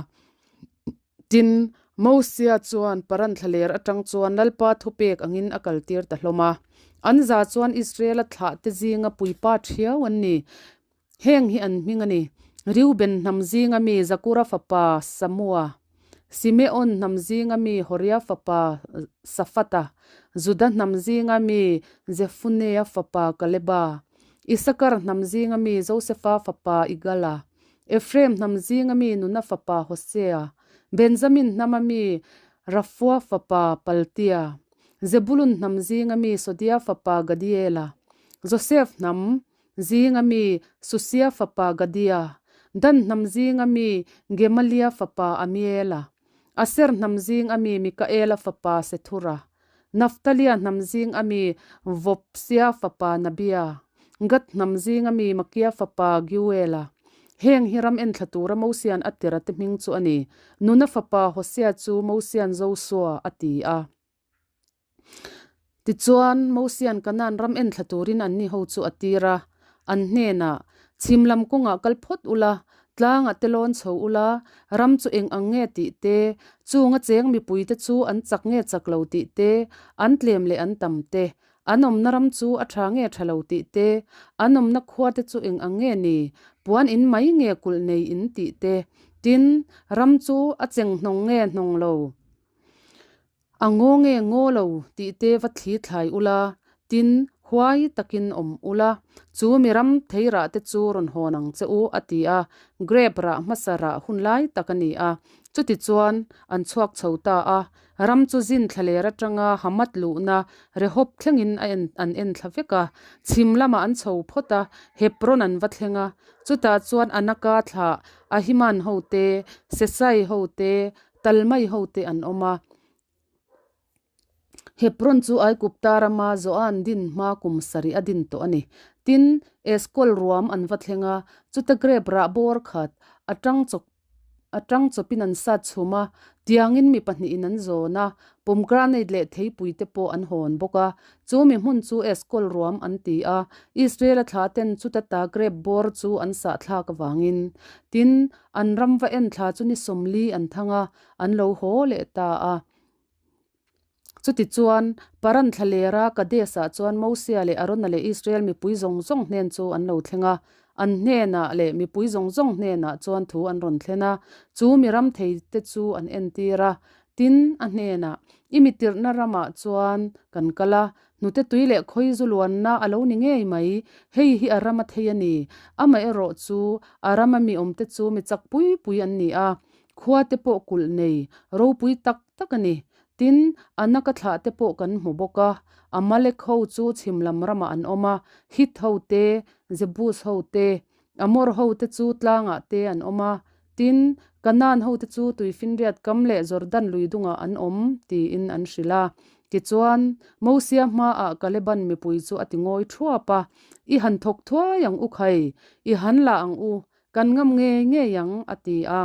Tin, Mosia chuan Paran thlaler atang chuan Lalpa thupek angin a kaltir ta hlawm a. An za chuan Israela thlah te zinga puipa thiau an ni. Heng hi an hming a ni, Reuben hnam zinga mi Zakura fapa Samua, Simeon hnam zinga mi Horia fapa Safata, Juda hnam zinga mi Jefunea fapa Kaleba, Isakar hnam zinga mi Josefa fapa Igala, Efraim hnam zinga mi Nuna fapa Hosea, Benjamin hnama mi Rafua fapa Paltia, Zebulun hnam zinga mi Sodia fapa Gadiela, Josef hnam Zinga mi Susia fapa Gadia, Dan hnam zinga mi Gemalia fapa Amiela, Aser hnam zing a mi Mikaela fapa Sethura, Naftalia hnam zing a mi Vopsia fapa Nabia, Gad hnam zing a mi Makia fapa Giuela. Heng hi ram enthla tura Mosian a tira te hming chu a ni. Nuna fapa Hosea chu Mosian Josua a ti a. Tichuan, Mosia'n Kanaan ram enthla turin anni ho chu a tir a, an hnenah, Chhim lam kawngah kal phawt ula, tlangah te lawn chho ula, ram chu eng ang nge tih te, chunga cheng mipuite chu an chak nge chak lo tih te, an tlem leh an tam te, an awmna ram chu a tha nge tha lo tih te, an awmna khua te chu eng ang nge ni, puan in mai nge kulh nei in tih te, tin, ram chu a cheng hnawng nge hnawng lo. A ngaw nge ngaw lo tih te va thli thlai ula, tin, huai takin awm ula, chu mi ram thei rah te chu rawn hawn ang che u, a ti a. Grape rah hmasa rah hun lai tak a ni a. Chutichuan, an chhuak chho ta a. Ram chu zin thlaler atanga Hamath luhna Rehob thlengin a en an en thla vek a. Chhim lamah an chho phawt a, Hebron an va thleng a. Chutah chuan Anaka thlah Ahiman ho te, Sesai ho te, Talmai hote an awm a. Hebron chu Aigupta rama Zoan din hma kum sarih a din tawh a ni. Tin, Eskol ruam an va thleng a, chuta grep rah bawr khat a tang chawp a tang chawpin an sat chhum a, tiangin mi pahnihin an zawn a, pomgranate leh theipui te pawh an hawn bawk a. Chu mi hmun chu Eskol ruam an ti a, Israel-a thla ten chuta ta grep bawr chu an sahthlak avangin. Tin, An ram va en thla chu ni sawmli an thang a, an lo haw leh ta a. Chutichuan, Paran thlalera Kadesh-ah chuan Mosia leh Arona leh Israel mipui zawng zawng hnen chu an lo thleng a. An hnenah leh mipui zawng zawng hnenah chuan thu an rawn thlen a, chu mi ram theite chu an entir a. Tin, a hnenah, I mi tirhna ramah chuan kan kal a, Hnute tui leh khawi zu luanna a lo ni ngei mai, hei hi a ram a thei a ni. Amaherawh chu a rama mi awmte chu mi chak pui pui an ni a, khua te pawh kulh nei, ropui tak tak a ni. Tin, a naka thlah te pawh kan hmu bawk a, Amalek ho chu chhim lam ramah an awm a, Hit ho te, Jebus ho te, Amor hote chu tlangah te an awm a, tin, Kanaan hote chu Tuifinriat kam leh Jordan lui dungah an awm, tiin an hrilh a. Tichuan, Mosia hmaah Kaleban mipui chu a ti ngawi thuap a, I han thawk thuai ang u khai, i han la ang u, kan ngam ngei ngei ang, a ti a.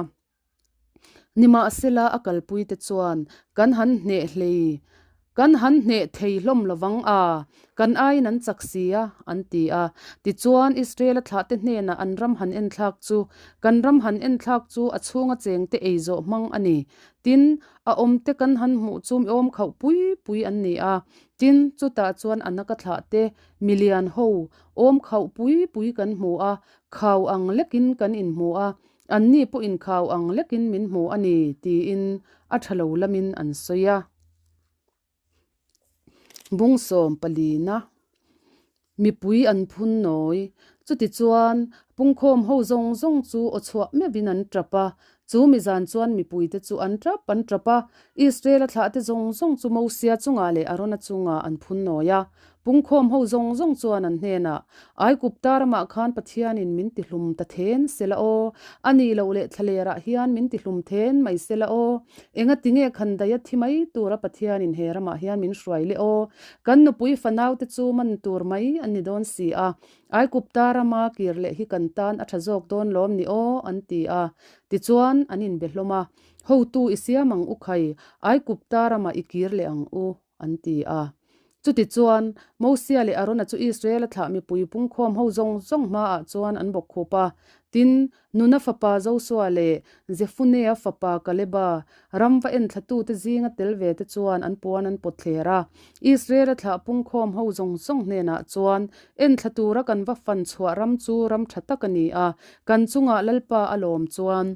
Nimahsela a kalpuite chuan kan han hneh hlei, kan han hneh thei hlawm lovang a, kan aiin an chak si a, an ti a. Tichuan Israel-a thlahte hnenah an ram han enthlak chu, kan ram han enthlak chu a chhunga chengte ei zawh hmang a ni. Tin, a awmte kan han hmuh chu mi awm khauh pui pui an ni a. Tin, chutah chuan a naka thlahte milian ho awm khauh pui pui kan hmu a, khau ang lekin kan inhmu a, Anni pawh inkhau ang lekin min hmu a ni, tiin a tha lo lamin an sawi a. Bung sawm palina mipui an phun nawi. Chutichuan, pungkhawm ho zawng zawng chu aw chhuah meuhin an tap a. Chu mi zan chuan mipuite chu an tap an tap a. Israel-a thlahte zawng zawng chu Mosia chungah leh Arona chungah an phun nawi a. Pungkhawm ho zawng zawng chuan an hnenah, Aigupta ramah khan Pathianin min tihlum ta then sela aw, a nih loh leh thlalerah hian min tihlum then mai sela aw, engati nge khandaia thi mai tura Pathianin he ramah hian min hruai leh aw, kan nupui fanaute chu man tur mai an ni dawn si a, Aigupta rama kir leh hi kan tan a tha zawk dawn lawm ni aw, an ti a. Tichuan, an inbe hlawm a, Hotu i siam ang u khai, Aigupta ramah i kir leh ang u. an ti a. Chutichuan, Mosia leh Arona chu Israela thlah mipui pungkhawm ho zawng zawng hmaah chuan an bawk khup a. Tin, Nuna fapa Josua leh Jefunea fapa Kaleba, ram va enthlatute zinga tel ve te chuan an puan an pawt thler a. Israela thlah pungkhawm ho zawng zawng hnenah chuan, Enthla tura kan va fan chhuah ram chu ram tha tak a ni a, kan chungah Lalpa a lawm chuan,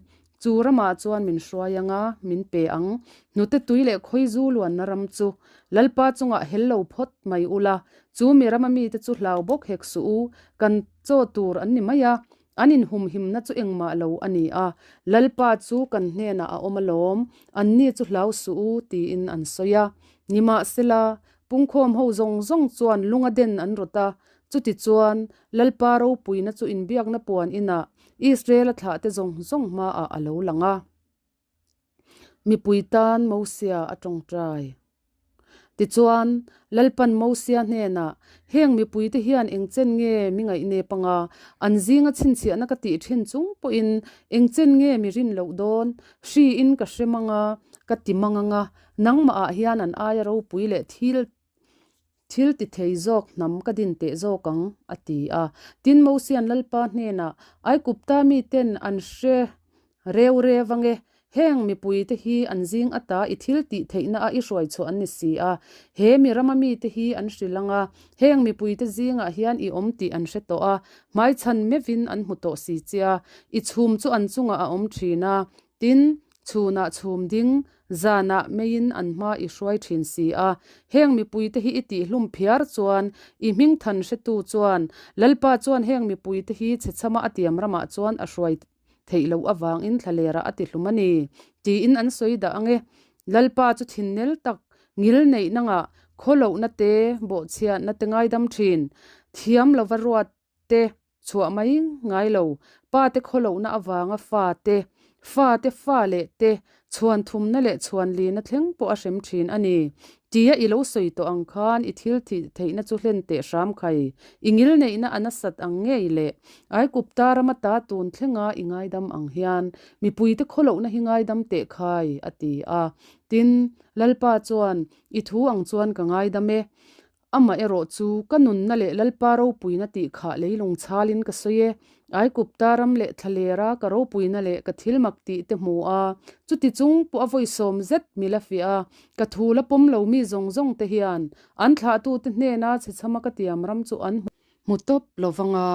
Chu ramah chuan min hruai ang a, min pe ang. Hnute tui leh khawizu luanna ram chu Lalpa chungah hel lo phawt mai ula, chu mi rama mite chu hlau bawk hek suh u, kan chaw tur an ni mai a, an inhumhimna chu engmah lo a ni a, Lalpa chu kan hnenah a awm alawm, anni chu hlau suh u, tiin an sawi a. Nimahsela, pungkhawm ho zawng zawng chuan lunga den an rawt a, Chutichuan, Lalpa ropuina chu inbiakna puan inah Israela thlahte zawng zawng hmaah a lo lang a. Mipui tan Mosia a tawngtai. Tichuan, Lalpan Mosia hnenah, Heng mipuite hian engchen nge mi ngaihnep anga an zinga chhinchhiahna ka tih thin chung pawhin engchen nge mi rin loh dawn? Hriin ka hre mang a, ka ti mang anga, nangmahah hian an aia ropui leh thil Thil ti thei zawk hnam ka din teh zawk ang, a ti a. Tin, Mosia'n Lalpa hnenah, Aigupta miten an hre reu reu ang e, heng mipuite hi an zing ata i thil tih theihna a i hruai chhuah an ni si a, he mi rama mite hi an hrilh ang a, heng mipuite zingah hian i awm tih an hre tawh a, hmaichhan meuhin an hmu tawh si che a, i chhum chu an chungah a awm thin a, tin, chhunah chhum ding Zanah meiin an hma i hruai thin si a, heng mipuite hi i tihhlum phiar chuan i hming than hretu chuan Lalpa chuan heng mipuite hi chhechhama a tiam ramah chuan a hruai theih loh avangin thlalerah a tihlum a ni, tiin an sawi dah ang e. Lalpa chu thinnel tak ngil neih nangah khawlohna te, bawhchhiatna te ngaidam thin, thiam lova ruat te chhuah mai ngai lo, pa te khawlohna avanga fa te, fa te fa leh te chhuan thumna leh chhuan lina thleng pawh a hrem thin a ni. Tia i lo sawi tawh ang khan i thil thih theihna chu hlen teh hram khai, i ngil neihna a nasat ang ngei leh Aikupta rama ta tun thlenga i ngaidam ang hian mipuite khawlohna hi ngaidam teh khai, a ti a. Tin, Lalpa chuan, I thu ang chuan ka ngaidam e. Amah erawh chu ka nunna leh Lalpa ropuina tih khah leilung chhalin ka sawi e. Aigupta ram leh thlalera ka ropuina leh ka thil mak tih te hmu a, chuti chung pawh a vawisawm zet mi la fiah a, ka thu la pawm lo mi zawng zawng te hian an thlahtute hnena chhechhama ka tiam ram chu an hmu tawp lo vang a,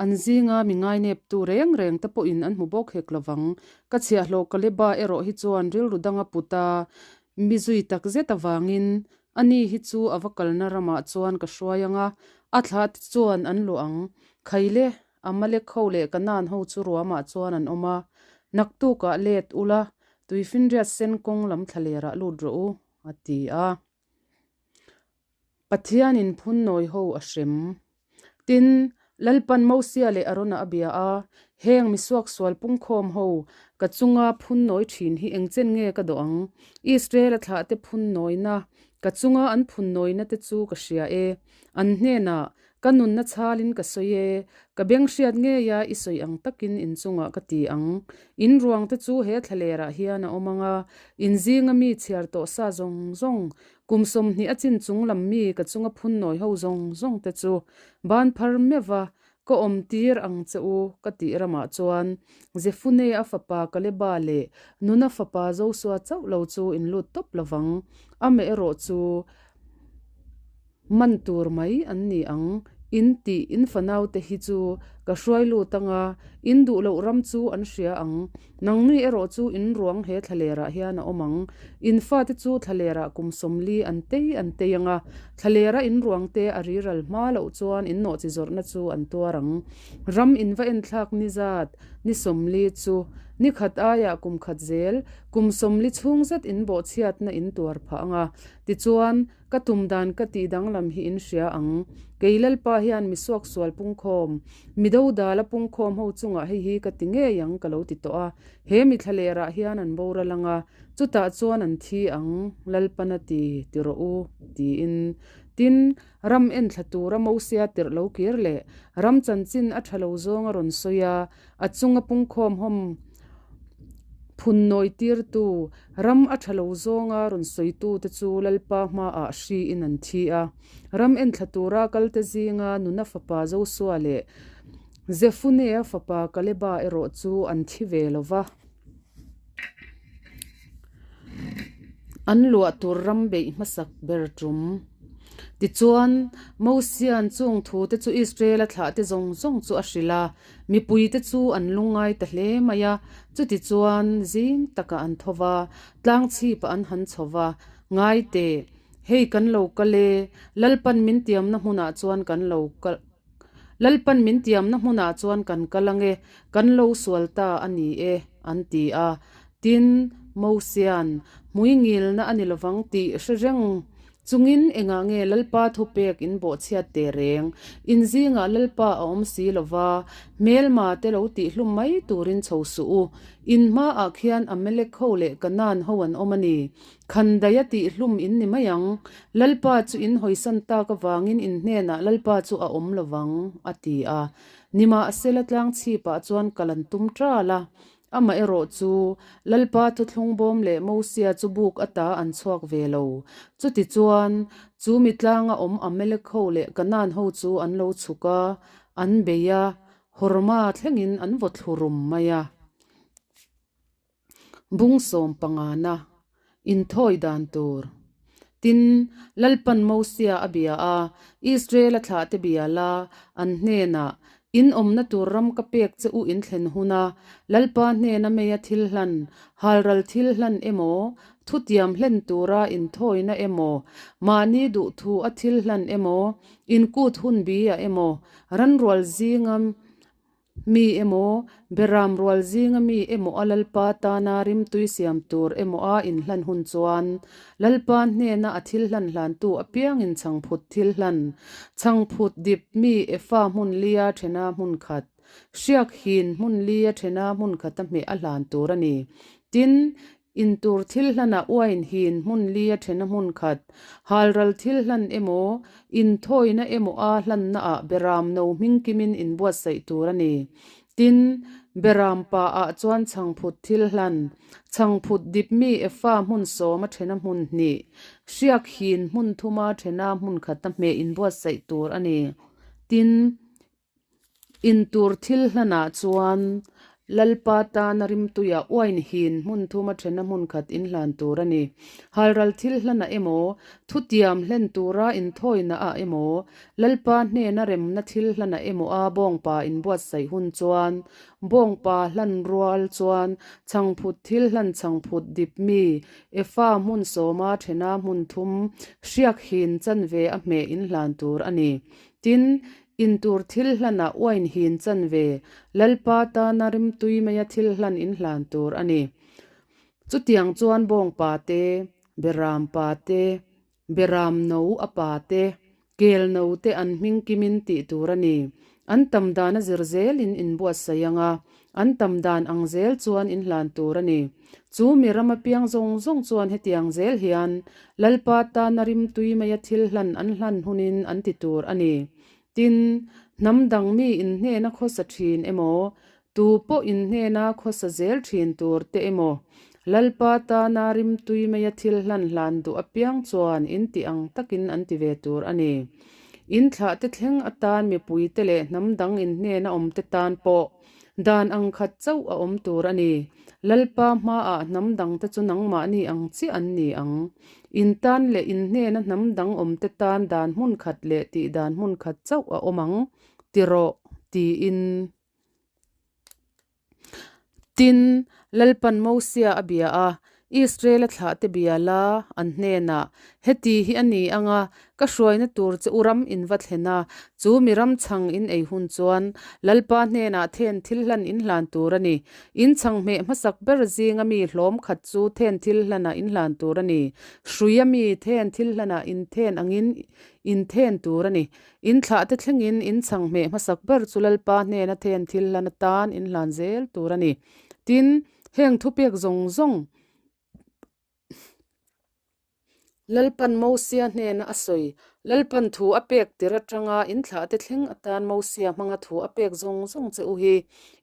an zinga mi ngaineptu reng reng te pawhin an hmu bawk hek lo vang. Ka chhiahhlawh Kaleba erawh hi chuan rilru danga put a, mi zui tak zet avangin Ani hi chu a va kalna ramah chuan ka hruai ang a, a thlah te chuan an luah ang. Khaile, Amalek ho leh Kanaan ho chu ruamah chuan an awm a, Naktukah let ula, Tuifinriat sen kawng lam thlalerah lut rawh u, a ti a. Pathianin phunnawi ho a hrem. Tin, Lalpan Mosia leh Arona a bia a, Heng mi suaksual pungkhawm ho, ka chunga phunnawi thin hi engchen nge ka dawh ang? Israel-a thlahte phunnawina, ka chunga an phunnawina te chu ka hria e. An hnenah, Ka nunna chhalin ka sawi e, ka beng hriat ngeia i sawi ang takin in chungah ka ti ang. In ruangte chu he thlalerah hian a awm ang a, in zinga mi chhiar tawh sa zawng zawng, Kum 20 a chin chung lam mi ka chunga phunnawi ho zawng zawng te chu ban phar meuh va, ka awm tir ang che u ka tih ramah chuan Jefune a fapa Kaleba leh Nuna fapa Josua chauh lo chu in lut tawp lo vang. Amah erawh chu man tur mai an ni ang, in tih in fanaute hi chu Ka hruai lut ang a, in duh loh ram chu an hria ang. Nangni erawh chu in ruang he thlalerah hian a awm ang. In fate chu thlalerah kum 40 an tei an tei ang a, thlalera in ruangte a riral hma loh chuan in nawhchi zawrhna chu an tuar ang. Ram in va enthlak ni zat, ni 40 chu, ni khat aiah kum khat zel, kum 40 chhung zet in bawhchhiatna in tuar phah ang a. Tichuan, Ka tum dan ka tih danglam hi in hria ang. Kei Lalpa hian mi suaksual pungkhawm, mi dodala pungkhawm ho chungah hei hi ka ti ngei ang ka lo ti tawh a. He mi thlalerah hian an boral ang a, chutah chuan an thi ang, Lalpan a ti, ti rawh u, tiin. Tin, ram enthla tura Mosia tirh lo kir leh ram chanchin a tha lo zawng a rawn sawi a, A chunga pungkhawm hawm phun nawi tirtu, ram a tha lo zawnga rawn sawitute chu Lalpa hmaah hriin an thi a. Ram enthla tura kalte zinga Nuna fapa Josua leh Jefunea fapa Kaleba erawh chu an thi ve lo va. An luah tur ram beih hmasak ber tum. Tichuan, Mosia'n chung thute chu Israela thlahte zawng zawng chu a hrilh a, mipuite chu an lungngai ta hle mai a. Chutichuan, zing takah an tho va, tlang chhipah an han chho va, Ngai teh, hei kan lo kal e, Lalpan min tiamna hmunah chuan kan lo kal. Lalpan min tiamna hmunah chuan kan kal ang e, kan lo sual ta a ni e, an ti a. Tin, Mosia'n, Hmui ngilna a ni lovang tih hre reng chungin engah nge Lalpa thupek in bawhchhiat teh reng? In zingah Lalpa a awm si lova, hmelma te lo tihhlum mai turin chho suh u. In hmaah khian Amalek ho leh Kanaan ho an awm a ni. Khandaia tih hlum in ni mai ang. Lalpa chu in hawisan tak avangin in hnenah Lalpa chu a awm lo vang, a ti a. Nimahsela tlang chhipah chuan kal an tum ṭal a. Amaherawh chu, Lalpa thuthlung bawm leh Mosia chu buk ata an chhuak ve lo. Chutichuan, chu mi tlanga awm Amalek ho leh Kanaan ho chu an lo chhuk a, an bei a, Horma thlengin an vaw thlu rum mai a. Bung sawm pangana inthawi dan tur. Tin, Lalpan Mosia a bia a, Israel-a thlahte bia la, an hnenah, In awmna tur ram ka pek che u in thlen huna Lalpa hnena meia thil hlan, halral thil hlan emaw, thutiam hlen tura inthawina emaw, mahni duhthu a thil hlan emaw, inkut hun bia emaw, ranrual zinga Mi emaw, Beram rual zinga mi emaw a Lalpa tana rimtui siam tur emaw a inhlan hun chuan, Lalpa hnena a thil hlan hlantu apiangin chhangphut thil hlan, chhangphut dip mi efa hmun lia thena hmun khat, hriak hin hmun lia thena hmun khata hmeh a hlan tur a ni. Tin, In tur thil hlanah uain hin hmun li a then a hmun khat, halral thil hlan emaw, inthawina emaw a hlannaah beram no hming kimin inbuatsaih tur a ni. Tin, beram pa ah chuan chhangphut thil hlan, chhangphut dip mi efa hmun sawm a then a hmun hnih, hriak hin hmun thuma thena hmun khata hmeh inbuatsaih tur a ni. Tin, In tur thil hlanah chuan Lalpa tana rimtuia uain hin hmun thuma thena hmun khat inhlan tur a ni. Halral thil hlanah emaw, thutiam hlen tura inthawinaah emaw, Lalpa hnena remna thil hlanah emaw a bawngpa inbuatsaih hun chuan bawngpa hlan rual chuan chhangphut thil hlan chhangphut dip mi efa hmun sawma thena hmun thum hriak hin chanve a hmeh inhlan tur a ni. Tin, In tur thil hlanah uain hin chanve, Lalpa tana rimtui maia thil hlan in hlan tur a ni. Chutiang chuan bawngpa te, beram pa te, beram no a pa te, kel no te an hming kimin tih tur a ni. An tam dan a zir zelin in buatsaih ang a, an tam dan ang zel chuan in hlan tur a ni. Chu mi ram apiang zawng zawng chuan hetiang zel hian Lalpa tana rimtui maia thil hlan an hlan hunin an ti tur a ni. Tin, hnam dang mi inhnena khawsa thin emaw, tu pawh inhnena khawsa zel thin tur te emaw, Lalpa tana rimtui maia thil hlan hlan duh apiang chuan in tih ang takin an ti ve tur a ni. In thlahte thleng atan mipuite leh hnam dang inhnena awmte tan pawh Dan ang khat chauh a awm tur a ni. Lalpa hmaah hnam dangte chu nangmahni ang chiah an ni ang. In tan leh in hnena hnam dang awmte tan dan hmun khat leh tih dan hmun khat chauh a awm ang, ti rawh, tiin. tiin. Tin, Lalpan Mosia a bia a, Israela thlahte bia la, an hnenah, Heti hi a ni ang a, ka hruaina tur che u ram in va thlen a, chu mi ram chhang in ei hun chuan Lalpa hnenah then thil hlan in hlan tur a ni. In chhang hmeh hmasak ber zinga mi hlawm khat chu then thil hlanah in hlan tur a ni. Hruia mi then thil hlanah in then angin in then tur a ni. In thlahte thlengin in chhang hmeh hmasak ber chu Lalpa hnena then thil hlan atan in hlan zel tur a ni. Tin, heng thupek zawng zawng Lalpan Mosia hnena a sawi, Lalpan thu a pek tir atanga in thlahte thleng atan Mosia hmanga thu a pek zawng zawng che u hi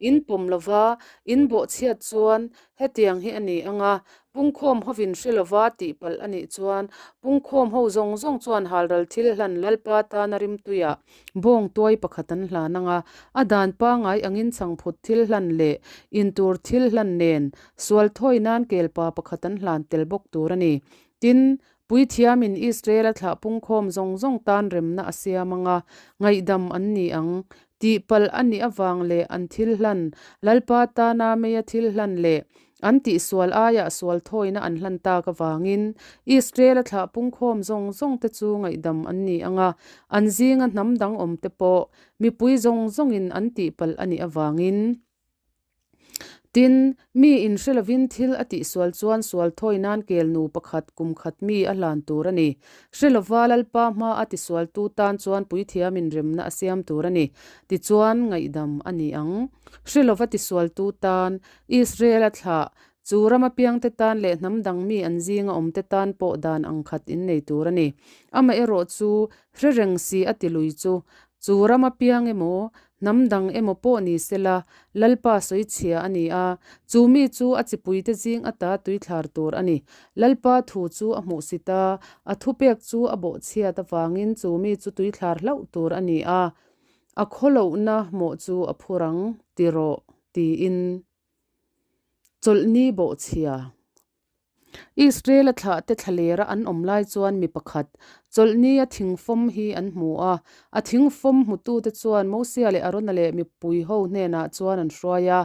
in pawm lova in bawhchhiat chuan Hetiang hi a ni ang a, pungkhawm hovin hre lova tih palh a nih chuan pungkhawm ho zawng zawng chuan halral thil hlan Lalpa tana rimtuiah bawng tuai pakhat an hlan ang a, a dan pangai angin chhangphut thil hlan leh intur thil hlan nen sual thawi nan kelpa pakhat an hlan tel bawk tur a ni. Tin, Puithiamin Israela thlah pungkhawm zawng zawng tan remna a siam ang a, ngaihdam an ni ang. Tihpalh a nih avang leh an thil hlan, Lalpa tana meia thil hlan leh an tihsual aiah sual thawina an hlan tak avangin Israela thlah pungkhawm zawng zawngte chu ngaihdam an ni ang a, an zinga hnam dang awmte pawh mipui zawng zawngin an tihpalh a nih avangin. Tin, mi inhre lovin thil a tihsual chuan sual thawi nan kel nu pakhat kum khat mi a hlan tur a ni. Hre lova Lalpa hma a tisualtu tan chuan puithiamin remna a siam tur a ni. Tichuan, ngaihdam a ni ang. Hre lova tisualtu tan, Israel a thlah, chu ram apiangte tan leh hnam dang mi an zinga awmte tan pawh dan ang khat innei tur a ni. Amaherawhchu, hre reng si a tilui chu, Chu ram apiang emaw, hnam dang emaw pawh ni sela, Lalpa sawi chhia a ni a, chu mi chu a chipuite zing ata tuithlar tur a ni. Lalpa thu chu a hmuhsit a, a thupek chu a bawhchhiat avangin chu mi chu tuithlar hlauh tur a ni a, a khawlohna mawh chu a phur ang, ti rawh, tiin chawlhni bawhchhia. Israel-a thlahte thlalera an awm lai chuan mi pakhat, chawlhnia thingfawm hi an hmu a. A thingfawm hmutute chuan Mosia leh Arona leh mipui ho hnenah chuan an hruai a,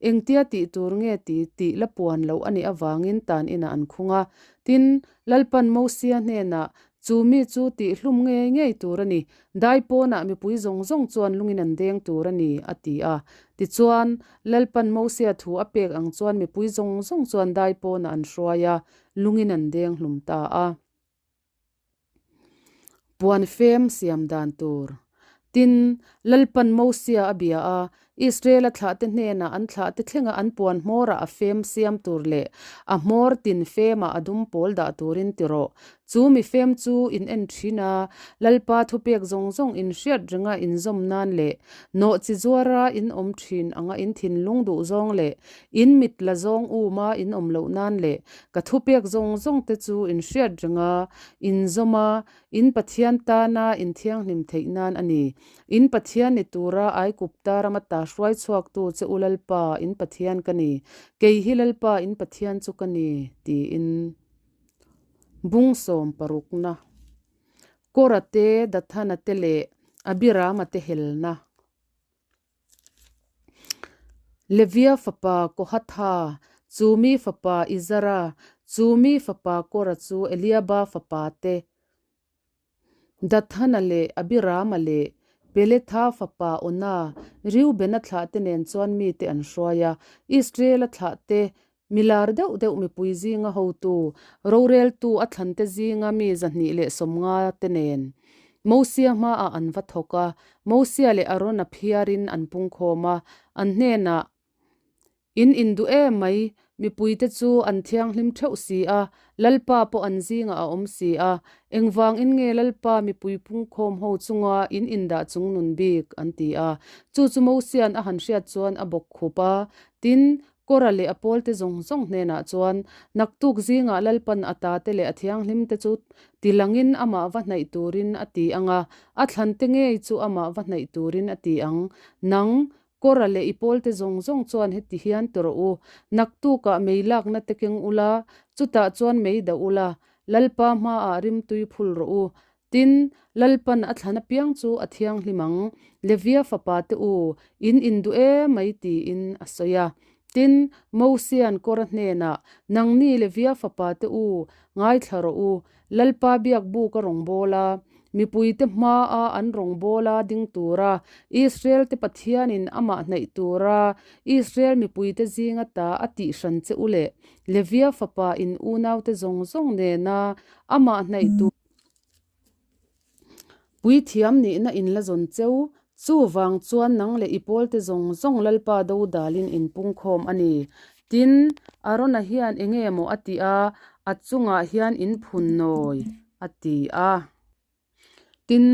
engtia tih tur nge ti tih la puan loh a nih avangin tan inah an khung a. Tin, Lalpan Mosia hnenah, Chu mi chu tih hlum ngei ngei tur a ni. Dai pawnah mipui zawng zawng chuan lungin an deng tur a ni, a ti a. Tichuan, Lalpan Mosia thu a pek ang chuan mipui zawng zawng chuan dai pawnah an hruai a, lungin an deng hlum ta a. Puan fem siam dan tur. Tin, Lalpan Mosia a bia a, Israela thlahte hnenah an thlahte thlenga an puan hmawrah a fem siam tur leh a hmawr tin femah a dum pawl dah turin ti rawh. Chu mi fem chu in en thin a, Lalpa thupek zawng zawng in hriat renga inzawm nan leh nawhchi zuara in awm thin anga in thinlung duh zawng leh in mit la zawng uma in awm loh nan leh ka thupek zawng zawngte chu in hriat renga inzawm a, In Pathian tana in thianghlim theih nan a ni. In Pathian ni tura Aigupta rama ta hruai chhuaktu che u Lalpa, in Pathian ka ni. Kei hi Lalpa in Pathian chu ka ni, tiin. Bung sawm parukna, Kora te, Dathana te leh Abirama te helna. Levia fapa Kohatha, Chumi fapa Izara, Chumi fapa Kora chu Eliaba fapa te, Dathana leh Abirama leh Peletha fapa Ona, Reubena thlahte nen chuan mite an hruai a, Israela thlahte Mi lar deuh deuh mipui zinga hotu, roreltu a thlante zinga mi 250 te nen Mosia hmaah an va thawk a, Mosia leh Arona phiarin an pungkhawm a, an hnenah, In induh em mai, mipuite chu an thianghlim theuh si a, Lalpa pawh an zingah a awm si a, engvangin nge Lalpa mipui pungkhawm ho chunga in indah chung nun bik? an ti a. Chu chu Mosia'n a han hriat chuan a bawk khup a, tin, Kora leh a pawlte zawng zawng hnenah chuan, Naktuk zingah Lalpan a tate leh a thianghlimte chu tilangin amah va hnaih turin a ti ang a, a thlante ngei chu amah va hnaih turin a ti ang. Nang, Kora leh i pawlte zawng zawng chuan heti hian ti rawh u, Naktukah mei lakna te keng ula, chutah chuan mei dah ula, Lalpa hmaah rimtui phul rawh u. Tin, Lalpan a thlan apiang chu a thianghlim ang, Levia fapa te u, in induh emai tiin a sawi a. Tin, Mosia'n Kora hnenah, Nangni Levia fapa te u, ngaithla rawh u, Lalpa biak buk a rawngbâwl a, mipuite hmaa an rawngbâwla ding tura Israel-te Pathianin amah hnaih tura Israel mipuite zinga ta a tih hran che u leh Levia fapa in unaute zawng zawng nena amah hnaih tur Puithiam nihna in la zawn cheu, chuvang chuan nang leh i pawlte zawng zawng Lalpa dodalin in pungkhawm a ni. Tin, Arona hian enge maw a tih a, a chungah hian in phun nawi, a ti a. Tin,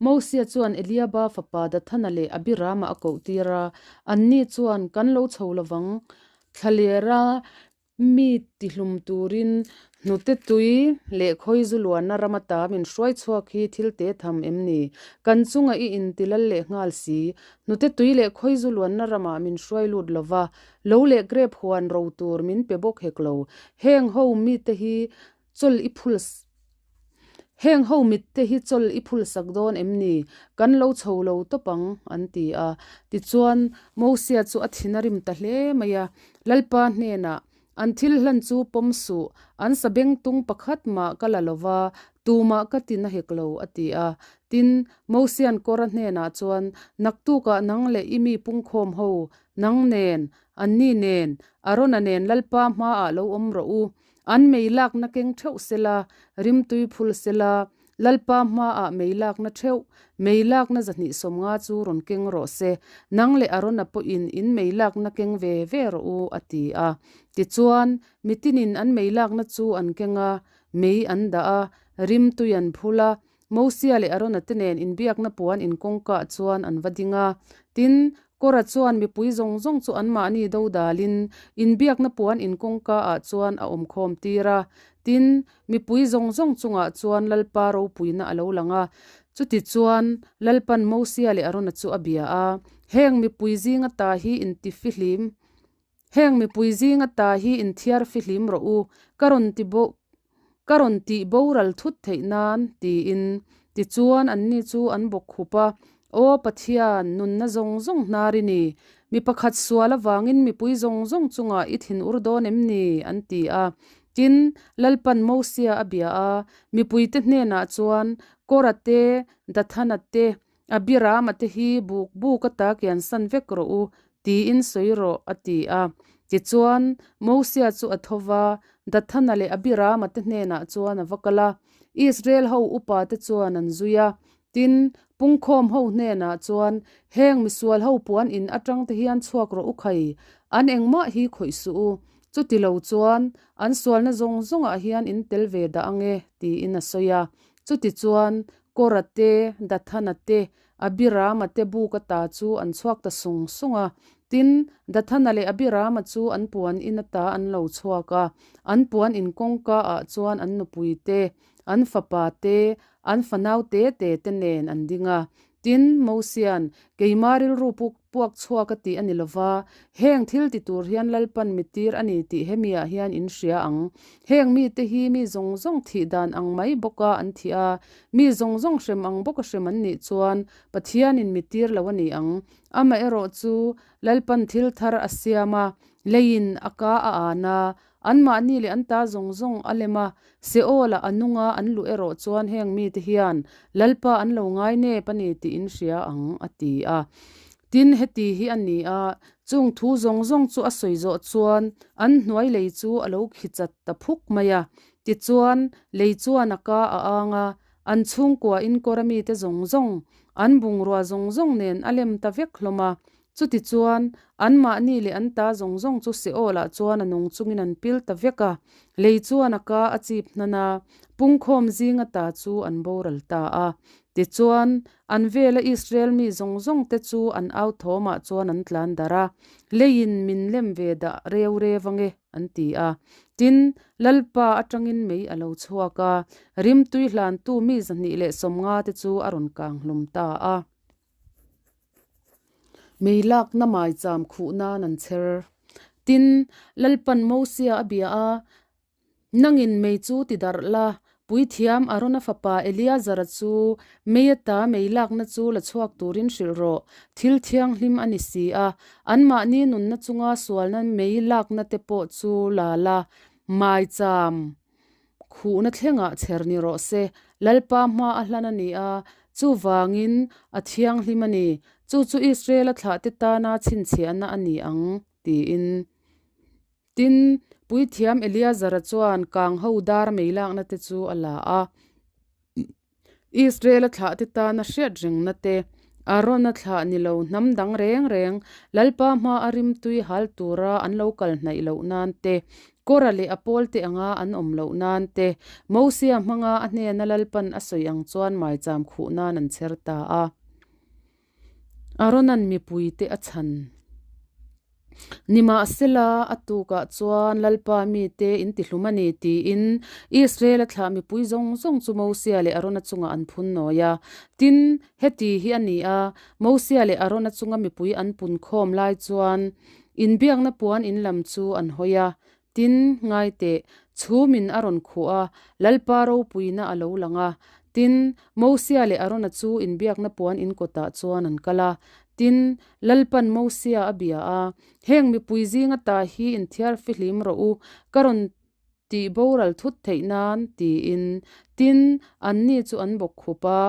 Mosia chuan Eliaba fapa Dathana leh Abirama a kohtir a, anni chuan, Kan lo chho lovang, thlalera Mi tihlum turin hnute tui leh khawizu luanna ram ata min hruai chhuak hi thil te tham em ni? Kan chunga i inti lal leh nghal si. Hnute tui leh khawizu luanna ramah min hruai lut lo va, lo leh grep huan ro tur min pe bawk hek lo. Heng ho mite hi chawl i phul Heng ho mitte hi chawl i phul sak dawn em ni? Kan lo chho lo tawp ang, an ti a. Tichuan, Mosia chu a thin a rim ta hle mai a. Lalpa hnenah, An thil hlan chu pawm suh, an sabengtung pakhat mah ka la lo va, tumah ka ti na hek lo, a ti a. Tin, Mosia'n Kora hnenah chuan, Naktukah nang leh i mi pungkhawm ho, nang nen, anni nen, Arona nen Lalpa hmaah lo awm rawh u, An mei lakna keng theuh sela, rimtui phul sela, Lalpa hmaah mei lakna theuh, mei lakna 250 chu rawn keng rawh se, nang leh Arona pawhin in mei lakna keng ve ve rawh u, a ti a. Tichuan, mitinin an mei lakna chu an keng a, mei an dah a, rimtui an phul a, Mosia leh Arona te nen inbiakna puan inkawngkaah chuan an va ding a. Tin, Kora chuan mipui zawng zawng chu anmahni dodalin inbiakna puan inkawngkaah chuan a awmkhawm tir a. Tin, mipui zawng zawng chungah chuan Lalpa ropuina a lo lang a. Chutichuan, Lalpan Mosia leh Arona chu a bia a, Heng mipui zinga ta hi intifihlim, Heng mipui zinga ta hi inthiar fihlim rawh u, ka rawn ti bo ka rawn tih boral thut theih nan, tiin. Tichuan anni chu an bawk khup a, Aw Pathian, nunna zawng zawng hnar i ni. Mi pakhat sual avangin mipui zawng zawng chungah i thinur dawn em ni? an ti a. Tin, Lalpan Mosia a bia a, mipuite hnenah chuan, Kora te, Dathana te, Abirama te hi buk buk ata kian san vek rawh u, tiin sawi rawh, a ti a. Tichuan, Mosia chu a tho va, Dathana leh Abirama te hnenah chuan a va kal a. Israel ho upa te chuan an zui a. Tin, pungkhawm ho hnenah chuan, Heng misual ho puan in atang te hian chhuak rawh u khai, an engmah hi khawih suh u. Chuti lo chuan, an sualna zawng zawngah hian in tel ve dah ang e, tiin a sawi a. Chutichuan, Kora te, Dathana te, Abirama te buk ata chu an chhuak ta sung sung a. Tin, Dathana leh Abirama chu an puan in ata an lo chhuak a. An puan in kawngka ah chuan an nupui te, an fapa te, an fanau te te te nen an ding a. Tin, Mosia'n, Keima rilru puk puak chhuak a tih a ni lo va, heng thil ti tur hian Lalpan mi tir a ni tih hemiah hian in hria ang. Heng mite hi mi zawng zawng thih dan ang mai bawka an thih a, mi zawng zawng hrem ang bawka hrem an nih chuan Pathianin mi tir lo a ni ang. Amaherawh chu Lalpan thil thar a siam a, leiin a ka a an a, Anmahni leh an ta zawng zawng a lem a, Seol-ah a nung a an luh erawh chuan heng mite hian Lalpa an lo ngai nep a ni tih in hria ang, a ti a. Tin, heti hi a ni a, chung thu zawng zawng chu a sawi zawh chuan an hnuai lei chu a lo khi chat ta phuk mai a. Tichuan, lei chuan a ka a ang a, an chhungkua inkawr a mite zawng zawng, an bungrua zawng zawng nen a lem ta vek hlawm a. Chutichuan, anmahni leh an ta zawng zawng chu Seol-ah chuan a nung chungin an pil ta vek a, lei chuan a ka a chip hnan a, pungkhawm zinga ta chu an boral ta a. Tichuan, an vela Israel mi zawng zawng te chu an au thawmah chuan an tlan darh a, Leiin min lem ve dah reu reu ange, an ti a. Tin, Lalpa atangin mei a lo chhuak a, rimtui hlantu mi 250 te chu a rawn kang hlum ta a. Mei lakna maicham khuh nan an chher. Tin, Lalpan Mosia a bia a, Nangin mei chu ti darh la, Puithiam Arona fapa Eleazara chu mei ata mei lakna chu la chhuak turin hrilh rawh, thil thianghlim a ni si a, anmahni nunna chunga sualna mei lakna te pawh chu la la, maicham khuhna thlengah chher ni rawh se, Lalpa hma a hlan a ni a, chuvangin a thianghlim a ni, chu chu Israela thlahte tana chhinchhiahna a ni ang, tiin. Tin, puithiam Eleazara chuan kang ho dar mei lakna te chu a la a. Israela thlahte tana hriat rengna te, Arona thlah ni lo hnam dang reng reng Lalpa hma a rimtui hal tura an lo kal hnaih loh nan te, Kora leh a pawlte anga an awm loh nan te, Mosia hmanga a hnena Lalpan a sawi ang chuan maicham khuh nan an chher ta a. Arona'n mipuite a chhan. Nimahsela, a tukah chuan Lalpa mite in tihlum a ni tiin Israel-a thlah mipui zawng zawng chu Mosia leh Arona chungah an phun nawi a. Tin, heti hi a ni a, Mosia leh Arona chunga mipui an pun khawm lai chuan inbiakna puan in lam chu an hawi a. Tin, ngai teh, chhumin a rawn khuh a, Lalpa ropuina a lo lang a. Tin, Mosia leh Arona chu inbiakna puan in kawtah chuan an kal a. Tin, Lalpan Mosia a bia a, Heng mipui zinga ta hi inthiar fihlim rawh u, ka rawn tih boral thut theih nan, tiin. Tin, anni chu an bawk khup a.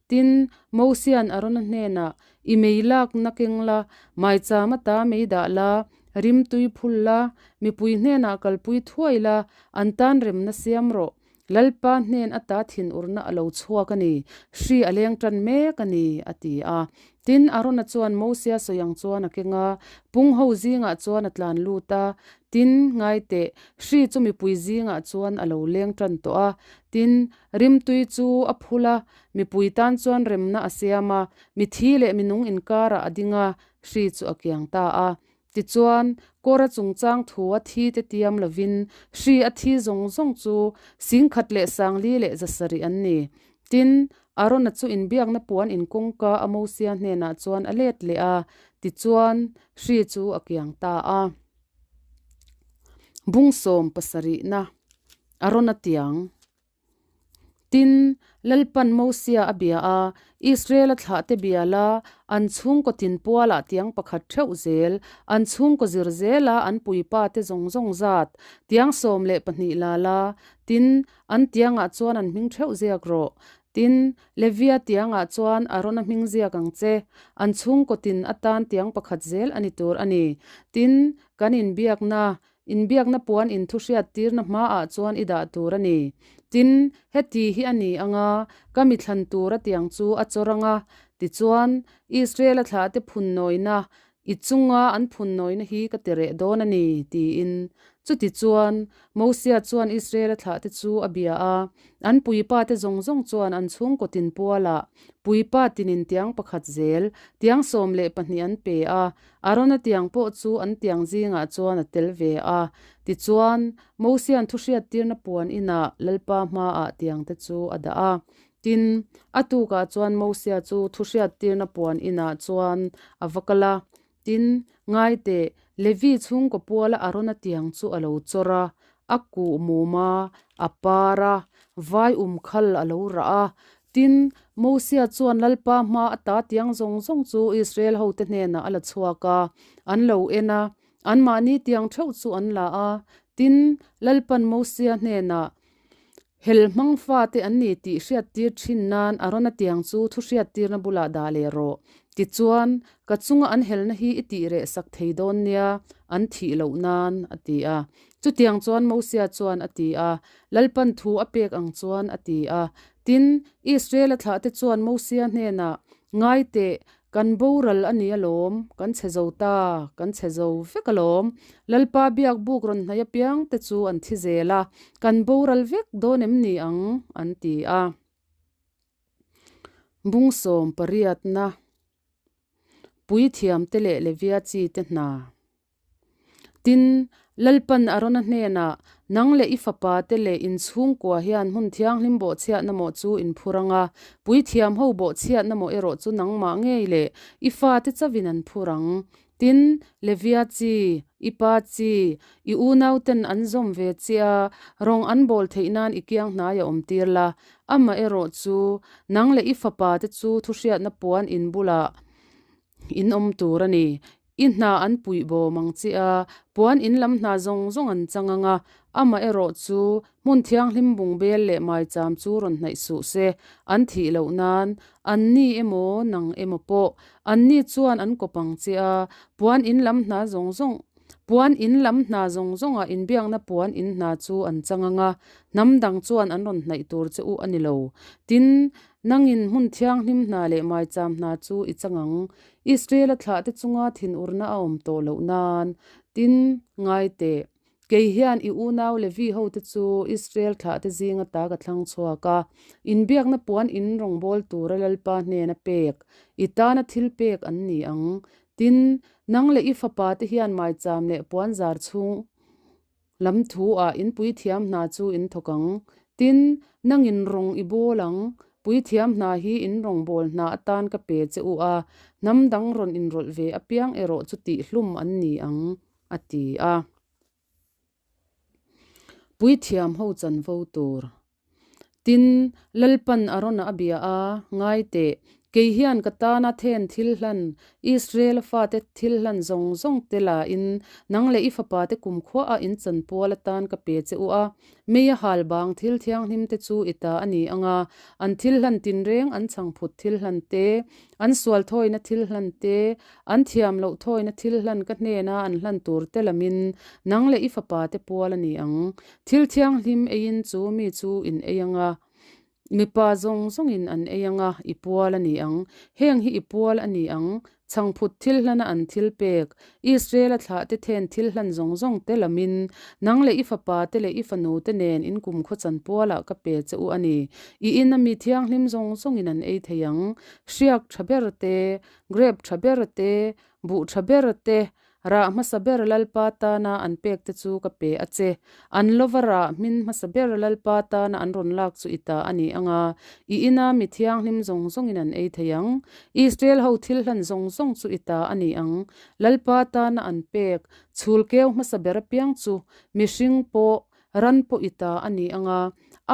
Tin, Mosia'n Arona hnenah, I mei lakna keng la, maicham ata mei dah la, Rimtui phul la, mipui hnenah kalpui thuai la, an tan remna siam rawh. Lalpa hnen ata thinurna a lo chhuak a ni, hri a leng tan mek a ni, a ti a. Tin, Arona chuan Mosia sawi ang chuan a keng a, pung ho zingah chuan a tlan lut a. Tin, ngai teh, hri chu mipui zingah chuan a lo leng tan tawh a. Tin, rimtui chu a phul a, mipui tan chuan remna a siam a, mithi leh minung inkarah a ding a, hri chu a kiang ta a. Tichuan, Kora chungchang thu a thi te tiam lovin hri a thi zawng zawng chu singkhat leh sangli leh zasarih an ni. Tin, Arona chu inbiakna puan in kawngka a Mosia hnenah chuan a let leh a, tichuan, hri chu a kiang ta a. Bungsawm pasarihna, Arona tiang. Tin, Lalpan Mosia a bia a, Israel-a thlahte bia la, an chhungkaw tin pualah tiang pakhat theuh zel, an chhungkaw zir zela an puipa te zawng zawng zat, tiang 12 la la, tin, an tiangah chuan an hming theuh ziak rawh. Tin, Levia tiangah chuan Arona hming ziak ang che, an chhungkaw tin atan tiang pakhat zel a ni tur a ni. Tin, kan inbiakna, Inbiakna puan inthuhriattirna hmaah chuan i dah tur a ni. Tin, heti hi a ni ang a, ka mi thlan tur a tiang chu a chawr ang a, tichuan, Israel-a thlahte phunnawina, i chunga an phunnawina hi ka ti reh dawn a ni, tiin. Chutichuan, Mosia chuan Israel-a thlahte chu a bia a, an puipate zawng zawng chuan an chhungkaw tin pualah puipa tinin tiang pakhat zel, tiang 12 an pe a, Arona tiang pawh chu an tiang zingah chuan a tel ve a. Tichuan, Mosia'n thuhriattirna puan inah Lalpa hmaah tiangte chu a dah a. Tin, a tukah chuan Mosia chu thuhriattirna puan inah chuan a va kal a. Tin, ngai teh, Levi chhungkaw puala Arona tiang chu a lo chawr a, a kuh mum a, a par a, vai um khal a lo rah a. Tin, Mosia chuan Lalpa hma ata tiang zawng zawng chu Israel hote hnenah a la chhuak a, an lo en a, anmahni tiang theuh chu an la a. Tin, Lalpan Mosia hnenah, Hel hmang fate an ni tih hriattir thin nan Arona tiang chu thu hriattirna bulah dah leh rawh. Tichuan, ka chunga an helna hi i tih reh sak thei dawn nia, an thih loh nan, a ti a. Chutiang chuan Mosia chuan a ti a, Lalpan thu a pek ang chuan a ti a. Tin, Israel-a thlahte chuan Mosia hnenah, Ngai teh, kan boral a ni alawm, kan chhe zo ta, kan chhe zo vek alawm. Lalpa biak buk rawn hnaih apiang te chu an thi zel a, kan boral vek dawn em ni ang? an ti a. Bung sawm pariatna, Puithiamte leh Levia chite hna. Tin, Lalpan Arona hnenah, Nang leh i fapate leh in chhungkua hian hmun thianghlim bawhchhiatna mawh chu in phur ang a, puithiam ho bawhchhiatna mawh erawh chu nangmah ngei leh i fate chauhin an phur ang. Tin, Levia chi, i pa chi, i unauten an zawm ve che a, rawng an bawl theih nan i kiang hnai a awm tir la. Amaherawh chu, nang leh i fapa te chu thuhriatna puan in bulah in awm tur a ni. I hna an puih bawm ang che a, puan in lam hna zawng zawng an chang ang a, amaherawh chu hmun thianghlim bungbel leh maicham chu rawn hnaih suh se, an thih loh nan, an ni emaw nang emaw pawh, an ni chuan an kawp ang che a, puan in lam hna zawng zawng puan in lam hna zawng zawngah inbiakna puan in hna chu an chang ang a, hnam dang chuan an rawn hnaih tur che u a ni lo. Tin, nangin hmun thianghlim hna leh maicham hna chu i chang ang. Israel-a thlahte chunga thinurna a awm tawh loh nan, tin, ngai teh. Kei hian i unau Levi hote chu Israel thlahte zinga ta ka thlang chhuak a, inbiakna puan in rawngbâwl tura Lalpa hnena pek, i tana thil pek an ni ang. Tin, nang leh i fapate hian maicham leh puanzar chhung Lam thu ah in puithiam hna chu in thawk ang. Tin, nangin rawng i bawl ang. Puithiam hna hi in rawngbâwl hna atan ka pe che u a, hnam dang rawn inrawlh ve apiang erawh chu tihhlum an ni ang, a ti a. Puithiam ho chanvo tur. Tin, Lalpan Arona a bia a, Ngai teh, kei hian ka tana then thil hlan, Israela fate thil hlan zawng zawng te lain nang leh i fapate kumkhuaah in chanpual atan ka pe che u a, meia hal bang thil thianghlim te chu i ta a ni ang a, an thil hlan tinreng an chhangphut thil hlan te, an sual thawina thil hlan te, an thiam loh thawina thil hlan ka hnena an hlan tur te lamin nang leh i fapate pual a ni ang. Thil thianghlim eiin chu mi chu in ei ang a, mipa zawng zawngin an ei ang a, i pual a ni ang. Heng hi i pual a ni ang, chhangphut thil hlana an thil pek, Israela thlahte then thil hlan zawng zawng te lamin, nang leh i fapa te leh i fanu te nen in kumkhaw chan pualah ka pe che u a ni. I ina mi thianghlim zawng zawngin an ei thei ang, hriak tha ber te, grep tha ber te, buh tha ber te, Rah hmasa ber Lalpa tana an pek te chu ka pe a che. An lova rah hmin hmasa ber Lalpa tana an rawn lak chu i ta a ni ang a, i ina mi thianghlim zawng zawngin an ei thei ang. Israel ho thil hlan zawng zawng chu i ta a ni ang. Lalpa tana an pek chhul keu hmasa ber apiang chu mihring pawh Ran pawh i ta a ni ang a,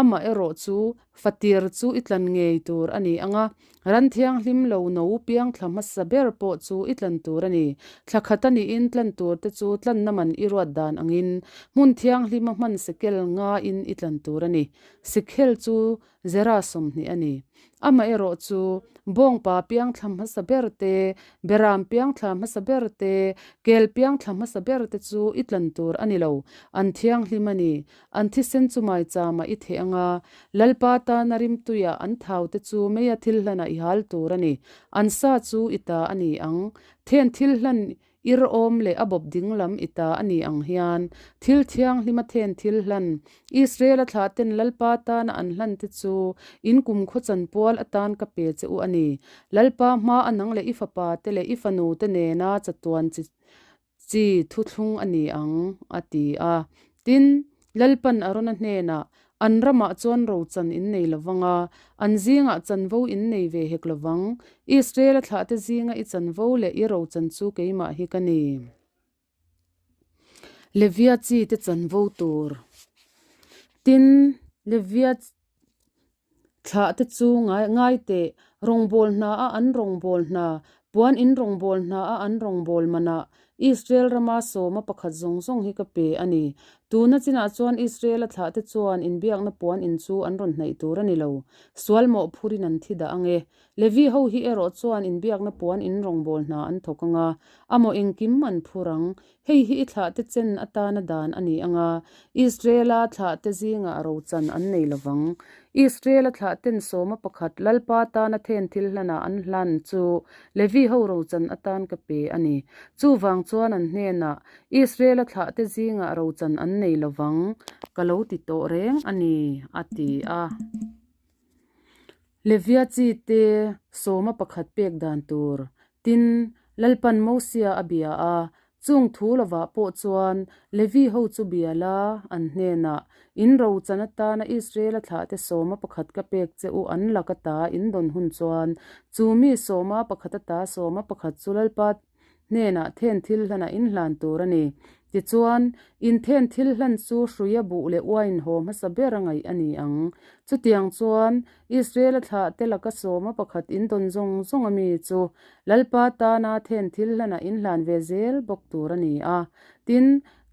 amah erawh chu fatir chu i tlan ngei tur a ni ang a, ran thianghlim lo no piang thla hmasa ber pawh chu i tlan tur a ni. Thla khat a niin tlan tur te chu tlanna man i ruat dan angin hmun thianghlima hman sekel ngain i tlan tur a ni. Sikhel chu Zera 20 a ni. Amaherawh chu, bawngpa piangthla hmasa ber te, beram piangthla hmasa ber te, kel piangthla hmasa ber te chu i tlan tur a ni lo, an thianghlim a ni. An thisen chu maichama i theh ang a, Lalpa tana rimtuia an thau te chu meia thil hlanah i hal tur a ni. An sa chu i ta a ni ang. Then thil hlan Ir awm leh a bawp ding lam i ta a ni ang hian, thil thianghlim a then thil hlan, Israel-a thlahten Lalpa tana an hlan te chu in kumkhaw chanpual atan ka pe che u a ni. Lalpa hma a nang leh i fapa te leh i fanu te nena chatuan chi chi thuthlung a ni ang, a ti a. Tin, Lalpan Arona hnenah, An ramah chuan rochan in nei lo vang a, an zingah chanvo in nei ve hek lo vang. Israel-a thlahte zinga i chanvo leh i rochan chu keimah hi ka ni. Levia chite chanvo tur. Tin, Levia Thlah te chu ngai ngai teh, rawngbâwl hna a an rawngbâwl hna, puan in rawngbâwl hna a an rawngbâwl manah Israel rama sawma pakhat zawng zawng hi ka pe a ni. Tuna chinah chuan Israel-a thlah te chuan inbiakna puan in chu an rawn hnaih tur a ni lo. Sual mawhphurin an thi dah ang e. Levi ho hi erawh chuan inbiakna puan in rawngbâwl hna an thawk ang a, a maw engkim an phur ang. Hei hi i thlahte chen atana dan a ni ang a, Israela thlahte zingah rochan an nei lo vang. Israela thlahten sawma pakhat Lalpa tana then thil hlanah an hlan chu Levi ho rochan atan ka pe a ni. Chuvang chuan an hnenah, Israela thlahte zingah rochan an nei lo vang, ka lo ti tawh reng a ni, a ti a. Levia chi te sawma pakhat pek dan tur. Tin, Lalpan Mosia a bia a, chung thu lovah pawh chuan Levi ho chu bia la, an hnenah, In rochan atana Israela thlahte sawma pakhat ka pek che u an lak ata in dawn hun chuan, chu mi sawma pakhat ata sawma pakhat chu Lalpa. hnenah then thil hlanah in hlan tur a ni. Tichuan, in then thil hlan chu hruia buh leh uain haw hmasa ber a ngaih a ni ang. Chutiang chuan, Israela thlahte laka sawma pakhat in dawn zawng zawng a mi chu Lalpa tana then thil hlanah in hlan ve zel bawk tur a ni a. Tin,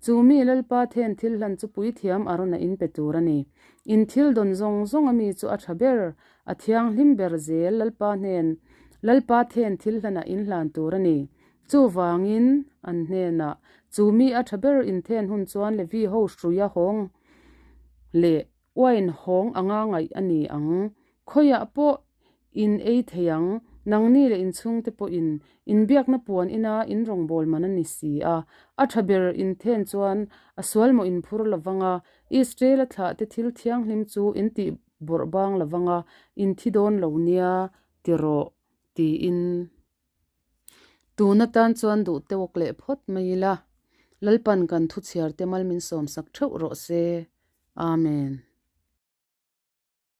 chu mi Lalpa then thil hlan chu puithiam Arona in pe tur a ni. In thil dawn zawng zawng a mi chu a tha ber, a thianghlim ber zel Lalpa hnen, Lalpa then thil hlanah in hlan tur a ni. Chuvangin, an hnenah, chu mi a tha ber in then hun chuan Levi ho hruia hawng leh Uain hawng anga ngaih a ni ang. Khawiah pawh in ei thei ang, nangni leh inchhungte pawhin inbiakna puan ina in rawngbâwl man a ni si a. A ṭha ber inthen chuan a sual mawh in phur lo vang a, Israel-a thlahte thil thianghlim chu in tih bawrh bâng lo vang a, in thi dâwn lo nia ti rawh, tiin. Tun atan chuan duh tawk leh phawt mai ila, Lalpan kan thuchhiarte mal min sawmsak theuh rawh se. Amen.